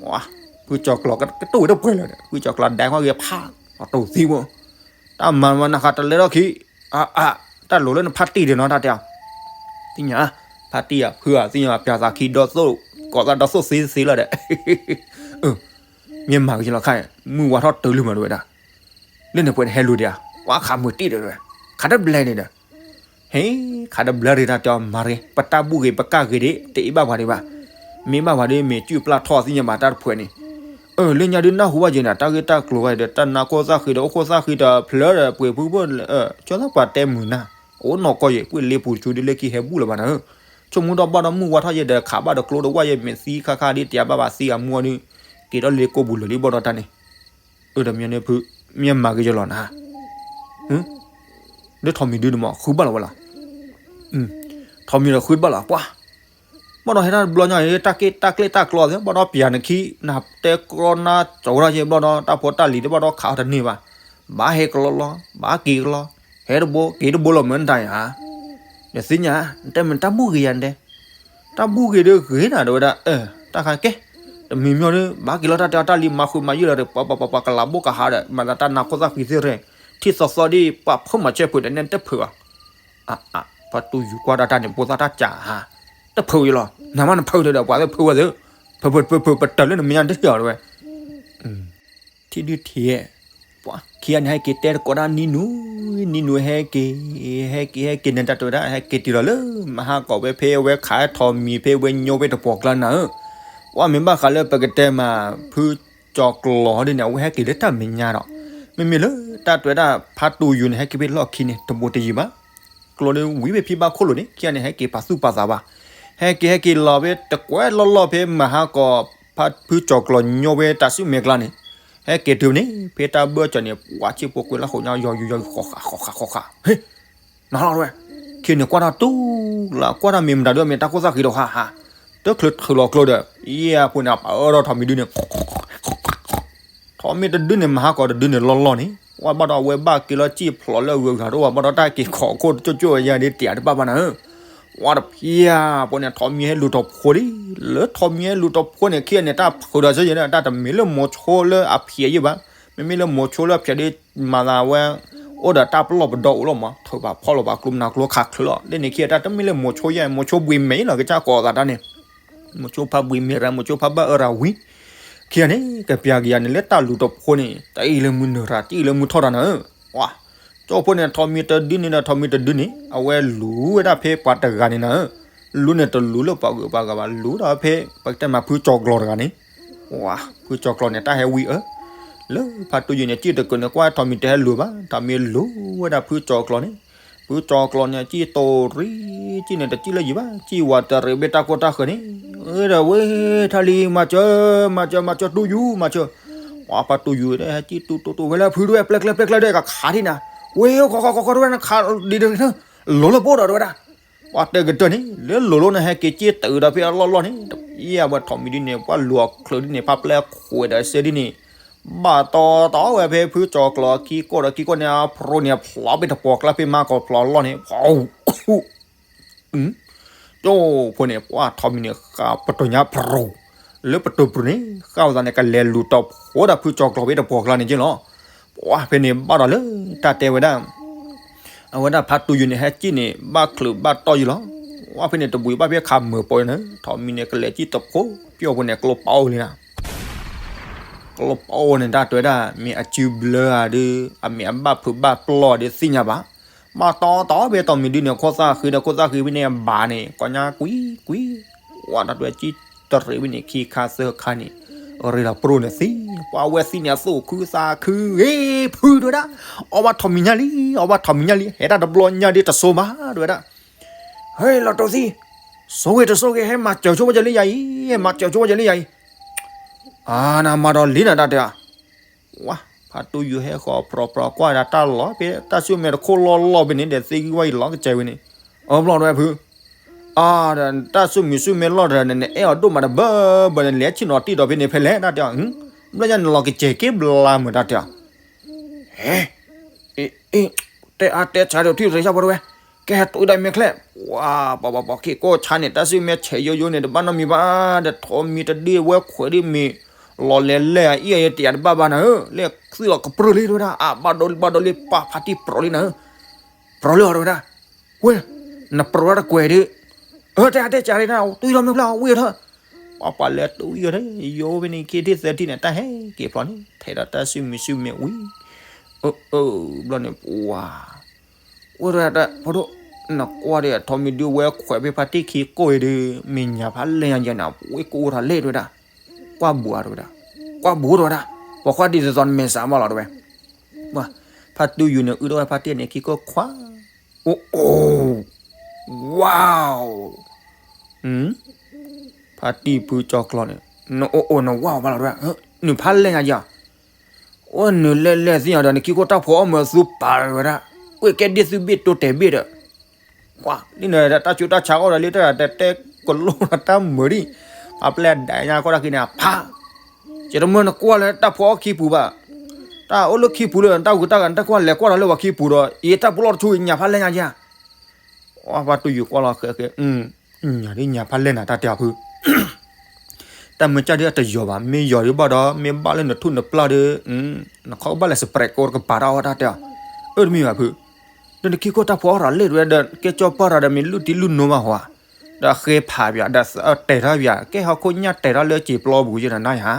ဝါ ဖုကၠီၤကျီၤကတိၢ်ဝဲတပှဲၤလၢာ်ဒီး ဖုကၠီၤကျီၤဒဲကွၢ်ဂ့ၤဖး အတိၢ်သံဘိ တၢ်မၤမၤနၤဃးတလဲၤထီၣ်ခံ အါအါ တၢ်လိၤလၢနဖါတံၢ်ဒံးနီၤတၢ်တဲအီၤ သ့ၣ်ညါ ဖါတံၢ်ဧါ ဖုဧါ သ့ၣ်ညါပျၢၤသးခံဒီသိၣ် ကိးသးဒီသိၣ်သ့သ့လီၤဒီး မ့ၢ်မၤက့ၤလီၤခါ မုၢ်ဝါထီၣ်တုၤလံမးတဝဲဒၣ် လၢန့ၣ်ပှဲၤန့ၣ်ဟဲလူၤဒံးဧါ ပှၤခးမုာ်တံၢ်ဒီးတဝဲ ခးတဘျဲန့ၣ်ဒီး ဟဲ ခးတဘျဲရံၤတၢ်တဲအီၤမၤရံ ပတၢ်ဘူၣ်ဂ့ၤပကၢ်ဂ့ၤဒံး တအ့ၣ်ဘၣ်ပှၤဒံးဘၣ် မ့ၢ်ဘၣ်ပှၤဒ်မ့ၢ်စုၣ်ပျၢ်ထီၣ်သ့ၣ်ညါဘၣ်တၢ်တဖှဲးန့ၣ် အၢ လၢညါဒုးနၢ်ဟူဘၣ်ယဲန့ၣ် တၢ်ဂ့ၢ်တၢ်ကျိၤဘၣ်ဒီး တၢ်နါခိၣ်သၣ်ဃံဒီး အိၣ်ခိၣ်သၣ်ဃံဒီး ဖျၢၣ်ဒီးပှ့ၤဖုဖု ကၠီသၣ်ပှၤတဲမုာ်နၤ အအိၣ်နီၢ်ကီၢ်ယဲ ကွ့ၢ်လ့ပူၤတဆူဒ်လၢခံဟဲဘူၣ်လၢၤဘၣ်နၤ ဆိကမိၣ်ဒီးဘၣ်ဒီးမုၢ်ဝါထီၣ်ယဲဒီး ခးဘၣ်ဒီးကျိဒီးဝၣ်ယဲ မ့ၢ်သံခါခါဒ်တယၤဘၣ်ဘၣ်သံအမူအီၤဒုး က့ၤဒီးလ့ကိးပူၤလၢာ်လံဘၣ်ဒီးတၢ်န့ၣ် အၢဒီးမ့ၢ်န့ၣ်ဖု မ့ၢ်မၤက့ၤယလီၤနၤ လၢထိးမံၤဒုးန့ၣ်မး ဃုဘၣ်လီၤဝဲလီၤ ထိးမံၤဒီးဃုဘၣ်လီၤ ပှၤ ဘၣ်ဒီးဟဲတၢ်တဘျီညါအံၤ တၢ်က့ၢ်တၢ်ကျ့တၢ်ကျီသ့ ဘၣ်ဒီးပျၢၤနခံ နတဲကြီနါကၠီၤဝဲဒၣ်ယဲ ဘၣ်ဒီးတၢ်ဖိတၢ်လံၤတဘၣ်ဒီးခးအီၤတန့ၢ်ဘၣ် ဘၣ်ဟဲကလီလီၤ ဘၣ်က့ၤကလီ ဟဲတဘိ က့ၤတဘိလီၤမၢနတၢ်အံၤဧါ ဒီးသ့ၣ်ညါ နတဲမ့ၢ်တၢ်ဘူၣ်ဂ့ၤယၤနတဲ တၢ်ဘူၣ်ဂ့ၤဒီးဂ့ၤနၤ တဲဝဲဒၣ် အၢ တၢ်ခါကဲ တမံၤမံၤဒီး ဘၣ်က့ၤလီၤတၢ်တဲအီၤတၢ်လံ မၤဃုာ်မၤယုၢ်လီၤဒီး ပှၤပှၤပှၤပှၤကလးဘိကဟးဒီး မၤသးတၢ်နါခိၣ်သၣ်ဃံသ့ၣ်ရဲၣ် ထံၣ်သီသီဒ်ပှၤဖိမၤဆဲးဖိးဒီးနဲတဖုးဘၣ်. အါအါ ပှၤတူၢ်ယူၤကွၢ်တၢ်တၢ်န့ၣ် ဖိသၣ်တၢ်ကးဟါ တဖုးယလီၤ နမ့ၢ်နဖုးဒီး ပှၤသ့ၣ်ဖုးဝဲသ့ၣ် ဖုးဖုးဖုးဖုး ပတၢၢ်လၢနမဲာ်ညါတဟ့ၣ်အီၤတဝဲ ထံၣ်ဒုထံၣ် ပှၤခံဂၤန့ၣ် ဟဲက့ၤတဲတကိးဒၣ်နံၤနူၤ, နံၤနူၤဟဲက့ၤ, ဟဲက့ၤ ဟဲက့ၤန့ၣ် တၢ်တဲဝဲဒၣ် ဟဲက့ၤတုၤလီၤလၢ မဟါကီးဝဲဖဲအဝဲခးထီးမံၤ ဖဲအဝဲညိဝဲတပှီၤကျါနၤဧၢ, ပှၤမ့ၢ်ဘၣ်ဃးလၢပကတဲမး ဖုကၠီၤကျီၤဒ်န့ၣ် အဝဲဟဲက့ၤလၢတၢ်မဲာ်ညါဒီး မ့မ့ၢ်လၢတၢ်တဲဝဲဒၣ် ဖါတူၢ်ယူၤန့ၣ် ဟဲက့ၤဖဲလီၢ်ခံန့ၣ် တဘူးတယံၤဘၣ် ကျိဒ်ဝံၤဖဲဖံဘၣ်ခိၣ်လိၤန့ၣ် ခံဂၤန့ၣ် ဟဲက့ၤပာ်သူၣ်ပာ်သးဘၣ်, ဟဲက့ၤ ဟဲက့ၤလီၤဖဲတကွဲးလီၢ်လီၢ်ဖဲမဟါကီး ဖါဖုကၠီၤကျီၤညိဝဲတၢ်စုမဲာ်ကျါန့ၣ်, ဟဲက့ၤတုၤန့ၣ် ဖဲတၢ်ဘၢၣ်စၢၤန့ၣ် ပှၤဆ့ၣ်ဖိကွဲးလၢဃိးညါ ယီၤယူၤယီၤယူၤ ဃီဃးဃီဃးဃီဃး ဟ့ၣ်, နဟီလီၤဝဲ, ခံန့ၣ်ကွၢ်ထီၣ်တူၢ်လၢ ကွၢ်ထီၣ်မ့ၢ်မတၤဒုး မ့ၢ်တၢ်ခိၣ်သၣ်ဃံဒီးဟးဟး, တချုးထုးလီၤကျိဒီး ယဲၢ်ဖိန့ၣ် အပာ်အၢထီၣ်ထီးမံၤဒုန့ၣ် ထီးမံၤတဒုန့ၣ် မဟါကီးတဒုန့ၣ်လီၢ်လီၢ်န့ၣ် ဝဲဘၣ်ဒီးအဝဲဘၣ်က့ၤလီၤစံၣ်ဖျိးလၢအဂုၤအဂၤတအိၣ်ဘၣ် ဘၣ်ဒီးတၢ်က့ၤခိးခိၣ်တကၠိကၠိယါဒ်တယၤတဘၣ်ဘၣ်နၤဧၢ, ဝဲတဖျါဖိန့ၣ် ထီးမံၤဟဲလူၤထီၣ်ဖိဒံး, လၢထီးမံၤဟဲလူၤထီၣ်ဖိန့ၣ် ခံဂၤန့ၣ် တၢ်ဖုးဒီးစ့ၢ်ယဲၢ် တၢ်တမ့ၢ်လၢမိၤဆိလၢအဖျဲးယဲၢ်ဘၣ်, မ့မ့ၢ်လၢမိၤဆိလၢအဖျဲးဒ် မၤသးဝဲ အိၣ်ဒီးတၢ်ပလီၢ်ပဒီအိၣ်လီၤမး ထုးဘၣ်ဖီၣ်လီၤဘၣ်ကျိမနၤကျိခးချုးလီၤ လၢန့ၣ်ခံဂၤတၢ်တမ့ၢ်လၢမိၤဆိယဲၢ် မိၤဆိဘှံးမဲာ်လီၤ ကစၢ်ကိးသးတၢ်န့ၣ် မိၤဆိဖးဘှံးမဲာ်ရၤ မိၤဆိဖးဘၣ်အၢရၤဝံၤ, ခံဂၤန့ၣ် ကပျၢ်ကယၤန့ၣ်လၢတၢ်လူၤထီၣ်ဖိန့ၣ် တၢ်အံၤလၢမုၢ်နုာ်ရၤ တၢ်အံၤလၢမုၢ်ထီၣ်တၢ်နၤဧၢ, ဝါ, ကၠိဖိန့ၣ် ထီးမံၤတဒုန့ၣ်ဒီး ထီးမံၤတဒုန့ၣ် အဝဲလူၤဝဲဒၣ်ဖဲပှၤတဂၤန့ၣ်နၤဧၢ, လူၤန့ၣ်တလူၤလၢပှၤဂုၤပှၤဂၤဘၣ် လူၤဒီးဖဲ ပကတဲမးဖုကၠီၤကျီၤတဂၤန့ၣ်, ဝါ, ဖုကၠီၤကျီၤန့ၣ် တၢ်ဟဲဝံအၢ လၢဖါတူၢ်ယူၤန့ၣ် စံၣ်တကုာ်န့ၣ် ကွၢ်ထီးမံၤတဟဲလူၤဘၣ် ထီးမံၤလူၤဝဲဒၣ်ဖုကၠီၤကျီၤန့ၣ်, ဖုကၠီၤကျီၤန့ၣ် စံၣ်တိၢ်ရံ စံၣ်န့ၣ်တစံၣ်လၢယံၤဘၣ် စံၣ်ဝးတရံးဘ့ၣ်တၢ်ကိၢ်တၢ်ဃၢၤန့ၣ်, ဒီးဝဲ ထါလံ မၤစၢၤ မၤစၢၤ မၤစၢၤတူၢ်ယူၤ မၤစၢၤ, ဝါ ဖါတူၢ်ယူၤ ဟဲစံၣ်တူၢ်တူၢ်တူၢ်ဝဲလၢဖုတဝဲ ပျဲကျဲပျဲကျဲဒၣ်ကခးထံၣ်နၤ, ဝဲ ခီခီခီခီတဝဲနခးဒံးတဂ့ၤ လိၤလၢပအိၣ်ဒီးတဝဲဒၣ် ပှၤတဲကတၢၢ်န့ၣ် လၢလိၤလိၤန့ၣ် ဟဲက့ၤစ့ၢ်တုၤဒီးဖဲအလီၢ်လီၢ်န့ၣ် တပျံၤဝဲထီးမံၤဒ်န့ၣ် ပှၤလူၤအီၤချုးဒ်န့ၣ် ဖးပျဲခွဲးဒီးစဲဒ်န့ၣ် ဘၣ်တီတီဝဲဖဲဖုကၠီၤကျီၤခံကိၢ်ဒီးခံကိၢ်န့ၣ် အဖရိန့ၣ် ဖျိးဘ့ၣ်တပှီၤကျါဖဲမၤကီၢ်ဖျိးလီၢ်န့ၣ် ဖီ ကၠိဖိန့ၣ် ပှၤထီးမံၤန့ၣ် ဃးပတီၢ်ညါဖရိ လၢပတိၢ်ပြူၤန့ၣ် ဃၣ်ဝဲသးန့ၣ် ကလဲၤလူၤတီၢ်ဖိဒီးဖုကၠီၤကျီၤဖဲတပှီၤကျါန့ၣ်က့လီၤ. ပှၤဖဲန့ၣ်ဘၣ်ဒီးလၢတၢ်တဲဝဲဒၣ် အဝဲဒၣ်ဖါတူၢ်ယူၤန့ၣ် ဟဲစံၣ်န့ၣ် ဘၣ်ချုးဘၣ်တီၢ်ယံၤလီၤ. ပှၤဖဲန့ၣ်တဘှံးဘၣ်ဖဲခးမုာ်ပီန့ၣ် ထီးမံၤန့ၣ် ကလဲၤစံၣ်တဖိ ပျီၢ်ဖိန့ၣ် ကျိပအိၣ်လံနၤ ကျိပအိၣ်န့ၣ် တၢ်တဲဝဲဒၣ် မ့ၢ်အစုဘျၢဧါဒီး အမ့ၢ်အဘၣ်ဖုးဘၣ်ပျီၢ်ဒီးသ့ၣ်ညါဘၣ်. ဘၣ်တီတီဖဲထီးမံၤဒ်န့ၣ် ခိၣ်သၣ်ဃံဒီးခိၣ်သၣ်ဃံဖဲန့ၣ် အဘၣ်န့ၣ် ကီညါကွံာ်ကွံာ် ဝဲတၢ်တဲဝဲစံၣ်တရံးဖဲန့ၣ် ခံခါသၢခါန့ၣ် ရ့ဒီးပြိၢ်န့ၣ်သံ ပှၤဝဲသံန့ၣ် အသူၣ်ခုသးခု ဂ့ၤဖုတဝဲဒၣ် အီၣ်ဘၣ်ထီးမံၤညါလံ အီၣ်ဘၣ်ထီးမံၤညါလံ ဟဲတၢ်တဘျီညါဒ်တစိၤဘၣ်တဝဲဒၣ် ဟဲလီၤတိၢ်သံ စိဂ့ၤတစိဂ့ၤ ဟဲမၤစၢၤဆိဝဲကလံယၤအံၤ ဟဲမၤစၢၤဆိဝဲကလံယၤအံၤ အါ နမၤဒီးလံနၤတၢ်တဲဧါ ဝါ ဖါတူၢ်ယူၤဟဲဃီၤပြီပြီကွၢ်ဒၣ်တၢ်လီၤဖဲတၢ်ဆူၣ်မဲာ်တခိၣ်လီၢ်လီၢ်ဖဲန့ၣ် ဒီးသ့ဂံၢ်ဝဲအံၤလီၤကစဲးဝဲန့ၣ် အၢဘျီတဝဲဖု အါ တၢ်ဆူၣ်မံၤဆူၣ်မဲာ်လီၢ်တဂၤန့ၣ် နအဲၣ်အီၤဒိၣ်မးတဘၢဘၢန့ၣ် လဲၤဆ့ၣ်နီၤတံၢ်ဒီးဖဲန့ၣ်ဖဲလဲၣ်တၢ်တဲအီၤ ဘျီညါနလီၤကစဲးက့ဘျါမုာ်တၢ်တဲအီၤ ဟဲ အ့ အ့ တဲအါတဲဆါဒီးထံၣ်ရ့ၣ်ဆၣ်ဖိတဝဲ ကဟဲတုၤဒၣ်မဲာ်ချဲ ပှၤ ပှၤပှၤပှၤခံကိးဆါန့ၣ် တၢ်စုၣ်မဲာ်ဆဲးယိယိန့ၣ် တဘၣ်နီတမံၤဘၣ် ဒီးထီးမံၤတဒုဝဲခွဲးဒ်မ့ၢ် လီၤလဲၤလဲၤအံၤအံၤတယၤတဘၣ်ဘၣ်နၤဧၢ လဲၤသံလီၤကပြုၢ်လံတဝဲဒၣ် အါဘၣ်ဒိလံဘၣ်ဒိလံ ပၢ်ဖါတံၢ်ပြီၤလံနၤဧၢ ပြီၤလံအီၤတဝဲဒၣ် ဝဲ နပြီၤဝဲတကွဲးဒုး အၢ တဲအါတဲစှၤလံနၤ တုၤလီၤမ့ၢ်ဖျါဝံၤအီၤထၢ ပှၤပှၤလဲၤတုၤအံၤအီၤထၢ ယိဝဲန့ၣ် ခံထံၣ်သၢထံၣ်န့ၣ် တၢ်ဟဲက့ၤဖျိးန့ၣ် ထဲးဒီးတၢ်စုၣ်မံၤစုၣ်မဲာ်ဝံၤ အၢ အၢ ဘျီန့ၣ် ပှၤ ဝဲဒၣ်တၢ်ဖိဒိၣ် နကွၢ်ဒီး ထီးမံၤဒုးဝဲခွဲးဖဲဖါတံၢ်ခံကိးအံၤဒီး မ့ၢ်ညၣ်ဖးလဲၢ်ညါယဲနၤ ပဝဲကိးအိၣ်ထီၣ်လဲၣ်တဝဲဒၣ် ကွၢ်ဘူးဧါတဝဲဒၣ် ကွၢ်ဘူးတဝဲဒၣ် ပှၤကွၢ်ဒ်သိးသိးနမဲာ်ဆှးမးလီၤတဝဲ ပှၤ ဖါတူၢ်ယူၤန့ၣ် အုၣ်ထီၣ်ဝဲဖါတံၢ်န့ၣ် ခံကိးခွါ အိၣ်အိၣ် ဝါ ဖါတံၢ်ဖုကၠီကျီန့ၣ် နအိၣ်အိၣ်နဝါဘၣ်လီၤတဝဲ နုၢ်ဖးလဲၢ်ညါယၤ အိၣ်နုၢ်လဲၢ်လဲၢ်သ့ၣ်ညါဒီး နခံခိၣ်တၢ်ဖိအီၣ်မၢသူပာ်ဝဲဒၣ် ကွ့ၢ်ကဲဒ့ၣ်သုဘ့ၣ်တိတဲာ်ဘ့ၣ်ဒီး ကွၢ်လံနတၢ်ဆူးတၢ်ဆါအီၣ်ဒီးလံ တၢ်တဲတဲကလိတၢ်မုာ်ဒံး အပျဲၢ်ဒၣ်ညါကီၢ်တၢ်ခံန့ၣ် အဖး ယတမၢနကွၢ်လၢတၢ်ဖိအီၣ်ခံပူၤဘၣ် တၢ်အိၣ်လၢခံပူၤလၢ တၢ်ဂုၤတၢ်ဂၤ နတၢ်ကွၢ်လဲၤကွၢ်ဒီးလၢပှၤခံပူၤဒီး ယတၢ်ပလီၢ်တဆူညၣ်ဖးလဲၢ်ညါယၤ အဖါတူၢ်ယူၤကွၢ်လီၤဃဲဃဲ ညၣ်ဒ်ညၣ်ဖးလဲၢ်နၤတၢ်တဲအီၤဖု တၢ်မၢကၢ်ဒ်အတယီၤဘၣ်, မ့ၢ်ယီၤဒ်ဘၣ်ဒီး မ့ၢ်ဘၣ်လၢနထူၣ်နပျၢ်ဒီး နခီကဘၣ်လဲၤ spray ကိးတကပၤတၢ်အီၣ်တၢ်တဲအီၤ, အၢတမ့ၢ်ဘၣ်ဖု, ဒီးနခံခိၣ်တၢ်ဖိအီၣ်ရၤလ့ၣ်တဝဲဒီး ကဲကၠီပၢ်ရၤဒီးမ့ၢ်လုၢ်တံၢ်လုၢ်နိဘၣ်ဟီဧါ, ဒီးဃဲဖးပၠး ဒီးတဲာ်ထီၣ်ပၠး ကဲဟီခိၣ်ညၣ်တဲာ်ထီၣ်လၢစံာ်ပျီပူၤယဲၢ်နၤနၤယါ,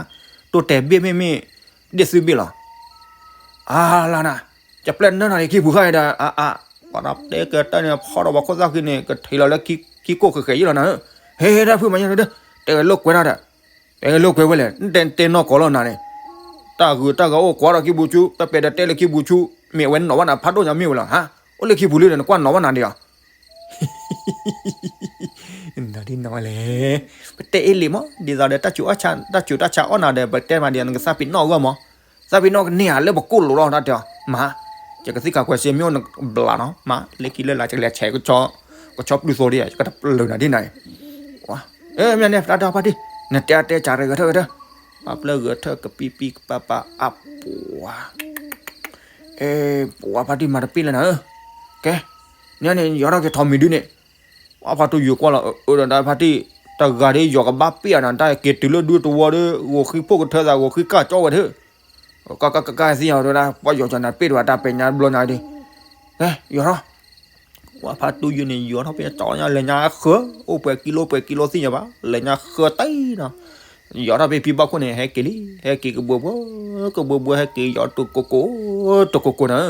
တိၢ်တဲာ်ဘ့ၣ်မ့ၢ်မ့ၢ် ဒ့ၣ်သုဘ့ၣ်လီၤ. အါလါနၤ, ယပျဲၢ်နၢနၤလံခံပူၤဃါဒီး အါအါ, ပှၤတဲကတၢၢ်န့ၣ် ဖီဒီးပှၤခိၣ်သၣ်ဃံန့ၣ် ကထံးလီၤလၢခံကိၣ်ဃဲးဃဲးယဲၢ်လီၤနၤ, ဟဲဒၣ်ဖုမၤညါဒီး တဲလိာ်ကွဲတၢ်ဒီး, တဲလိာ်ကွဲဝဲလဲၣ် နတဲတဲနီၢ်ကီၢ်လီၤနၤန့ၣ်, တၢ်ဂုၤတၢ်ဂၤအိၣ်ကွၢ်ဒီးခံပူၤဆူ ပပဲဒီးတဲလၢခံပူၤဆူ, မ့ၢ်အဝဲနီၣ်ဘၣ်နၤဖးဒိၣ်ညါမ့ၢ်ဝဲလီၤ, ဟါ, အိၣ်လၢခံပူၤလံဒီး နကွၢ်နီၣ်ဘၣ်နၤဒံးဧါ နဒ်နီၢ်ဝဲလဲၣ်, ပတဲအ့ၣ်လံမး ဒ်သိးဒီး တၢ်စူၤတၢ်ဆါအီၣ်နၤဒီး ပတဲမးဒ်သိး နကသးပ့ၤနီၣ်အဂီၢ်မး, သးပ့ၤနီၣ်ကန့ၢ်ဧါလၢပကိၢ်လိာ်လီၤ တၢ်တဲအီၤ, မၤ, ယကသံၣ်ခါကွဲးစ့မ့ၢ်အိၣ်နဘျးနီၤ မၤ, လၢခံလၢလာ် ယကလဲၤဆဲးကဆီ ကဆီပျူၢ်သိဒံး ယကတပျၢၤနၤဒ်နၤအံၤ, မ့ၢ်န့ၣ် တၢ်တဲအီၤဖါတံၢ်, နတဲအတဲစးရဲၣ်ဂဲၤထၢၣ်ဂဲၤထၢၣ်, ပှၤပျဲၢ်ဂဲၤထၢၣ်ကပံပံကပၤပၤအပှၤ အဲ ပှၤဖါတံၢ်မၤတပ့ၢ်လၢနၤဧၢ, ကဲ, န့ၣ်န့ၣ် ယီၤထီၣ်က့ၤထီးမံၤဒုန့ၣ်, ပှၤဖါတံၢ်ယိၤကွၢ်လီၤ အၢဒီးတၢ်ဖါတံၢ်, တဂၤဒ်ယီၤကဘၣ်ပ့ၢ်အနၤ တၢ်က့ၤတုၤလၢဒူသဝီဒီး ဂိၤဃံဖိကထၢသး ဂိၤဃံကၢ်ကၠီဝဲထၢၣ်, ကကကကသံယီၤဝဲဒၣ် ပှၤယီၤကၠီနၤပ့ၢ်တဝဲတၢ်ပဲာ်ညါဘျီညါဒ်, ကဲ, ယီၤထီၣ် ပှၤဖါတံၢ်ယိၤန့ၣ် ယီၤထီၣ်ဖဲကၠီညါ လဲၤညါဃၢၤ, အိၣ်ပှဲၤကံလိပှဲၤကံလိသ့ၣ်ညါဘၣ် လဲၤညါဃၢၤတံၢ်နီၤ, ယီၤထီၣ်ဖဲဖံဘၣ်ခိၣ်န့ၣ် ဟဲက့ၤလံ ဟဲက့ၤကဘှဲဘှဲ, ကဘှဲဘှဲ ဟဲက့ၤယီၤတကိးကိး, တကိးကိးနၤ,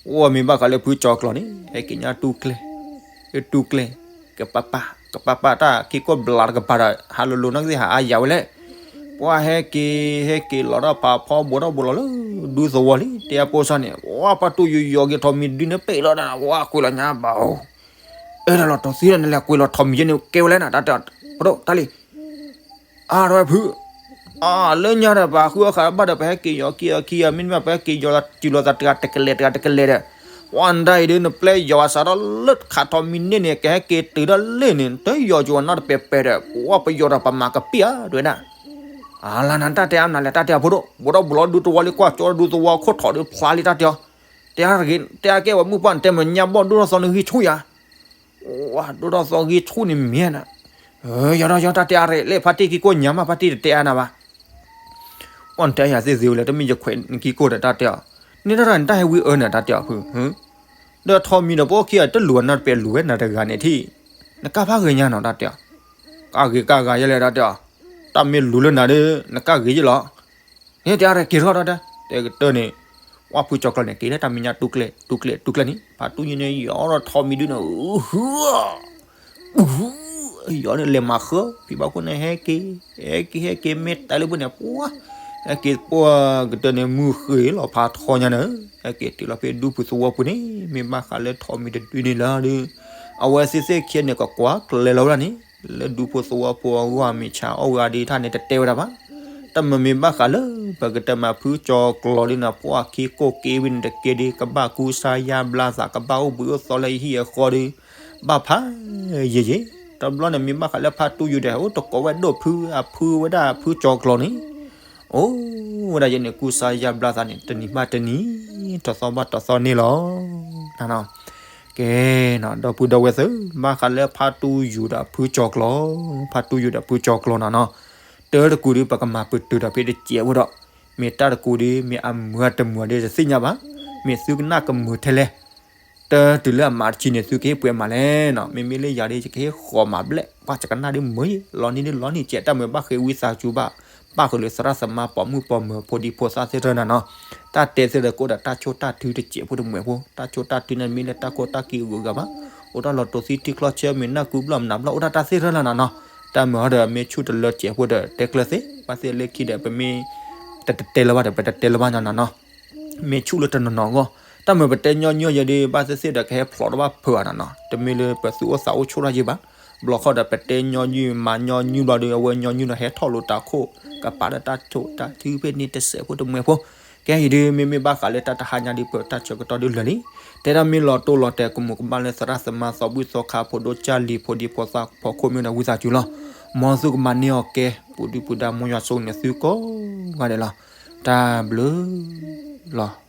အိၣ်မ့ၢ်ဘၣ်ဃးလၢဖုကၠီကျီၤန့ၣ် ဟဲက့ၤညါတူၢ်ကျဲ, တူၢ်ကျဲ, ကပာ်ပာ် ကပာ်ပာ်တၢ်ခံကိၢ်ဘျးတကပၤဒီး ဟးလိၤလိၤနီၢ်ကသ့ၣ်ဟးအါယၤဝဲလဲၣ်, ပှၤဟဲက့ၤ ဟဲက့ၤလီၤထီၣ်ဖးဖီဘှဲထီၣ်ဘှဲလီၤလၢ ဒူသဝီလံ တဲအဖိစၢ်န့ၣ် ပှၤဖါတံၢ်ယိၤယီၤက့ၤထီးမံၤဒုန့ၣ်ပ့ၢ်လီၤဒီး ပှၤကွံာ်လီၤညါဘၣ်အိၣ်, အဲၣ်ဒိးလီၤတီၤသံဒီး နလဲၤကွံာ်လီၤထီးမံၤယဲန့ၣ် ကဲဝဲလဲၣ်နၤ တၢ်တဲအီၤ, ပဒိၣ်တၢ်လံ အါထီၣ်ဝဲဖု, အါလၢညါဒီး ပှၤဃုအီၣ်ဃာ်ဘၣ်ဒီး ပဟဲက့ၤယီၤခံအခံအ မ့တမ့ၢ် ပဟဲက့ၤယီၤတုၤလီၤသးတဂၤတကလဲာ် တဂၤတကလဲာ်ဒီး, ပှၤနတၢ်အံၤဒ်နပျဲၢ်ယီၤအစးထီၣ်လၢခးထီးမံၤန့ၣ်န့ၣ် ကဟဲက့ၤတုၤဒၣ်လဲၣ်န့ၣ် တယီၤကဝဲနီတပဲာ်ပဲာ်ဒီး ပှၤပယီၤဒီးပမၤကပံၢ်ဧါ တဝဲဒၣ်, အါလါနၤ တၢ်တဲအါမနုၤလဲၣ် တၢ်တဲအဖိဒိၣ် ဘှဲထီၣ်ဘှဲလီၤဒူသဝီလံ ကွၢ်ကၠီဒူသဝီခိၣ်ထီၣ်ဒုဖျါလံ တၢ်တဲအီၤ, တဲအါတဂ့ၤ တဲအါကဲဝဲမုၢ်ပှၢ်နတဲမ့ၢ်ညါဘီၣ်ဒိၣ်ထီၣ်သီနဂံၢ်ဆူၣ်ယၤ ဝါ ဒိၣ်ထီၣ်သီဂံၢ်ဆူၣ်န့ၣ်မ့ၢ်နၤ, ယီၤဒီးယီၤ တၢ်တဲအါရဲၣ်လၢ ဖါတံၢ်ခံကိၢ်ညါမး ဖါတံၢ်တတဲအါနၤဘၣ်, ပှၢ်နတဲယၤသ့ၣ်သ့ၣ်ဝဲလၢ တမ့ၢ်ယခွဲးနခံကိၢ်ဒီးတၢ်တဲအီၤ, န့ၣ်တၢ်တၢ်န့ၣ် တၢ်ဟဲဝံအၢနၤ တၢ်တဲအီၤဖု, ဒီးထီးမံၤဒီးပအိၣ်ခံဂၤတလူၤနၤတပဲာ် လူၤဝဲနၤတဂၤန့ၣ်ထံၣ်, နကၢ်ဖးဂ့ၤညါနီၤ တၢ်တဲအီၤ, ကၢ်ဂ့ၤကၢ်ဂၤယဲလဲၣ် တၢ်တဲအီၤ, တၢ်မ့ၢ်လူၤလၢနၤဒီး နကၢ်ဂ့ၤယဲလီၤ န့ၣ်တဲအါရဲၣ်က့ၤထီၣ်တၢ်တဲ တဲကတၢၢ်န့ၣ်, ပှၢ်ဖုကၠီၤကျီၤန့ၣ် က့ၤလၢတၢ်မဲာ်ညါတူၢ်ကျဲ တူၢ်ကျဲ တူၢ်ကျဲန့ၣ် ဖါတံၢ်ယိၤန့ၣ် ယီၤထီးမံၤဒုန့ၣ် အူဟူ ယီၤန့ၣ်လဲၤမၤဃၢ ဖံဘၣ်ခိၣ်န့ၣ် ဟဲက့ၤ ဟဲက့ၤ ဟဲက့ၤ မ့ၢ်တဲလၢပှၤန့ၣ် ပှၢ် ဟဲက့ၤပှၢ်ကတၢၢ်န့ၣ် မုၢ်ဃ့လီၤဖးထီညါန့ၣ်, ဟဲက့ၤတုၤလီၤဖဲဒူပူၤသဝီပူၤန့ၣ် မ့ၢ်ဘၣ်ဃးလၢထီးမံၤတဒုန့ၣ်လီၤဒီး, အဝဲသ့ၣ်သ့ၣ်ခံန့ၣ် ကကွၢ်ကျဲလီၤဝဲဒၣ်န့ၣ် လၢဒူဖိသဝီဖိအဂီၢ် မ့ၢ်ဆါအီၣ်ဝဲဒၣ်ဒ်ထၣ်န့ၣ် တတဲဝဲဒၣ်ဘၣ်. တၢ်မ့ၢ်မ့ၢ်ဘၣ်ဃးလၢ ပကတဲမးဖုကၠီၤကျီၤဒ်န့ၣ် ပှၢ်ခံကိၢ်က့ဝံၤန့ၣ်တက့ၢ်ဒီး ကဘၣ်ကူစါယါဘျါသး ကဘၣ်အိၣ်ဘှံးအိၣ်သီလၢဟံၣ်အဃီဒီး ဘၣ်ဖးယံာ်ယံာ်. တဘျီန့ၣ်မ့ၢ်ဘၣ်ဃးလၢဖါတူၢ်ယိၤဒီး အိၣ်တကိးဝဲဒိၣ်ဖု အဖုဝဲဒၣ်ဖုကၠီၤကျီၤန့ၣ် အိၣ်ဝဲဒၣ်ယဲန့ၣ် ကူစါယါဘျါသးန့ၣ် တနံၤဘၣ်တနံၤ တသီဘၣ်တသီန့ၣ်လီၤ. ကဲ ဒီပုၢ်ဒီဝဲၢ်သ့ၣ် ဘၣ်ဃးလၢဖါတူၢ်ယိၤဒီးဖုကၠီၤကျီၤ, ဖါတူၢ်ယိၤဒီးဖုကၠီၤကျီၤန့ၣ်နီၤ, တၢ်တကူးဒီး ပကမၤပတုာ်ဒီးဖဲတစဲးဖိဒီး, မ့ၢ်တၢ်တကူးဒီး မ့ၢ်အမုာ်အတမုာ်ဒီးတသ့ၣ်ညါဘၣ်. မ့ၢ်သုကနၣ်ကမုာ်ထဲလဲၣ် တၢ်တုၤလၢအမၤတဆံန့ၣ် သုကဟ့ၣ်ပှဲၤမးလဲၣ်နီၤ. မ့မ့ၢ်လၢယၤဒီး ယကဟ့ၣ်ဃီၤမးဘျဲၣ် ပှၤကနၣ်ဒ်မုာ်ယံၤ လီၤနံၤဒ်လီၤနံၤ ကဲတၢ်မုာ်ဘၣ်ဃ့ဝံသးစူၤဘၣ် ပၣ်ဃုာ်လၢသရၣ်သမါပိာ်မုၣ်ပိာ်မၢၤဖိဒံဖိသၣ်သ့ၣ်တဖၣ်န့ၣ်နီၤ. တၢ်တဲသ့ၣ်ဒီးကအိၣ်ဒီးတၢ်ဆိၣ်တၢ်ထုတစဲးဖိတမှဲးဖိ တၢ်ဆိၣ်တၢ်ထုန့ၣ်မ့ၢ်လၢတၢ်ခိၣ်တၢ်ခံအဂုၤအဂၤဘၣ်. အိၣ်တၢ်လီၤတိၢ်သံထံချီဆၢမ့ၢ်နၢ်ကူဘျီမနုၤဘျီ အိၣ်တၢ်တၢ်သ့ၣ်တဖၣ်လၢ်နီၤနီၤ. တၢ်မုာ်ဟီဒီးမ့ၢ်ဆူၣ်တလၢစဲးဖိဒီးတဲကျၢၤသ့ ဘၣ်သ့ၣ်လၢခံဒီးပမ့ၢ် တတဲလၢၤဘၣ်ဒီး ပတတဲလၢၤဘၣ်နီၤနီၤနီၤ. မ့ၢ်ဆူၣ်လၢတနီၤနီၤအဂီၢ် တၢ်မုာ်ပတဲညီနုၢ်ယဲဒီး ဘၣ်သ့ၣ်သ့ၣ်ဒီးကဟဲဖျိးတဘၣ်ဖုးဧါနီၤနီၤ. တမ့ၢ်လၢပသူၣ်အိၣ်သးအိၣ်ဆိၣ်ထီၣ်ယဲဘၣ်. ဘျီခီဒီးပတဲညီနုၢ်မၤညီနုၢ်ဘျီဒီး အဝဲညီနုၢ်ဒီးဟဲထီၣ်လိာ်တၢ်ခိၣ် ကပာ်ဒီးတၢ်ဆိၣ်တၢ်ထုဖဲန့ၣ်တစဲးဖိတမှဲးဖိ. ကဲအံၤဒုး မ့မ့ၢ်ဘၣ်ဃးလၢတၢ်တဟါညါဒုး ပတၢ်ဆၢကတီၢ်ဒုးလၢာ်လံ. တဲဒၣ်မ့ၢ်လီၤတိၢ်လီၤတဲာ်ကမူးကမၣ်လၢသရၣ်သမါသီဘူၣ်သီခါဖိဒိၣ်ကၢ်လံၤဖိဒံဖိသၣ်ဖိခိၣ်မ့ၢ်ဒီးဝံသးစူၤလီၤ. မ်သုကမၤန့ၢ်အီၤကဲ ပူၤဒုၣ်ပူၤဒါ မ်ယွၤဆိၣ်ဂ့ၤန့ၢ်သုကိးဂၤဒဲးလီၤ. တၢ်ဘျုးလီၤ.